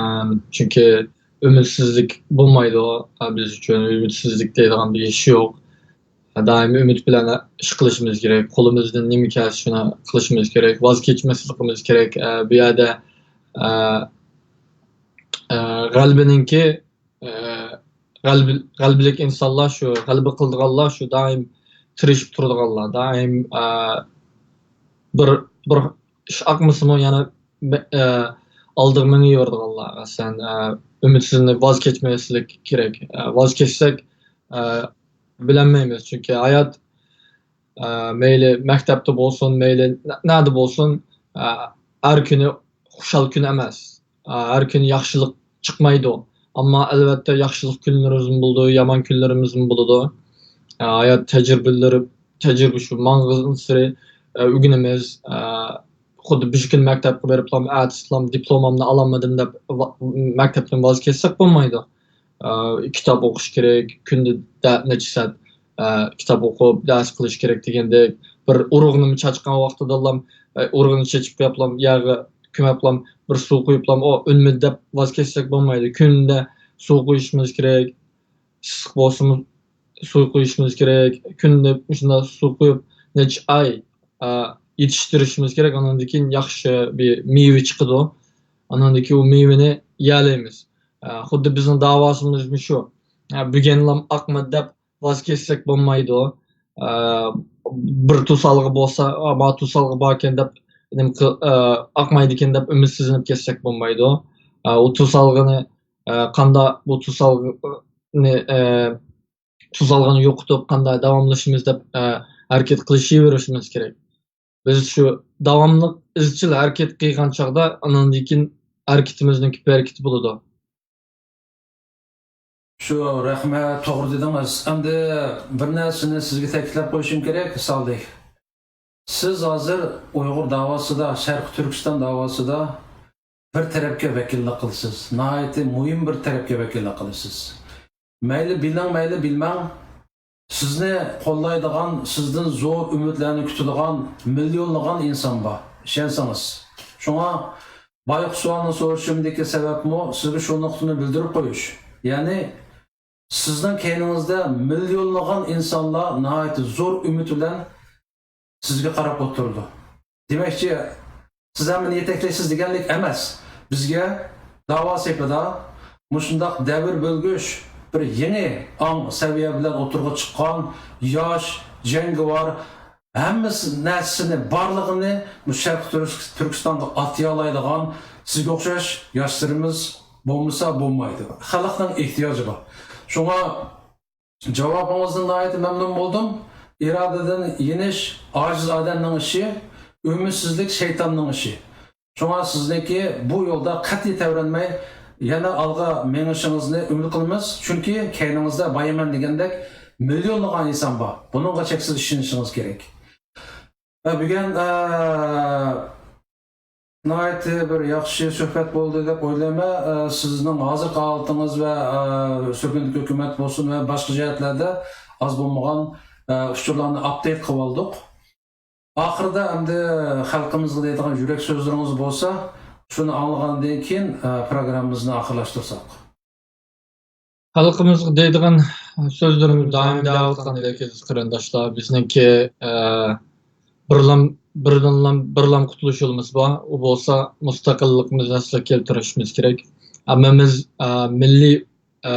چۈنكى ئۈمىدسىزلىك بولمايدۇ، ئە، بىز ئۈچۈن ئۈمىدسىزلىك دەيدىغان بىر ئىش يوق. دائىم ئۈمىد بىلەن ئىش قىلىشىمىز كېرەك. قولىمىزدىن نېمە كەلسە شۇنى قىلىشىمىز كېرەك. ۋاز كەچمەسلىكىمىز كېرەك. ئە، بۇ يەردە، ئە، ئە، غەلىبىنىڭكى، ئە، غەلىبە، غەلىبىلىك ئىنسانلار شۇ، غەلىبە قىلىدىغانلار شۇ، دائىم تىرىشىپ تۇرىدىغانلار، دائىم، ئە، بىر، بىر ئىش ئاقمىسىمۇ يەنە، ئە، ئالدىغا مېڭىۋېرىدىغانلار. مەسىلەن، ئە، ئۈمىدسىزلىنىپ ۋاز كەچمەسلىك كېرەك. ئە، ۋاز كەچسەك، ئە، بىلەلمەيمىز. چۈنكى ھايات، ئە، مەيلى مەكتەپتە بولسۇن، مەيلى نە-، نەدە بولسۇن، ئە، ھەر كۈنى خۇشال كۈن ئەمەس. ئە، ھەر كۈنى ياخشىلىق چىقمايدۇ. ئەمما ئەلۋەتتە ياخشىلىق كۈنلىرىمىزمۇ بولىدۇ، يامان كۈنلىرىمىزمۇ بولىدۇ. ئە، ھايات تەجرىبىلىرى، تەجرىبە شۇ ماڭغانسېرى، ئە، ئۆگىنىمىز. ئە، خۇددى بۈگۈن مەكتەپكە بېرىپلام، ئەتىسىلام دىپلومامنى ئالالمىدىم دەپ ۋا-، مەكتەپتىن ۋاز كەچسەك بولمايدۇ. ئە، كىتاب ئوقۇش كېرەك، كۈندە دە-، نەچچە سائەت، ئە، كىتاب ئوقۇپ، دەرس قىلىش كېرەك دېگەندەك. بىر ئۇرۇقنىمۇ چاچقان ۋاقتىدىلام، ئە، ئۇرۇقنى چېچىپ قويۇپلام، يەرگە كۆمۈپلام، بىر سۇ قۇيۇپلام، ئۇ ئۈنمىدى دەپ ۋاز كەچسەك بولمايدۇ. كۈندە سۇ قۇيۇشىمىز كېرەك، ئىسسىق بولسىمۇ سۇ قۇيۇشىمىز كېرەك. كۈندە مۇشۇنداق سۇ قۇيۇپ، نەچچە ئاي، ئە، يېتىشتۈرۈشىمىز كېرەك. ئاندىن كېيىن ياخشى بىر مېۋە چىقىدۇ. ئاندىن كېيىن ئۇ مېۋىنى يېيەلەيمىز. ئە، خۇددى بىزنىڭ داۋاسىمىزمۇ شۇ. ئە، بۈگۈنلام ئاقمىدى دەپ ۋاز كەچسەك بولمايدۇ. ئە، بىر توسالغۇ بولسا، ئا، ما توسالغۇ باركەن دەپ، نېمە قىل-، ئە، ئاقمايدىكەن دەپ ئۈمىدسىزلىنىپ كەتسەك بولمايدۇ. ئە، ئۇ توسالغۇنى، ئە، قاندا-، بۇ توسالغۇنى، ئە، توسالغۇنى يوقىتىپ، قانداق داۋاملىشىمىز دەپ، ئە، ھەرىكەت قىلىشىۋېرىشىمىز كېرەك. بىز شۇ داۋاملىق ئىزچىل ھەرىكەت قىلغان چاغدا، ئانىڭدىن كېيىن ھەرىكىتىمىزنىڭكى بەرىكىتى بولىدۇ. شۇ، رەھمەت، توغرا دېدىڭىز. ئەمدى بىر نەرسىنى سىزگە تەكىتلەپ قويۇشۇم كېرەك، سالىھ. سىز ھازىر ئۇيغۇر داۋاسىدا، شەرقىي تۈركىستان داۋاسىدا بىر تەرەپكە ۋەكىللىك قىلىسىز. ناھايىتى مۇھىم بىر تەرەپكە ۋەكىللىك قىلىسىز. مەيلى بىلىڭ، مەيلى بىلمەڭ، سىزنى قوللايدىغان، سىزدىن زور ئۈمىدلەرنى كۈتىدىغان مىليونلىغان ئىنسان بار، ئىشەنسىڭىز. شۇڭا بايىقى سوئالنى سورىشىمدىكى سەۋەبمۇ سىزگە شۇ نۇقتىنى بىلدۈرۈپ قويۇش. يەنى سىزنىڭ كەينىڭىزدە مىليونلىغان ئىنسانلار ناھايىتى زور ئۈمىد بىلەن سىزگە قاراپ ئولتۇرىدۇ. دېمەكچى، سىز ھەممىنى يېتەكلەيسىز دېگەنلىك ئەمەس. بىزگە داۋا سېپىدا مۇشۇنداق دەۋر بۆلگۈچ بىر يېڭى ئاڭ، سەۋىيە بىلەن ئوتتۇرىغا چىققان ياش، جەڭگىۋار، ھەممىسى نەرسىسىنى، بارلىقىنى بۇ شەرقىي تۈرك-، تۈركىستانغا ئاتىيالايدىغان سىزگە ئوخشاش ياشلىرىمىز بولمىسا بولمايدۇ. خەلقنىڭ ئېھتىياجى بار. شۇڭا جاۋابىڭىزدىن ناھايىتى مەمنۇن بولدۇم. ئىرادىدىن يېنىش ئاجىز ئادەمنىڭ ئىشى، ئۈمىدسىزلىك شەيتاننىڭ ئىشى. شۇڭا سىزنىڭكى بۇ يولدا قەتئىي تەۋرەنمەي، يەنە ئالغا مېڭىشىڭىزنى ئۈمىد قىلىمىز. چۈنكى كەينىڭىزدە بايىمەن دېگەندەك مىليونلىغان ئىنسان بار. بۇنىڭغا چەكسىز ئىشىنىشىڭىز كېرەك. ۋە بۈگۈن، ئە، ناھايىتى بىر ياخشى سۆھبەت بولدى دەپ ئويلايمەن. ئە، سىزنىڭ ھازىرقى ھالىتىڭىز ۋە، ئە، سۈرگۈندىكى ھۆكۈمەت بولسۇن ۋە باشقا جەھەتلەردە ئاز بولمىغان، ئە، ئۇچۇرلارنى ئاپدېيت قىلىۋالدۇق. ئاخىرىدا ئەمدى خەلقىمىزغا دەيدىغان يۈرەك سۆزلىرىڭىز بولسا، شۇنى ئاڭلىغاندىن كېيىن، ئە، پروگراممىمىزنى ئاخىرلاشتۇرساق. خەلقىمىزغا دەيدىغان سۆزلىرىمىز دائىم دەۋاتقاندەك، ئەزىز قېرىنداشلار، بىزنىڭكى، ئە، بىرلام-، بىردىنلام-، بىرلام قۇتۇلۇش يولىمىز بار. ئۇ بولسا مۇستەقىللىقىمىزنى ئەسلىگە كەلتۈرۈشىمىز كېرەك. ھەممىمىز، ئە، مىللىي، ئە،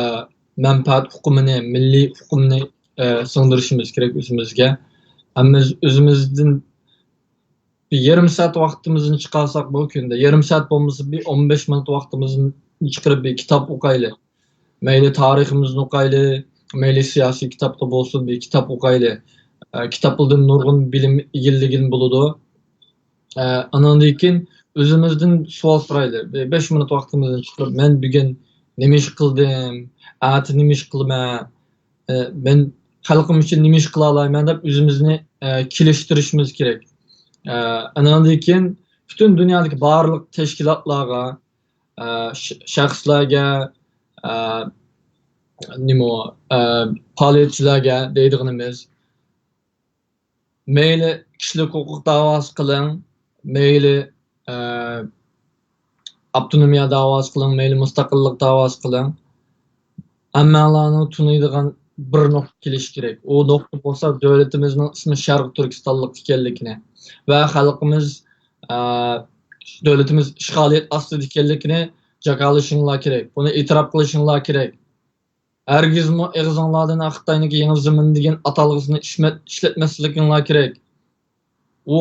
مەنپەئەت ئۇقۇمىنى، مىللىي ئۇقۇمنى، ئە، سىڭدۈرۈشىمىز كېرەك ئۆزىمىزگە. ھەممىمىز ئۆزىمىزدىن بىر يېرىم سائەت ۋاقتىمىزنى چىقارساق بۇ كۈندە، يېرىم سائەت بولمىسا بىر ئون بەش مىنۇت ۋاقتىمىزنى چىقىرىپ بىر كىتاب ئوقايلى. مەيلى تارىخىمىزنى ئوقايلى، مەيلى سىياسىي كىتابتا بولسۇن، بىر كىتاب ئوقايلى. ئە، كىتابلاردىن نۇرغۇن بىلىم ئىگىلىگىلى بولىدۇ. ئە، ئانىڭدىن كېيىن ئۆزىمىزدىن سوئال سورايلى. بىر بەش مىنۇت ۋاقتىمىزنى چىقىرىپ، مەن بۈگۈن نېمە ئىش قىلدىم؟ ئەتە نېمە ئىش قىلىمەن؟ ئە، مەن خەلقىم ئۈچۈن نېمە ئىش قىلالايمەن دەپ ئۆزىمىزنى، ئە، كېلىشتۈرۈشىمىز كېرەك. ئە، ئانىڭدىن كېيىن پۈتۈن دۇنيادىكى بارلىق تەشكىلاتلارغا، ئە، ش-، شەخسلەرگە، ئە، نېمە، ئە، پائالىيەتچىلەرگە دەيدىغىنىمىز، مەيلى كىشىلىك ھوقۇق داۋاسى قىلىڭ، مەيلى، ئە، ئاپتونومىيە داۋاسى قىلىڭ، مەيلى مۇستەقىللىق داۋاسى قىلىڭ. ھەممەڭلارنىڭ تونۇيدىغان بىر نۇقتا كېلىشى كېرەك. ئۇ نۇقتا بولسا دۆلىتىمىزنىڭ ئىسمى شەرقىي تۈركىستانلىق ئىكەنلىكىنى ۋە خەلقىمىز، ئە، دۆلىتىمىز ئىشغالىيەت ئاستىدا ئىكەنلىكىنى جاكارلىشىڭلار كېرەك. بۇنى ئېتىراپ قىلىشىڭلار كېرەك. ھەرگىزمۇ ئېغىزىڭلاردىن خىتاينىڭكى يېڭى زېمىن دېگەن ئاتالغۇسىنى ئىشمەت-، ئىشلەتمەسلىكىڭلار كېرەك. ئۇ،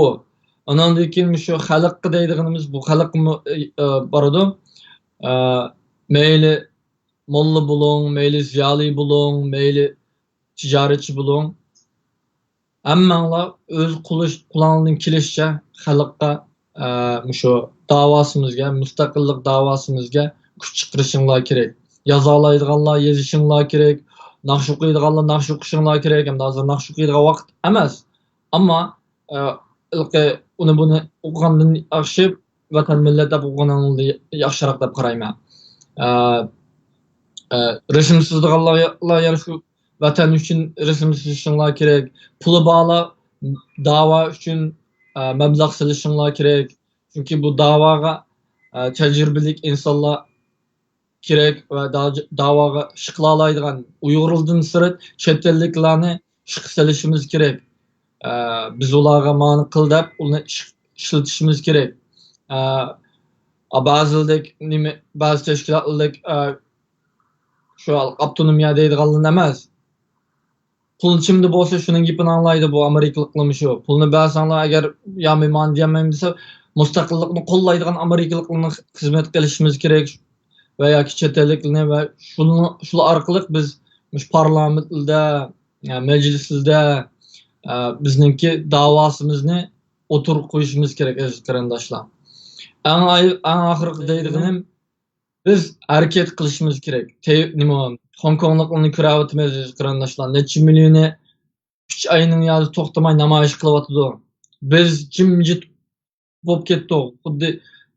ئاناندىن كېيىن مۇشۇ خەلققە دەيدىغىنىمىز، بۇ خەلقمۇ، ئە، ئە، بارىدۇ. ئە، مەيلى موللا بولۇڭ، مەيلى زىيالىي بولۇڭ، مەيلى تىجارەتچى بولۇڭ. ھەممەڭلار ئۆز قولۇش-، قولۇڭلاردىن كېلىشىچە خەلققە، ئە، مۇشۇ داۋاسىمىزگە، مۇستەقىللىق داۋاسىمىزگە كۈچ چىقىرىشىڭلار كېرەك. يازالايدىغانلار يېزىشىڭلار كېرەك. ناخشا ئوقۇيدىغانلار ناخشا ئوقۇشۇڭلار كېرەك. ئەمدى ھازىر ناخشا ئوقۇيدىغان ۋاقىت ئەمەس. ئەمما، ئە، ھېلىقى ئۇنى بۇنى ئوقۇغاندىن ياخشى ۋەتەن مىللەت دەپ ئوقۇغىنىڭلار ياخشىراق دەپ قارايمەن. ئە، ئە، رەسىم سىزىدىغانلار يەنە شۇ ۋەتەن ئۈچۈن رەسىم سىزىشىڭلار كېرەك. پۇلى بارلار داۋا ئۈچۈن، ئە، مەبلەغ سېلىشىڭلار كېرەك. چۈنكى بۇ داۋاغا، ئە، تەجرىبىلىك ئىنسانلار كېرەك ۋە دا-، داۋاغا ئىش قىلالايدىغان ئۇيغۇرلاردىن سىرت چەت ئەللىكلەرنى ئىشقا سېلىشىمىز كېرەك. ئە، بىز ئۇلارغا مانا قىل دەپ ئۇنى ئىش-، ئىشلىتىشىمىز كېرەك. ئە، بەزىلىك نېمە، بەزى تەشكىلاتلىك، ئە، شۇ ئاپتونومىيە دەيدىغانلار ئەمەس. پۇل چىمدە بولسا شۇنىڭ گېپىنى ئاڭلايدۇ بۇ ئامېرىكىلىقلارمۇ شۇ. پۇلنى بەرسەڭلار ئەگەر يا مېمان دېيەلمەيمەن دېسە، مۇستەقىللىقنى قوللايدىغان ئامېرىكىلىقلارنى خىزمەت قىلىشىمىز كېرەك ۋە ياكى چەت ئەللىكلەرنى ۋە شۇنىڭ، شۇلار ئارقىلىق بىز مۇشۇ پارلامېنتلىرىدە، يا مەجلىسلەردە، ئە، بىزنىڭكى داۋاسىمىزنى ئوتتۇرىغا قويۇشىمىز كېرەك، ئەزىز قېرىنداشلار. ئەڭ ئاي-، ئەڭ ئاخىرقى دەيدىغىنىم، بىز ھەرىكەت قىلىشىمىز كېرەك. تەي-، نېمە، خوڭكوڭلۇقلارنى كۆرۈۋاتىمىز، ئەزىز قېرىنداشلار. نەچچە مىليونى ئۈچ ئاينىڭ يادى توختىماي نامايىش قىلىۋاتىدۇ. بىز جىمجىت بولۇپ كەتتۇق. خۇددى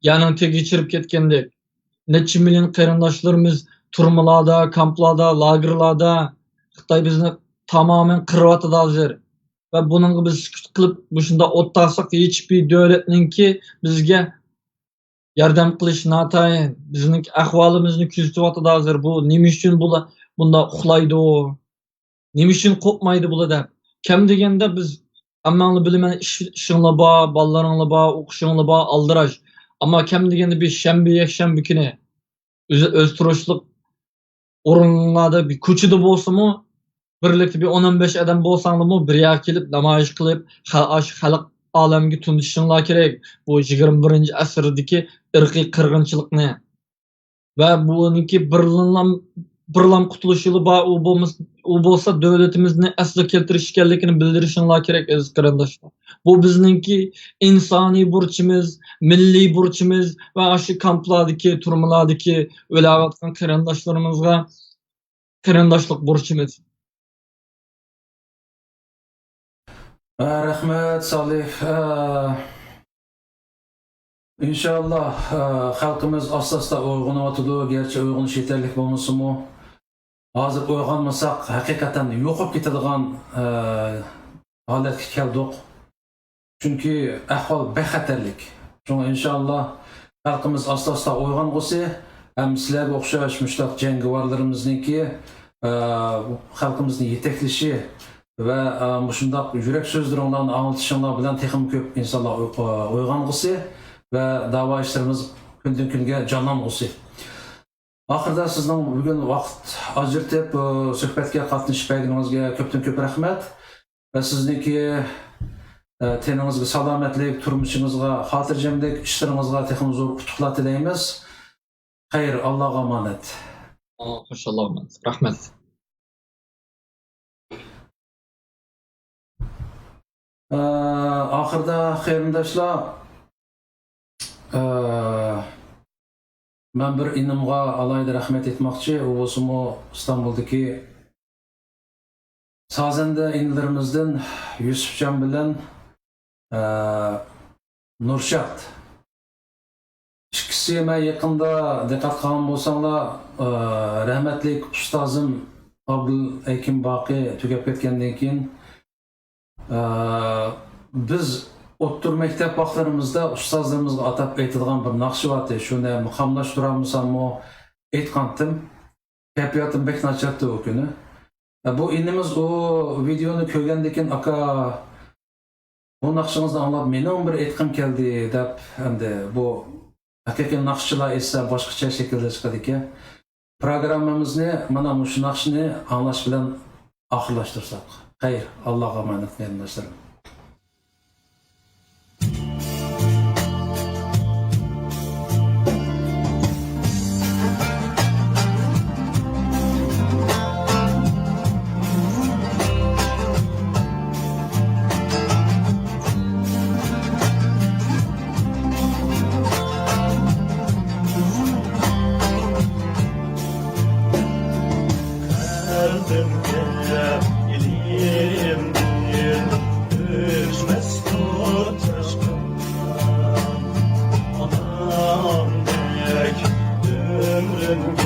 يەرنىڭ تېگىگە چىرىپ كەتكەندەك. نەچچە مىليون قېرىنداشلىرىمىز تۈرمىلاردا، كامپلاردا، لاگېرلاردا. خىتاي بىزنى تامامەن قىرىۋاتىدۇ ھازىر. ۋە بۇنىڭغا بىز سۈكۈت قىلىپ، مۇشۇنداق ئولتۇرساق، ھېچبىر دۆلەتنىڭكى بىزگە ياردەم قىلىش ناتايىن. بىزنىڭ ئەھۋالىمىزنى كۆزىتىۋاتىدۇ ھازىر. بۇ نېمە ئۈچۈن بۇلار بۇنداق ئۇخلايدۇ؟ نېمە ئۈچۈن قورقمايدۇ بۇلار دەپ. كەم دېگەندە بىز ھەممەڭلار بىلىمەن، ئىش-، ئىشىڭلار بار، بالىلىرىڭلار بار، ئوقۇشۇڭلار بار، ئالدىراش. ئەمما كەم دېگەندە بىر شەنبە، يەكشەنبە كۈنى ئۆزى، ئۆزى تۇرۇشلۇق ئورۇنلاردا بىر كوچىدا بولسىمۇ، بىرلىكتە بىر ئون ئون بەش ئادەم بولساڭلارمۇ، بىر يەرگە كېلىپ نامايىش قىلىپ، خە-، ئاشۇ خەلق ئالەمگە تونۇتۇشۇڭلار كېرەك. بۇ يىگىرمە بىرىنچى ئەسىردىكى ئىرقىي قىرغىنچىلىقنى. ۋە بۇنىڭكى بىرلام-، بىرلام قۇتۇلۇش يولى بار، ئۇ بولمىس-، ئۇ بولسا دۆلىتىمىزنى ئەسلىگە كەلتۈرۈش ئىكەنلىكىنى بىلدۈرۈشۈڭلار كېرەك، ئەزىز قېرىنداشلار. بۇ بىزنىڭكى ئىنسانىي بۇرچىمىز، مىللىي بۇرچىمىز ۋە ئاشۇ كامپلاردىكى، تۈرمىلەردىكى ئۆلۈۋاتقان قېرىنداشلىرىمىزغا قېرىنداشلىق بۇرچىمىز. ھە، رەھمەت، سالىھ. ھە، ئىنشاللا، ھە، خەلقىمىز ئاستا-ئاستا ئويغىنىۋاتىدۇ. گەرچە ئويغىنىش يېتەرلىك بولمىسىمۇ، ھازىر ئويغانمىساق، ھەقىقەتەن يوقاپ كېتىدىغان، ھە، ھالەتكە كەلدۇق. چۈنكى ئەھۋال بەك خەتەرلىك. شۇڭا ئىنشاللا خەلقىمىز ئاستا-ئاستا ئويغانغۇسى ھەم سىلەرگە ئوخشاش مۇشۇنداق جەڭگىۋارلىرىمىزنىڭكى، ئە، خەلقىمىزنى يېتەكلىشى ۋە، ئە، مۇشۇنداق يۈرەك سۆزلىرىڭلارنى ئاڭلىتىشىڭلار بىلەن تېخىمۇ كۆپ ئىنسانلار ئوي-، ئويغانغۇسى ۋە داۋا ئىشلىرىمىز كۈندىن-كۈنگە جانلانغۇسى. ئاخىرىدا سىزنىڭ بۈگۈن ۋاقىت ئاجرىتىپ، ئە، سۆھبەتكە قاتنىشىپ بەرگىنىڭىزگە كۆپتىن كۆپ رەھمەت. ۋە سىزنىڭكى، ئە، تېنىڭىزگە سالامەتلىك، تۇرمۇشىڭىزغا خاتىرجەملىك، ئىشلىرىڭىزغا تېخىمۇ زور ئۇتۇقلار تىلەيمىز. خەير، ئاللاغا ئامانەت. ئا، خوش، ئاللاغا ئامانەت. رەھمەت. ئە، ئاخىرىدا قېرىنداشلار، ئە، مەن بىر ئىنىمغا ئالاھىدە رەھمەت ئېيتماقچى. ئۇ بولسىمۇ ئىستانبۇلدىكى سازەندە ئىنىلىرىمىزدىن يۈسۈپجان بىلەن، ئە، نۇرشات. ئىككىسى مەن يېقىندا دىققەت قىلغان بولساڭلار، ئە، رەھمەتلىك ئۇستازىم ئابدۇل ھەكىم باقى تۈگەپ كەتكەندىن كېيىن، ئە، بىز ئوتتۇرا مەكتەپ ۋاقىتلىرىمىزدا ئۇستازلىرىمىزغا ئاتاپ ئېيتىدىغان بىر ناخشا بارتى. شۇنى مۇقاملاشتۇرالمىساممۇ ئېيتقانتىم. كەيپىياتىم بەك ناچارتى ئۇ كۈنى. ئە، بۇ ئىنىمىز ئۇ ۋىدېونى كۆرگەندىن كېيىن، «ئاكا، بۇ ناخشىڭىزنى ئاڭلاپ مېنىڭ بىر ئېيتقۇم كەلدى» دەپ، ئەمدى بۇ ھەقىقىي ناخشىچىلار ئېيتسا باشقىچە شەكىلدە چىقىدىكەن. پروگراممىمىزنى مانا مۇشۇ ناخشىنى ئاڭلاش بىلەن ئاخىرلاشتۇرساق. خەير، ئاللاغا ئامانەت، قېرىنداشلىرىم. قەلبىمگە ئىلىمدىن ئۆچمەس تۇتاشقان ئانامدەك ئۆمرۈمگە